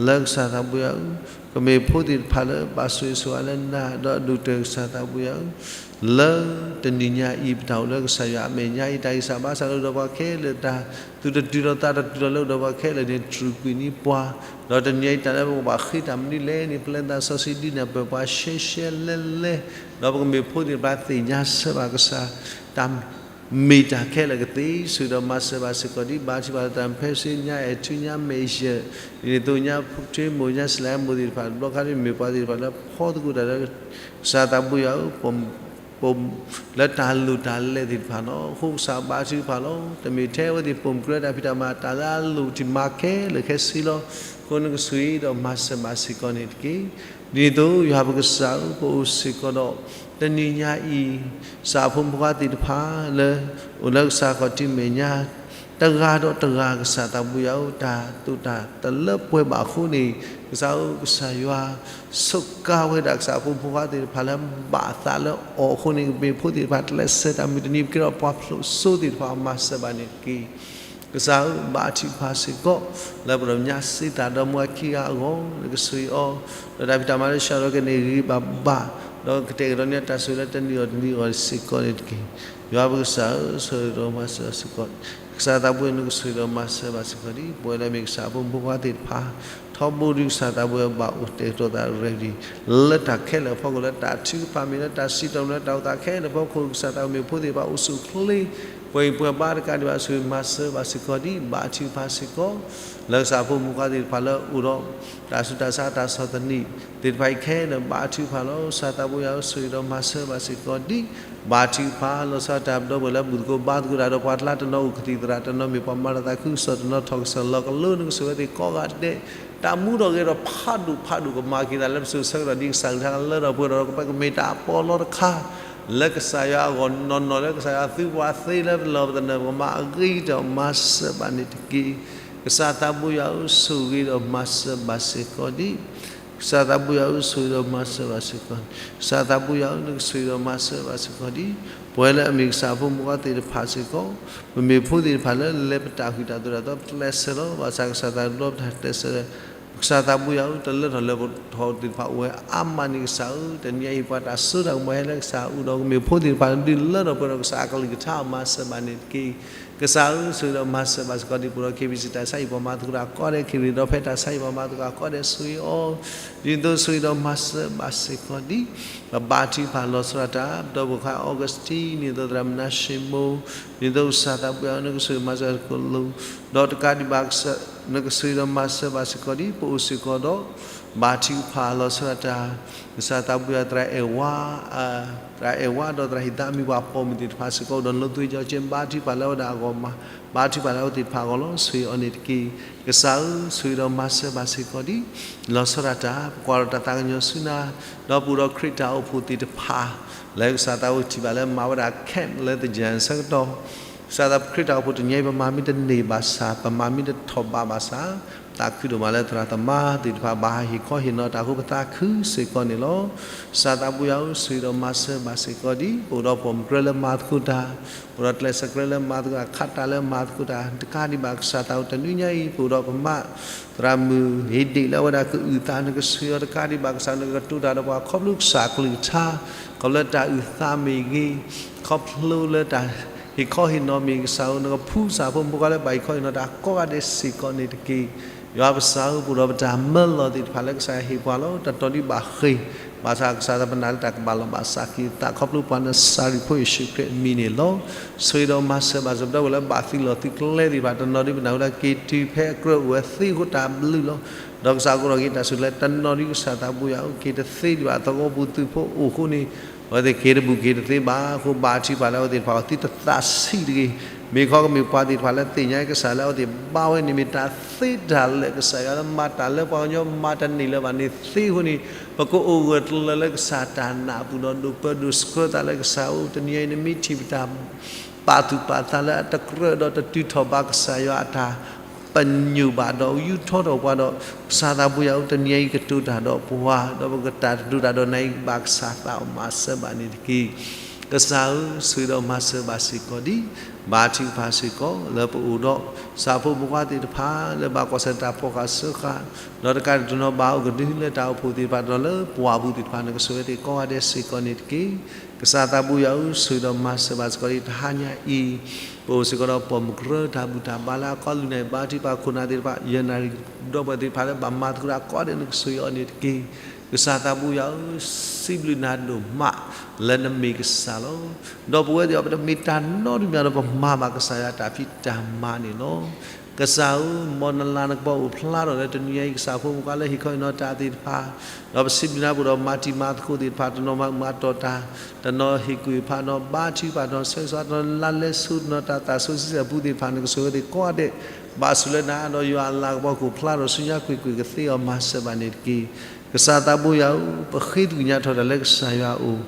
လၢကစၢ်သးဘိယွၤဧၢ ကမ့ၢ်ဖိသ့ၣ်တဖၣ်လၢဘၣ်ဆိၣ်ဂ့ၤဆိၣ်ဝါလၢနၤ ဒီးဒိၣ်ကတၢၢ်ကစၢ်သးဘိယွၤဧၢ လၢတနံၤညါအံၤ ပတၢ်အိၣ်လၢကစၢ်ယွၤအမဲာ်ညါအံၤ တၢ်ဂံၢ်စၢ်ဘါစၢ်လၢအိၣ်ဒီးပှၤခဲလၢာ် တၢ်သူၣ်တတုၤဒီးသးတတုၤဒီးလၢအိၣ်ဒီးပှၤခဲလၢာ်န့ၣ် တြူာ်ကွံာ်န့ၢ်ပှၤ ဒီးတနံၤအံၤတၢ်လၢပကဘၣ်ဃ့တၢ်မနုၤလဲၣ်န့ၣ် ပျဲသးစီဆှံဒ်န့ၣ် ပၢၤပှၤရှဲရှဲလဲလဲ ဒီးပကမ့ၢ်ဖိသ့ၣ်တဖၣ်သ့ၣ်ညါဆၢဘၣ်ကစၢ် တၢ်မ့ၢ်တၢ်ခဲလၢာ်ကသ့ ဆိၣ်ဂ့ၤဒီးမၤစၢၤဘၣ်စ့ၢ်ကီးဒံး ဘါထုကဖၣ်လၢတၢ်ဖဲစ့ညါအဲၣ်ထူညါမဲာ်ယဲၢ် ဒ်န့ၣ်အသိးညါဖိထ့မိၢ်ညါစလၢမိၢ်သ့ၣ်တဖၣ် တဘျီခါဒ်မ့ၢ်ပှၤသ့ၣ်တဖၣ်လၢဖီသကိးတၢ်လၢ ကစၢ်သးဘိယွၤဧၢ ပိာ်လၢတၢ်လိၣ်တၢ်လဲသ့ၣ်တဖၣ်လီၤ. အဃိကစၢ်ဘါထုကဖၣ်လီၤ. တမ့ၢ်ထဲအဝဲသ့ၣ်ပိာ်မုၣ်ကရၢတၢ်ဖံးတၢ်မၤ တၢ်လၢအလိၣ်ထံၣ်မၤခဲလၢာ်ခဲဆ့လီၤ. အဃိနကဆိၣ်ဂ့ၤဒီးမၤစၢၤဘၣ်စ့ၢ်ကီးန့ၣ်တက့ၢ်. ဒ်န့ၣ်အသိး ယွၤပကစၢ်ဧၢ ပအိၣ်စ့ၢ်ကီးဒီး တနံၤညါအံၤ ကစၢ်ဖိမုၣ်ဖိခွါသ့ၣ်တဖၣ်လၢ အိၣ်လၢကစၢ်ခီၣ်ထံးမဲာ်ညါ တဂၤဒီးတဂၤ ကစၢ်သးဘိယွၤဧၢ တၢ်သိၣ်တၢ်တလၢပှဲၤဘၣ်အဃိန့ၣ် ကစၢ်ဧၢ ကစၢ်ယွၤ စူးကါဝဲဒၣ်ကစၢ်ဖိမုၣ်ဖိခွါသ့ၣ်တဖၣ်လၢဘၣ်အသးလၢအီၤအဃိန့ၣ် ကမ့ၢ်ဖိသ့ၣ်တဖၣ်တလဲၤဆဲးတၢ်မုၢ်တနံၤ ပကဲထီၣ်ပှၤဖျိးစိသ့ၣ်တဖၣ် မၤစၢၤဘၣ်န့ၣ်တက့ၢ်. ကစၢ်ဧၢ ဘါထုကဖၣ်စ့ၢ်ကီး လၢပဒီးညါစ့သးဒီမါခံဂၤအဂီၢ် နကဆိၣ်ဂ့ၤအီၤ ဒီးတၢ်ဖံးတၢ်မၤလၢဆှၢလီၤက့ၤန့ၣ်ဂ့ၤဘၣ်ဘၣ် ဒီးကတဲာ်ကတီၤန့ၢ်တၢ်ဆိၣ်ဂ့ၤလၢတနံၤအီၤတနံၤအီၤစ့ၢ်ကီးန့ၣ်တက့ၢ်. ယွၤပကစၢ်ဧၢ ဆိၣ်ဂ့ၤဒီးမၤစၢၤစ့ၢ်ကီး ကစၢ်သးဘိယွၤ နကဆိၣ်ဂ့ၤဒီးမၤစၢၤဘၣ်စ့ၢ်ကီးဒံး ပဝဲလၢမ့ၢ်ကစၢ်ဖိမုၣ်ဖိခွါသ့ၣ်တဖၣ် ထီဘိဒုးကစၢ်သးဘိယွၤဘၣ်အိၣ်တဲာ်ကတီၤသး ready လၢတၢ်ခဲလၢာ်အဖီခိၣ် လၢတၢ်ထုကဖၣ်မ့ၢ်လၢတၢ်စံးထီၣ်မ့ၢ်လၢ တၢ်အိၣ်သးခဲလၢာ်အဖီခိၣ် ကစၢ်သးဘိမ့ၢ်ဖိသ့ၣ်တဖၣ်အိၣ်ဆူၣ်အိၣ်ချ့ ပှဲၤပှဲၤဘါတကးဒံးဘၣ် ဆိၣ်ဂ့ၤမၤစၢၤဘၣ်စ့ၢ်ကီးဒံး ဘါထုကဖၣ်စ့ၢ်ကီး လၢကစၢ်ဖိမုၣ်ခွါသ့ၣ်တဖၣ်လၢအအိၣ်ဒီး တၢ်ဆူးတၢ်ဆါတၢ်ဆီၣ်သနံးသ့ၣ်တဖၣ်အံၤခဲလၢာ် ဘါထုကဖၣ်လီၤ. ကစၢ်သးပူၤယွၤဧၢ ဆိၣ်ဂ့ၤဒီးမၤစၢၤဘၣ်စ့ၢ်ကီးဒံး ဘါထုကဖၣ် လီၤဆီဒၣ်တၢ် ပဒီပုၢ်ဝဲၢ်လၢဘူၣ်သကိးဘါသကိးတၢ်ဒီးပှၤကျါ တနီၤအိၣ်ကသံၣ်သရၣ် တနီၤမ့ၢ်ပှၤမၤတၢ်သးခုကစီၣ် တနီၤထီၣ်ကစၢၢ်လီၤကလိ နကဆိၣ်ဂ့ၤသ့ၣ်ကိးဂၤဒဲး တၢ်မူထီၣ်ဂဲၤထီၣ်ဖးဒိၣ်ဖးဒိၣ် ကမၤက့ၤသးလၢပစိၤဆၢကတီၢ်ဒ်ကစၢ်ကလုၢ်ကထါလၢထီၣ်ပှဲၤထီၣ်ဒီး ကပကမ့ၢ်တၢ်ပီးလီတခါ လၢကစၢ်ယွၤအဂီၢ်နီၢ်နီၢ် လၢကစၢ်ယွၤသုပှၤသ့လၢပလီၢ်ပသနၢၣ် ပကမၤအဂ့ၤကတၢၢ် မၤစၢၤဘၣ်န့ၣ်တက့ၢ်. ကစၢ်သးပူၤယွၤဧၢ ဆိၣ်ဂ့ၤဒီးမၤစၢၤဘၣ်စ့ၢ်ကီးဒံး ကစၢ်သးပူၤယွၤဧၢ ဆိၣ်ဂ့ၤဒီးမၤစၢၤဘၣ်စ့ၢ်ကီး, ကစၢ်သးပူၤယွၤဧၢ နကဆိၣ်ဂ့ၤဒီးမၤစၢၤဘၣ်စ့ၢ်ကီးဒံး ပဝဲလၢအမ့ၢ်ကစၢ်ဖိမုၣ်ခွါသ့ၣ်တဖၣ်စ့ၢ်ကီး, ပမ့ၢ်ဖိသ့ၣ်တဖၣ်လၢလဲၤပတၢ်ဃုာ်တၢ်သိၣ်တၢ်သီ ပကျဲးစၢးလီၤ. ဘၣ်ဆၣ်ကစၢ်သးဒိးပတၢ်ကျဲးစၢးလၢ ကစၢ်သးပူၤယွၤဧၢ တၢ်လၢထီၣ်လဲၤထီၣ်သ့ၣ်တဖၣ်အိၣ်ဝဲအါမးန့ၣ် ကစၢ်ဧၢ တနံၤအံၤပှၤတၢ်စိတၢ်ကမီၤဟဲလၢကစၢ်အအိၣ်ဒီး ကမ့ၢ်ဖိသ့ၣ်တဖၣ်ဒုးလၢထီၣ်ပှဲၤထီၣ် ကစၢ်အကလုၢ်ကထါအီၤ မၤစၢၤဘၣ်န့ၣ်တက့ၢ်. ကစၢ်ဧၢ ဆိၣ်ဂ့ၤဒီးမၤစၢၤဘၣ်စ့ၢ်ကီးဒံး ပအိၣ်ဒီး KBC တၢ်ဆါဟံၣ်ပှၤမၤသကိးတၢ်ကိးဂၤဒဲး ခ့ၣ်ဂ့ၤဒီးဖဲတၢ်ဆါဟံၣ်ပှၤမၤသကိးကိးဂၤဒဲး ဆိၣ်ဂ့ၤအီၤ ဒ်သိးဆိၣ်ဂ့ၤဒီးမၤစၢၤဘၣ်စ့ၢ်ကီးဒံး ပဘါထုကဖၣ်လီၤဆီဒၣ်တၢ် ပဒီပုၢ်ဝဲၢ်ခွါ Augustine န့ၣ်သိးသရၣ်မနၤၡ့မိၢ် ဒ်သိးကစၢ်သးပူၤယွၤဧၢ နကဆိၣ်ဂ့ၤမၤစၢၤကလိၤ ဒီးတကးဒံးဘၣ် နကဆိၣ်ဂ့ၤဒီးမၤစၢၤဘၣ်စ့ၢ်ကီးဒံး ပအိၣ်စ့ၢ်ကီးဒီး ဘါထုကဖၣ်လီၤဆီဒၣ်တၢ် ကစၢ်သးပူၤယွၤ သရၣ်အဲၣ်ဝါ သရၣ်အဲၣ်ဝါဒီးသရၣ်ဟံၣ်သးမံၤပှၤပိာ်မုၣ်သ့ၣ်တဖၣ်စ့ၢ်ကီး ဒီးလိၤသွ့ကၠီကၠ့ ဘါထုကဖၣ်လၢအဝဲဒၣ်အဂီၢ်မး ဘါထုကဖၣ်လၢအဝဲသ့ၣ်တဖၣ်အဂီၢ်လီၤ. ဆိၣ်ဂ့ၤအီၤန့ၣ်တက့ၢ်. ကစၢ်ဧၢ ဆိၣ်ဂ့ၤဒီးမၤစၢၤဘၣ်စ့ၢ်ကီးဒံး လီၤဆီဒၣ်တၢ် ပကွၢ်ဒီးတၢ်သးကညီၤဆူနၤ ဒီးပအိၣ်ဒီးခရံာ်တၢ်အိၣ်ဖှိၣ်သ့ၣ်တဖၣ် လၢကစၢ်သးဝဲထံၣ်ဘၣ်လၢမၤဝဲဒၣ် camp လၢသယၢၢ်ဆၢကတီၢ် ကစၢ်သးခရံာ်တၢ်အိၣ်ဖှိၣ်တနံၤအံၤ ပမၤမ့ၢ်တန့ၢ်ဘၣ်ဆၣ် ပမၤမ့ၢ်တထီၣ်ဘးဘၣ်ဆၣ် သးခုဒိၣ်မးလၢသရၣ်သမါသ့ၣ်တဖၣ် ဘၣ်ဟးဟ့ၣ်ခီဟ့ၣ်နီၤတၢ်အဃိ ပသးခုစ့ၢ်ကီးန့ၣ်လီၤ. ကစၢ်သးပူၤယွၤဧၢ ဆိၣ်ဂ့ၤဒီးမၤစၢၤဘၣ်စ့ၢ်ကီးဒံး ပအိၣ်ဒီးပိာ်မုၣ်ကြၢးလၢမၤသကိးတၢ် ပအိၣ်ဒီးကျဲးစၢးကြၢးလၢမၤသကိးတၢ် ခးတၢ်လၢမၤသကိးတၢ် တကးဒံးဘၣ်ကစၢ်သးအိၣ်တနွံညါအံၤ ပအိၣ်ဒီးပမါ သရၣ်မုၣ်ဟ့ၣ်ဒ့ၣ်လၢအဝဲဒၣ်ကအုၣ်သး နကဆိၣ်ဂ့ၤအီၤတကးဒံးဘၣ် ကစၢ်နကတိၤတၢ်ဒီးပှၤ ခီဖျိကစၢ်ကလုၢ်ကထါ ခီဖျိလၢတၢ်အုၣ်သးမ့ၢ်ဂ့ၤ ခီဖျိလၢတၢ်ဟ့ၣ်ခီဟ့ၣ်နီၤမ့ၢ်ဂ့ၤ ကစၢ်ဧၢ နကဖှူကစၢ်ဖိမုၣ်ဖိခွါလၢဘၣ်ဟ့ၣ်ခီဟ့ၣ်နီၤတၢ်ကိးဂၤဒဲးစ့ၢ်ကီးန့ၣ်တက့ၢ်. ယွၤပကစၢ်ဧၢ ပအိၣ်ဒီးပတၢ်မၢလီၤသ့ၣ်တဖၣ်လၢကစၢ်ယွၤဟ့ၣ်ပှၤလီၤ တၢ်တီဒံးဘၣ်ဃ့ၢ် ဘၣ်ဆၣ်ကစၢ်သးပနာ်လၢတၢ်ကဘၣ်လီၢ်ဘၣ်စးက့ၤသး ခီဖျိပှၤနစၤရ့းဖိယ့ၣ်ၡူးခရံာ်အမံၤန့ၣ်လီၤ. ဆိၣ်ဂ့ၤဒီးမၤစၢၤဘၣ်စ့ၢ်ကီး ပဝဲလၢဘၣ်သုးလီၢ်သုးကျဲသ့ၣ်တဖၣ် တနီၤဒံးပနၢ်ဟူလၢက့ၤတုၤဖဲအကြၢးအိၣ်ဝဲသ့အဃိတၢ်ဘျုးလီၤ. ဒီးကစၢ်ကအိးထီၣ်က့ၤတၢ်ဆူၣ်လဲ တနီၤဒံးကစၢ်သးပူၤယွၤဧၢ က့ၤတသ့ဒံးဘၣ် သဝီပူၤသုးဖိအိၣ်အဃိန့ၣ် အဝဲသ့ၣ်က့ၤတဘူၣ်က့ၤတသ့ဘၣ်အဃိ ဘါထုကဖၣ်လၢအဝဲသ့ၣ်တဖၣ်အဂီၢ် သုတသးဆံးတဂ့ၤ. မ့ၢ်ခီကမ့ၢ်ပှၤသ့ၣ်တဖၣ်လၢသ့ၣ်ညါကစၢ်လၢအဝဲသ့ၣ်ဘါဝဲန့ၣ် မ့ၢ်တၢ်သ့တၢ်လၢာ် ကစၢ်ယွၤလၢမၤတၢ်လၢပှၤကညီမၤတန့ၢ်လၢၤဘၣ်န့ၣ်သ့အဃိန့ၣ် ပကအိၣ်ဂၢၢ်ကျၢၤလၢကစၢ်တၢ်နာ်အပူၤဒီး ဒိၣ်ပၢဒိၣ်ဆှၢသးလၢကစၢ်အအိၣ် တနံၤအံၤ နမ့ၢ်ထံၣ်ပတၢ် ပာ်သူၣ်ပာ်သးလၢအတကြၢးဒီးတတုၤထီၣ်ဘးကစၢ်ယွၤအတၢ်ပညိၣ်ဘၣ်ဒီး ယူးထီၣ်ထီၣ်ပှၤဒီး ကစၢ်သးပူၤယွၤဧၢ တနံၤအံၤကတိၤတၢ်ဒီးပှၤ ဒီးပကတၢ်တဒိတၢ်ဒီးနၤအံၤ ဘၣ်ကစၢ်သးအီၤမၤစၢၤဘၣ်န့ၣ်တက့ၢ်. ကစၢ်ဧၢ ဆိၣ်ဂ့ၤဒီးမၤစၢၤဘၣ်စ့ၢ်ကီးဒံး ဘါထုကဖၣ်စ့ၢ်ကီး လၢပအိၣ်ဒီး ကစၢ်ဖိမုၣ်ဖိခွါသ့ၣ်တဖၣ် လၢဘၣ်ကွၢ်ဆၢၣ်တၢ်ဖီၣ်ဃာ်စၢဃာ် ဒီးတကးဒံးတနီၤဘၣ်အိၣ်ကဒုလၢတၢ်အိၣ်ဖှိၣ်သ့ၣ်တဖၣ် ဒီးလၢပှၢ်ပူၤသ့ၣ်တဖၣ် နကဆိၣ်ဂ့ၤသ့ၣ်ကိးဂၤဒဲးစ့ၢ်ကီးန့ၣ်တက့ၢ်. ကစၢ်သးပူၤယွၤဧၢ ဆိၣ်ဂ့ၤဒီးမၤစၢၤဘၣ်စ့ၢ်ကီးဒံးတဟါညါအံၤ ပအိၣ်စ့ၢ်ကီးဒီးပိာ်မုၣ်ကြၢးတၢ်ဘူၣ်တၢ်ဘါလၢအကီၢ်လုၢ်န့ၣ် ဘါထုကဖၣ်ခိၣ်နၢ်သ့ၣ်တဖၣ် ယဲၢ်နၣ်ရံၣ်ဒီပုၢ်ဝဲၢ်သ့ၣ်တဖၣ်လၢဘၣ်မၤသကိးတၢ်ကိးဂၤဒဲး နကဆိၣ်ဂ့ၤအီၤန့ၣ်တက့ၢ်. ကစၢ်သးပူၤယွၤဧၢ စံးဘျုးနၤဒိၣ်မး လၢနမ့ၢ်ကစၢ်လီၤ. ဒီးပဝဲသ့ၣ်အံၤ ပတမ့ၢ်တၢ်နီတမံၤဒီး ပမၤဘၣ်ကစၢ်ယွၤတၢ်ဖံးတၢ်မၤန့ၣ်လီၤ. ကစၢ်ဧၢ, မ်နလၤနကပီၤအိၣ်ဖျါထီၣ်လၢတနံၤညါအံၤ ကစၢ်ဖိမုၣ်ခွါလၢဟ့ၣ်ခီဟ့ၣ်နီၤတၢ်သ့ၣ်တဖၣ်, ဒီးပစံးဘျုးနၤပူၤဒီးမၤတံၤမၤသကိးသ့ၣ်တဖၣ်, တနီၤမၤမၤတီၢ်တၢ်, တနီၤဟ့ၣ်ကူၣ်ဟ့ၣ်ဖး, တနီၤဘါထုကဖၣ်, တနီၤလါလဲဆူတနီၤတၢ်သးစီဆှံအပူၤသ့ၣ်တဖၣ်န့ၣ် ကဆိၣ်ဂ့ၤသ့ၣ်ကိးဂၤဒဲး, ဘၣ်ဆိၣ်လၢနၤဒီးယွၤအလၤကပီၤကအိၣ်ဖျါထီၣ်ဆူညါကွ့ၢ်ကွ့ၢ်ကသ့အီၤ မၤစၢၤဘၣ်န့ၣ်တက့ၢ်. ကစၢ်သးဘိယွၤဧၢ, ပဃ့ကညးထီၣ်တၢ်လၢကစၢ်ယွၤအအိၣ်,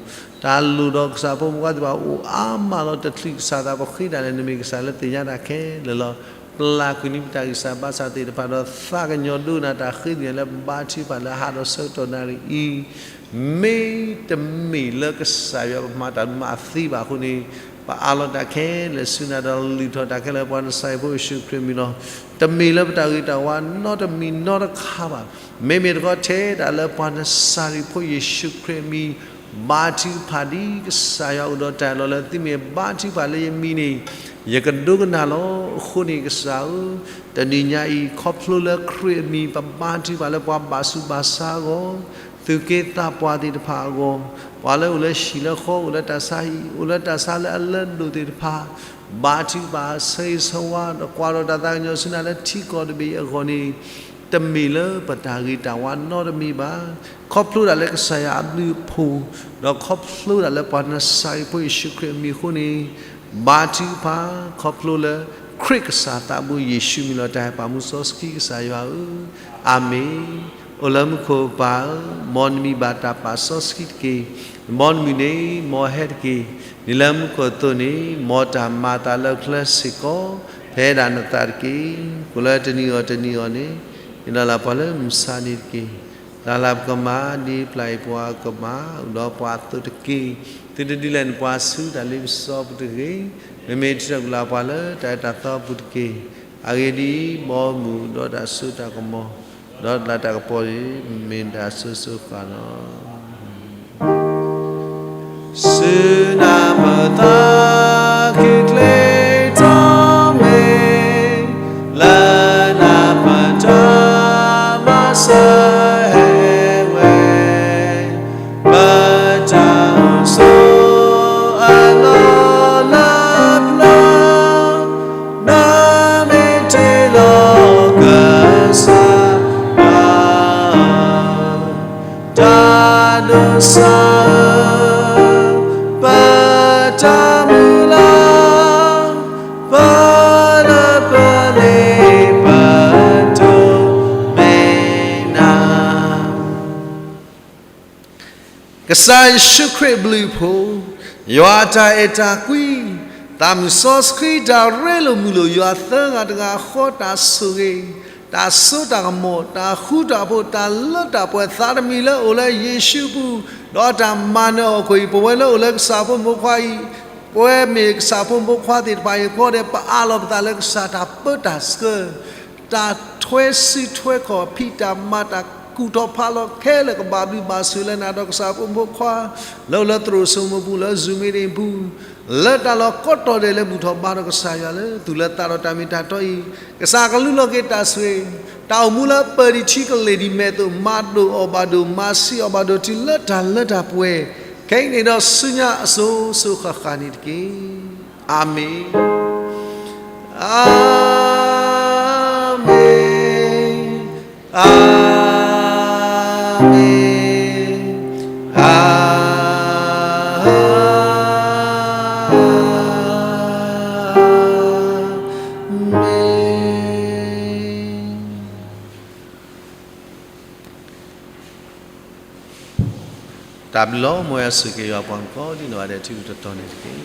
တၢ်လိၣ်ဒီးကစၢ်ဖိမုၣ်ဖိခွါသ့ၣ်တဖၣ်အိၣ်အါမးလီၤ. တချုးကစၢ်သးပဃ့တၢ်လၢနမ့ၢ်ကစၢ်လၢသ့ၣ်ညါတၢ်ခဲလၢာ်လီၤ. ပျၢ်ကွံာ်န့ၢ်ပတၢ်ဂံၢ်စၢ်ဘါစၢ်သ့ၣ်တဖၣ်ဒီး သးကညီၤဒိကနၣ်တၢ်ဃ့ကညးလၢပဘါထုကဖၣ်လၢဟးဒီးဆၢကတီၢ်နၣ်ရံၣ်အံၤ, မ့တမ့ၢ်လၢကစၢ်ယွၤပမၤတၢ်မၤသ့ဘၣ်အဃိန့ၣ်, ပအးလီၤတၢ်ခဲလၢာ်ဆူနၤဒီးလုၢ်ထီၣ်တၢ်ခဲလၢာ်ပှၤနစၤရ့းဖိယ့ၣ်ၡူးခရံာ်အမံၤလီၤ. တမ့ၢ်လၢပတၢ်ဂ့ၤတၢ်ဝါနီတမံၤနီတခါဘၣ်. မ့မ့ၢ်တခီထဲဒၣ်လၢပှၤနစၤရ့းဖိယ့ၣ်ၡူးခရံာ်အမံၤ, ဘါထုကဖၣ်ဒ်ကစၢ်ယွၤအိၣ်ဒီးတၢ်အၢၣ်လီၤလၢသုမ့ၢ်ဘါထုကဖၣ်လၢယမံၤန့ၣ်, ယကဒိကနၣ်လီၤ. အဃိန့ၣ်ကစၢ်ဧၢ, တနံၤညါအံၤ ခီဖျိလၢခရံာ်အမံၤ ပဘါထုကဖၣ်လၢပှၤဘၣ်ဆူးဘၣ်ဆါအဂီၢ်, သူၣ်က့သးပှၢ်သ့ၣ်တဖၣ်အဂီၢ်, ပှၤလၢအိၣ်လၢဟံၣ်လၢဃီ အိၣ်လၢတၢ်ဆါဟံၣ် အိၣ်လၢတၢ်ဆါလၢအလၢအဒိၣ်သ့ၣ်တဖၣ် ဘါထုကဖၣ်, ဆၢဂ့ၤဆၢဝါ, ဒီးကွၢ်ထီၣ်တၢ်သးကညီၤဆူနၤလၢထံကီၢ်တဘ့ၣ်အဂီၢ်န့ၣ်, တမ့ၢ်လၢပတၢ်ဂ့ၤတၢ်ဝါနီတမံၤဘၣ်. ခီဖျိဒၣ်လၢကစၢ်ယွၤအဘျုးအဖှိၣ်, ဒီးခီဖျိဒၣ်လၢပှၤနၤစၤရ့းဖိယ့ၣ်ၡူးခရံာ်အမံၤအဃိန့ၣ်, ဘါထုကဖၣ်, ခီဖျိလၢခရံာ်ကစၢ်သးဘိယ့ၣ်ၡူးအမံၤလီၤ. တၢ်ဟဲပာ်မူစီဆှံကစၢ်ယွၤဧၢ, အၤမ့ၣ်. အိၣ်လၢမူခိၣ်ပၢ်ဧၢ, မ်နမံၤဘၣ်တၢ်ပာ်စီဆှံတက့ၢ်. မ်နမုၢ်န့ၣ်မ်အဟဲတက့ၢ်. ဒ်လၢမူခိၣ်အသိးန့ၣ်, မ်တၢ်မၤအသးလၢအချၢစ့ၢ်ကီး, ဖဲဒၣ်နသးတက့ၢ်. ကိၣ်လၢတနံၤအံၤတနံၤအံၤန့ၣ်, ဟ့ၣ်လီၤလၢပှၤလၢမုၢ်ဆါနံၤတက့ၢ်. လၢ်လၢ်ပကမၤဒ်ပျၢ်အံၤပှၤကမၤ, အိၣ်ဒီးပှၤအသိးတက့ၢ်. သုတဒုးလဲၤနပှၤဆူတၢ်လ့ပစီပူၤတဂ့ၤ, မ့မ့ၢ်ထုးထီၣ်ကွံာ်လၢပှၤလၢတၢ်အၢတၢ်သီပူၤတက့ၢ်. အဂ့ၢ်ဒ်အံၤ, မ်မုၢ်ဒီးတၢ်စိတၢ်ကမီၤ, ဒီးတၢ်လၤတၢ်ကပီၤန့ၣ်, မ့ၢ်တၢ်စိၤစိၤဃၣ်ဃၣ်လီၤ. ဆူနၢ်ပၢၢ်သးခုချ့ထီၣ်မ့ၢ်, လၢနၢ်ပၢၢ်တၢ်မၤစၢၤဟဲဝဲ, ပတၢ်အိၣ်ဆိးအလီၢ်လၢပျၢၤ, နမ့ၢ်တ့လီၤကစၢ်ယွၤ တၢ်ဒိးစၢၤ, ပတၢ်မုၢ်လၢ်, ပလၢပလ့ပတိၢ်မ့ၢ်နၤ. ကစၢ်ယ့ၣ်ၡူးခရံာ်အဘျုးအဖှိၣ်, ယွၤအတၢ်အဲၣ်တၢ်ကွံ, သးမုၢ်စီဆှံတၢ်ရ့လိာ်မုာ်လိာ်ယွၤသၢဂၤတဂၤအဃိတၢ်ဆိၣ်ဂ့ၤ, တၢ်စိတၢ်ကမီၤ, တၢ်ဃူတၢ်ဖိး, တၢ်လၢတၢ်ပှဲၤသးတမံၤလၢအိၣ်လၢယ့ၣ်ၡူးအပူၤ, ဒီးတၢ်မၤနၢၤအီၤအဃိအံၤ, ပဝဲလၢအိၣ်လၢကစၢ်ဖိမုၣ်ဖိခွါအံၤ, ပဝဲမ့ၢ်ကစၢ်ဖိမုၣ်ဖိခွါသ့ၣ်တဖၣ်အံၤအဃိဒီး ပအးလီၤပသးလၢကစၢ်တၢ်ပၢတၢ်ဆှၢ တၢ်ထွဲစုထွဲခီၣ်ဖံးတၢ်မၤတၢ်ကူၣ်ထီၣ်ဖးလီၤခဲလၢာ် ကဘၣ်ဘျုးဘၣ်ဆိၣ်လၢနၤဒီးကစၢ်ဖိမုၣ်ဖိခွါ, လၢအိၣ်လၢသရိာ်စိမိၤပူၤ လၢ Zoom meeting ပူၤ, လၢတၢ်လီၢ်ကိးတီၤဒဲးလၢဘူၣ်ထီၣ်ဘါထီၣ်ကစၢ်ယွၤလၢ သူၣ်လၢသးဒီးတၢ်မ့ၢ်တၢ်တီအံၤ, ကစၢ်ကလူလီၤက့ၤတၢ်ဆိၣ်ဂ့ၤ, တၢ်အိၣ်မူလၢပၢၤဒံးထံကလ့ၢ်ဒံးမဲာ်အသိး မၤဒိၣ်အီၤဘၣ်ဒိၣ် မၤဆံးအီၤဘၣ်ဒိၣ် တုၤလၢတၢ်လၢတၢ်ပှဲၤ, ခဲအံၤန့ၣ်ဒီးဆူညါအစိၤစိၤဃၣ်ဃၣ်န့ၣ်တက့ၢ်. အၤမ့ၣ်, အၤမ့ၣ်, အၤမ့ၣ်, အၤမ့ၣ်. တၢ်ဘျုးလီၤ. မ်ယွၤဆိၣ်ဂ့ၤက့ၤယွၤပှၤကိးဒံနီၢ်ဂၤဒဲး ထံဂုၤတတီၤန့ၣ်တက့ၢ်.